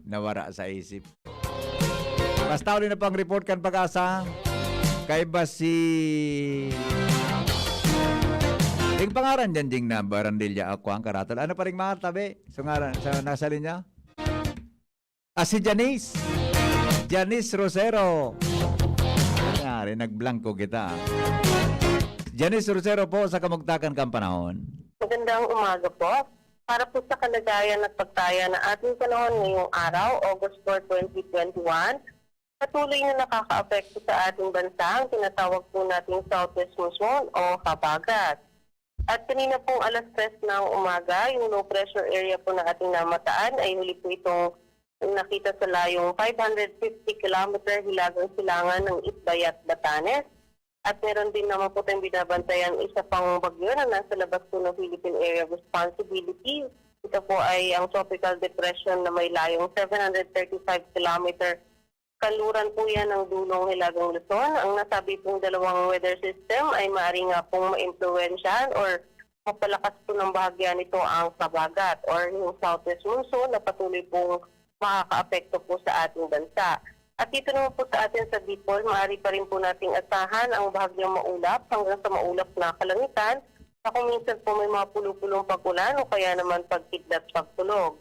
nawara sa isip. Basta uli na pang report kan Pag-asa. Kaiba si, yung pangaran dyan, ding na barandilya ako ang karatol. Ano pa rin, mga tabi? So, ngaran, sa, nasa linya? Ah, si Janice. Janice Rosero. Nangyari, nagblangko kita. Janice Rosero po sa Kamugtakan kan Panahon. Magandang umaga po. Para po sa kalagayan at pagtaya ng ating panahon ngayong araw, August four, twenty twenty-one, patuloy na nakakaapekto sa ating bansa ang tinatawag po nating southwest monsoon o habagat. At kanina pong alas tres ng umaga, yung low pressure area po na ating namataan ay huli po itong nakita sa layong five hundred fifty kilometer hilagang silangan ng Itbayat, Batanes. At meron din naman po tayong binabantayan isa pang bagyo na nasa labas po ng Philippine Area of Responsibility. Ito po ay ang tropical depression na may layong seven hundred thirty-five kilometer. Kanluran po yan ng dulong Hilagang Luzon. Ang nasabi pong dalawang weather system ay maaari nga pong maimpluwensyahan or mapalakas po ng bahagya nito ang sabagat or yung southwest monsoon na patuloy pong makakaapekto po sa ating bansa. At dito naman po sa atin sa Bicol, maaari pa rin po nating asahan ang bahagyang maulap hanggang sa maulap na kalangitan na kung minsan po may mga pulo-pulong pag-ulan o kaya naman pagkidlat pagkulog.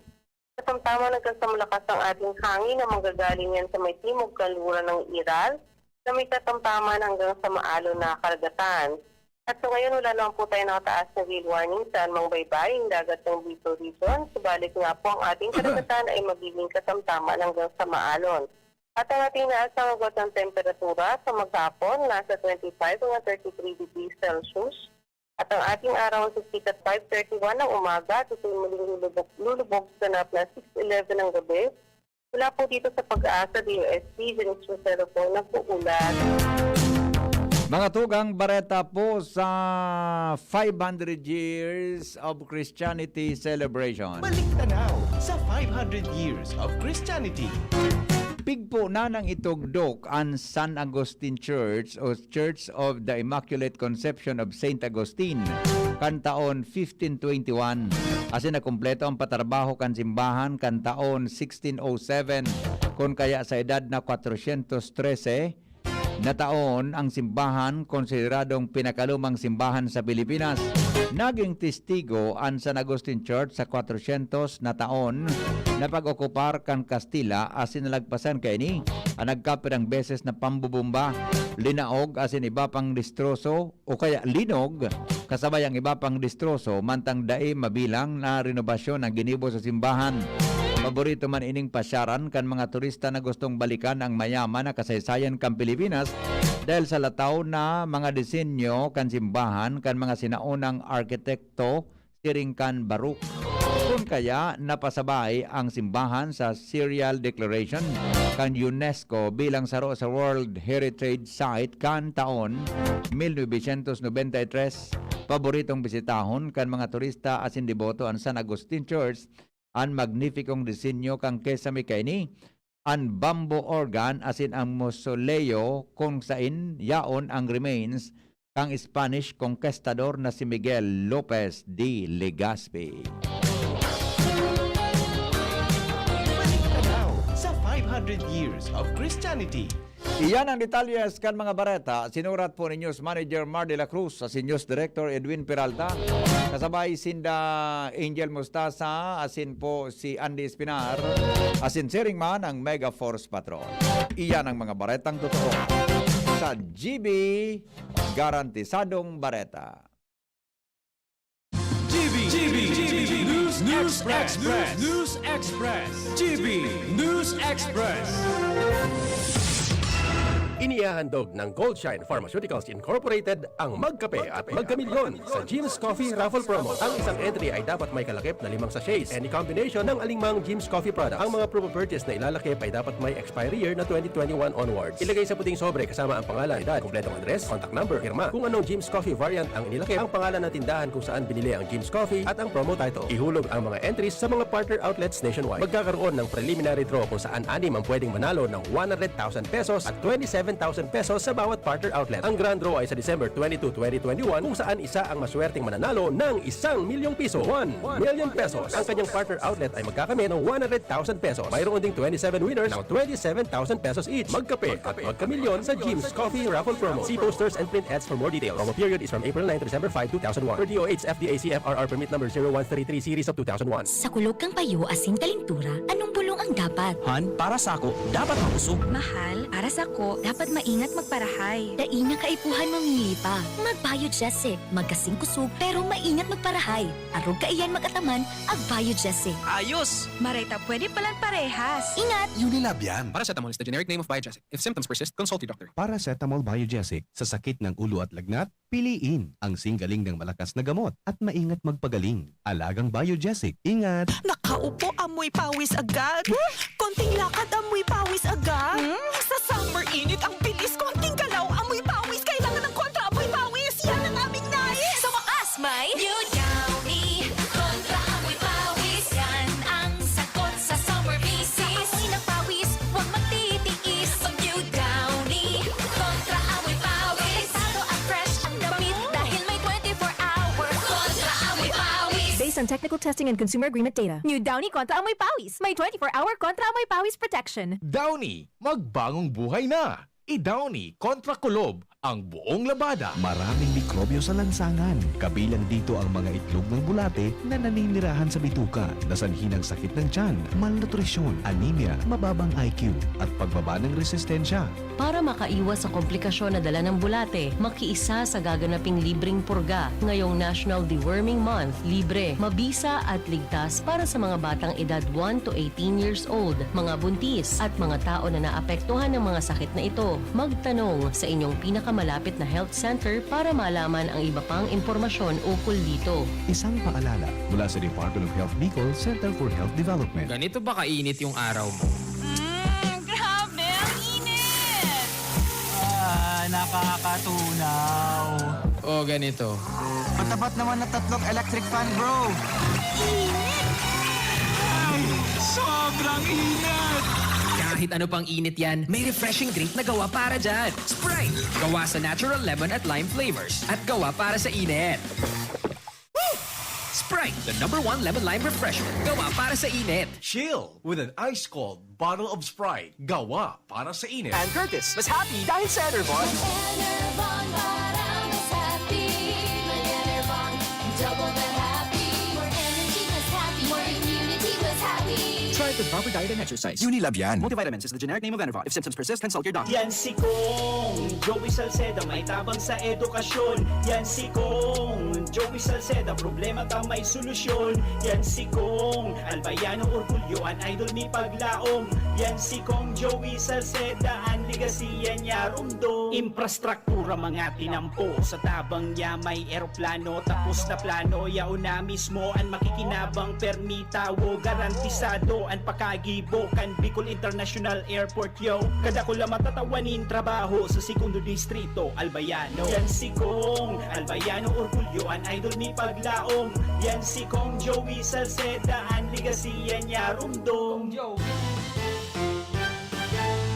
Katamtaman hanggang sa malakas ang ating hangin na manggagaling yan sa may timog kanluran ng Iral na may katamtaman hanggang sa maalon na karagatan. At sa ngayon, wala naman po tayo nakataas na gale warning sa anumang baybayin dagat ng Bicol Region, subalit nga po ang ating karagatan ay magiging katamtaman hanggang sa maalon. At ang ating inaasahang agwat ng temperatura sa maghapon, nasa twenty-five hanggang thirty-three degrees Celsius. At ang ating araw ang sisikat five thirty-one ng umaga at ito'y muling lulubog, lulubog sa ganap na six eleven ng gabi. Mula po dito sa Pag-asa, D O S T, Janice Rosero po, nag-uulat. Mga tugang, bareta po sa five hundred years of Christianity celebration. Balik tanaw sa five hundred years of Christianity. Pigpo na nang itugdok an San Agustin Church o Church of the Immaculate Conception of Saint Augustine kan taon fifteen twenty-one, asin nakumpleto ang patarbaho kan simbahan kan taon sixteen oh seven, kun kaya sa edad na kwatrosyentos trese, na taon, ang simbahan, konsideradong pinakalumang simbahan sa Pilipinas. Naging testigo an San Agustin Church sa kwatrosyentos na taon na pag-okupar kan Kastila, asin nalagpasan kaini an nagkapirang beses na pambobomba, linaog asin iba pang destroso o kaya linog, kasabay ang iba pang destroso, mantang dai mabilang na renobasyon ang ginibo sa simbahan. Paborito man ining pasyaran kan mga turista na gustong balikan ang mayaman na kasaysayan kan Pilipinas dahil sa lataw na mga disenyo kan simbahan kan mga sinaunang arkitekto siring kan Baroque. Kun kaya, napasabay ang simbahan sa Serial Declaration kan UNESCO bilang saro sa World Heritage Site kan taon mil novecientos nobenta y tres. Paboritong bisitahon kan mga turista asin deboto an San Agustin Church, an magnipikong disenyo kan kesame kaini, an bamboo organ asin ang mausoleo kung sain yaon ang remains kan Spanish conquistador na si Miguel Lopez de Legazpi. Balik tanaw sa five hundred years of Christianity. Iyan ang detalye kan mga bareta. Sinurat po ni News Manager Mar de la Cruz, asin News Director Edwin Peralta. Kasabay sinda Angel Mostasa, asin po si Andy Espinar, asin siring man ang Mega Force Patrol. Iyan ang mga baretang totoo sa G B Garantisadong Bareta. G B, G B, G B News, News Express. News Express. G B News Express. Inihahandog ng Goldshine Pharmaceuticals Incorporated ang Magkape at Magkamilyon sa Jim's Coffee Raffle Promo. Ang isang entry ay dapat may kalakip na limang sachets, any combination ng alingmang Jim's Coffee product. Ang mga proof of purchase na ilalakip ay dapat may expiry year na twenty twenty-one onwards. Ilagay sa puting sobre kasama ang pangalan, edad, kompletong address, contact number, pirma. Kung anong Jim's Coffee variant ang inilakip, ang pangalan ng tindahan kung saan binili ang Jim's Coffee at ang promo title. Ihulog ang mga entries sa mga partner outlets nationwide. Magkakaroon ng preliminary draw kung saan anim ang pwedeng manalo ng one hundred thousand pesos at twenty-seven thousand pesos sa bawat partner outlet. Ang grand draw ay sa December twenty-two, twenty twenty-one, kung saan isa ang maswerteng mananalo ng isang milyong piso, one million pesos. Ang kanyang partner outlet ay magkakamit ng one hundred thousand pesos. Mayroon ding twenty-seven winners ng twenty-seven thousand pesos each. Magkape at magkamilyon sa Jim's Coffee Raffle Promo. See posters and print ads for more details. Promo period is from April nine to December five, two thousand one. Per D O H F D A C F R R permit number zero one three three series of two thousand one. Sa kulog kan payo asin kalentura, anong bulong ang dapat? Han, para sako, dapat makusog. Mahal, para sako, dapat maingat magparahay. Dai na kaipuhan mamili pa. Mag-Biogesic. Magkasing kusog, pero maingat magparahay. Arog kaiyan mag-ataman, ag-Biogesic. Ayos! Maray ta pwede palan parehas. Ingat! Unilab yan. Paracetamol is the generic name of Biogesic. If symptoms persist, consult your doctor. Paracetamol Biogesic. Sa sakit ng ulo at lagnat, piliin ang singgaling ng malakas na gamot at maingat magpagaling. Alagang Biogesic. Ingat! Nakaupo, amoy pawis agad. Konting lakad, amoy pawis agad. Hmm? Sa summer init, ang bilis. Konting galaw, amoy pawis. Kailangan ng kontra amoy pawis. Yan ang aming nais. Sa wakas, may New Downy. Kontra amoy pawis. Yan ang sagot sa summer bisis. Amoy ng pawis, huwag magtitiis. Mag New Downy. Kontra amoy pawis. Protektado at fresh ang damit dahil may twenty-four hour kontra amoy pawis. Based on technical testing and consumer agreement data. New Downy kontra amoy pawis. May twenty-four hour kontra amoy pawis protection. Downy, magbagong buhay na! I-Downy kontra kulob ang buong labada. Maraming mikrobyo sa lansangan. Kabilang dito ang mga itlog ng bulate na naninirahan sa bituka na sanhi ng sakit ng tiyan, malnutrisyon, anemia, mababang I Q, at pagbaba ng resistensya. Para makaiwas sa komplikasyon na dala ng bulate, makiisa sa gaganaping libreng purga ngayong National Deworming Month. Libre, mabisa at ligtas para sa mga batang edad one to eighteen years old, mga buntis, at mga tao na naapektuhan ng mga sakit na ito. Magtanong sa inyong pinakamalapit na health center para malaman ang iba pang impormasyon ukol dito. Isang paalala mula sa Department of Health Bicol, Center for Health Development. Ganito ba kainit yung araw mo? Mm, grabe! Ang init! Ah, nakakatunaw. O ganito. Matapat naman na tatlong electric fan, bro. Init! Ay, sobrang init! Kahit ano pang init yan, may refreshing drink na gawa para dyan. Sprite! Gawa sa natural lemon at lime flavors at gawa para sa init. Sprite, the number one lemon lime refresher. Gawa para sa init. Chill with an ice-cold bottle of Sprite. Gawa para sa init. And Curtis, mas happy dahil sa Enervon. Enervon para mas happy. Mag-Enervon, double the happy. More energy, mas happy. More immunity, mas happy. Try it with proper diet and exercise. Unilab yan. Multivitamins is the generic name of Enervon. If symptoms persist, consult your doctor. Yan si Kong Joey Salceda, may tabang sa edukasyon. Yan si Kong Joey Salceda, problema ta may solusyon. Yan si Kong Albayano, orgulyo an idol mi paglaom. Yan si Kong Joey Salceda, an legacy yan niya rumdom. Infrastruktura mga tinampo, sa tabang niya may eroplano. Tapos na plano, yaon na mismo an makikinabang. Permi tawo, garantisado an pakagibo kan Bicol International Airport, yo. Kadakula matatawa nin trabaho sa Segundo Distrito, Albayano. Yan si Kong Albayano, orgulyo an idol mi paglaom. Yan si Kong Joey Salceda, an legacy yan niya rumdom.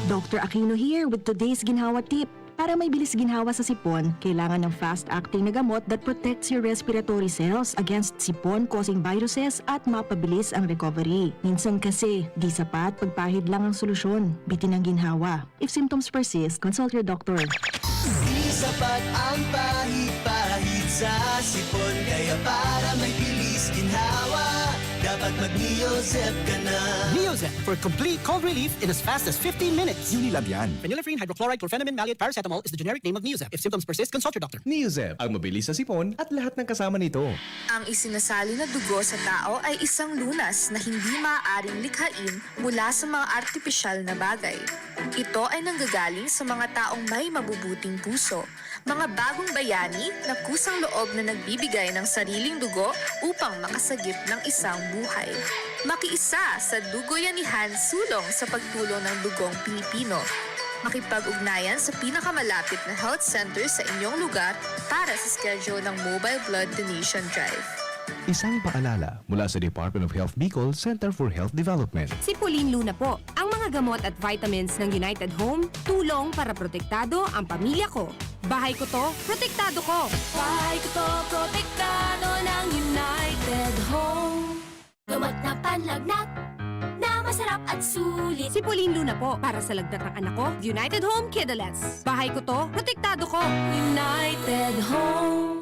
Doctor Aquino here with today's ginhawa tip. Para may bilis ginhawa sa sipon, kailangan ng fast-acting na gamot that protects your respiratory cells against sipon-causing viruses at mapabilis ang recovery. Minsan kasi, di sapat pagpahid lang ang solusyon. Bitin ang ginhawa. If symptoms persist, consult your doctor. Di sapat ang pahid-pahid sa sipon. Kaya para may bilis ginhawa, dapat mag-Neozep ka na. Neozep for complete cold relief in as fast as fifteen minutes. Unilab yan. Phenylephrine hydrochloride chlorphenamine maleate paracetamol is the generic name of Neozep. If symptoms persist, consult your doctor. Neozep, ang mabilis sa sipon at lahat ng kasama nito. Ang isinasali na dugo sa tao ay isang lunas na hindi maaaring likhain mula sa mga artipisyal na bagay. Ito ay nanggagaling sa mga taong may mabubuting puso, mga bagong bayani na kusang loob na nagbibigay ng sariling dugo upang makasagip ng isang buhay. Makiisa sa Dugoyanihan Sulong sa pagtulong ng dugong Pilipino. Makipag-ugnayan sa pinakamalapit na health center sa inyong lugar para sa schedule ng Mobile Blood Donation Drive. Isang paalala mula sa Department of Health Bicol Center for Health Development. Si Pauline Luna po. Ang mga gamot at vitamins ng United Home, tulong para protektado ang pamilya ko. Bahay ko to, protektado ko. Bahay ko to, protektado ng United Home. Gamot na panlagnat na masarap at sulit. Si Pauline Luna po, para sa lagnat ng anak ko, United Home Kidalets. Bahay ko to, protektado ko. United Home.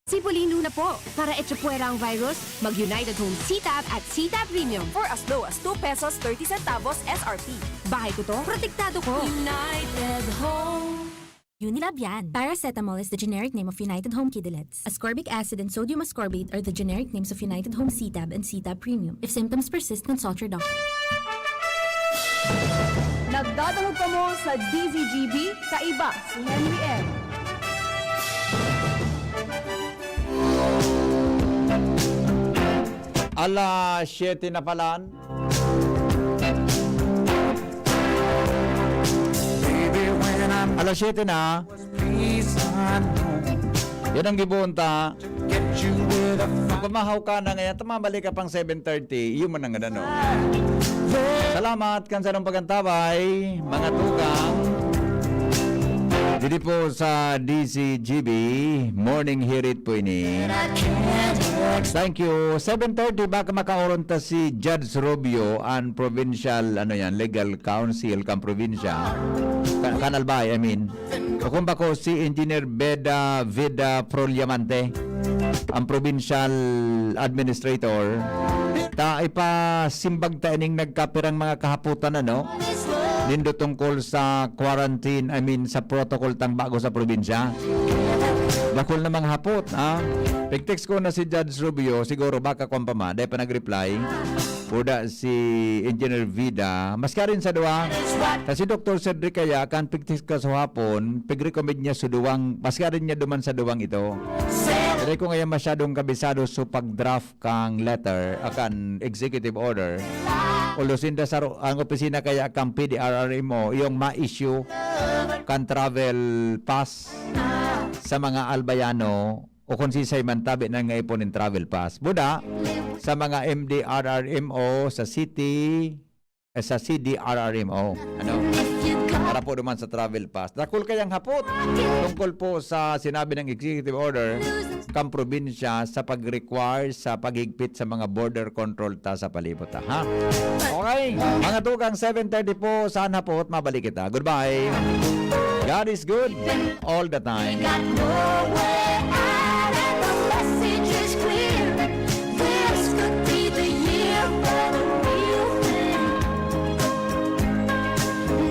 Si Pauline Luna po, para echapuwera ang virus, mag United Home C-Tab at C-Tab Premium. For as low as two pesos thirty centavos S R P. Bahay ko to, protektado ko. United Home. Unilab yan. Paracetamol is the generic name of United Home Kidalets. Ascorbic acid and sodium ascorbate are the generic names of United Home C-Tab and C-Tab Premium. If symptoms persist, consult your doctor. Nagdadangog kamo sa D Z G B, kaiba si Henry M. Alas siyete na palan. Alas siyete na. Yan ang gibohon ta. Pamahaw ka na ngayon, tumabalik ka pang seven thirty. Iyo man ang ano. Salamat kan sarong pagantabay, mga tugang. Didi po sa D Z G B, Morning Hirit po ini. Thank you. Seven thirty, baka makaoron ta si Judge Rubio, ang provincial, ano yan, legal counsel kang probinsya. Ka- Kanal Bay, I mean. O kung bako, si Engineer Beda Vida Proliamante, ang provincial administrator. Ta ipasimbag ta ining nagkapirang mga kahapotan, ano? Nindo tungkol sa quarantine, I mean, sa protocol tang bago sa probinsya. Dakul na mga hapot, ha? Pag-text ko na si Judge Rubio, siguro baka kwan pa man, dahil pa nag-reply. Puda si Engineer Vida. Maski rin sa duwa, ta si Doktor Cedric kaya kan pigtis ka sa hapon, pig-recommend niya sa duwang, maski rin niya duman sa duwang ito. Dahil ko ngayon masyadong kabisado sa pag-draft kang letter, akan executive order. Although sinda sa ro-, ang opisina kaya kang P D R R M O, yung ma-issue kan travel pass sa mga Albayano, o kung sinsay man tabi na nga ipon in travel pass. Buda, sa mga M D R R M O, sa city, eh, sa C D R R M O. Ano? Para po naman sa travel pass. Dakul kayang hapot tungkol po sa sinabi ng executive order kan probinsya sa pag-require sa paghigpit sa mga border control ta sa palibot ta, ha? Okay, mga tugang, seven thirty po, saan hapot, mabalik kita. Goodbye. God is good all the time. Got no way out and the message is clear. This could be the year for the real thing.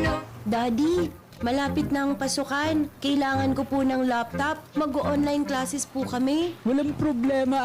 No. Daddy, malapit na ang pasukan. Kailangan ko po ng laptop. Mag-online classes po kami. Walang problema,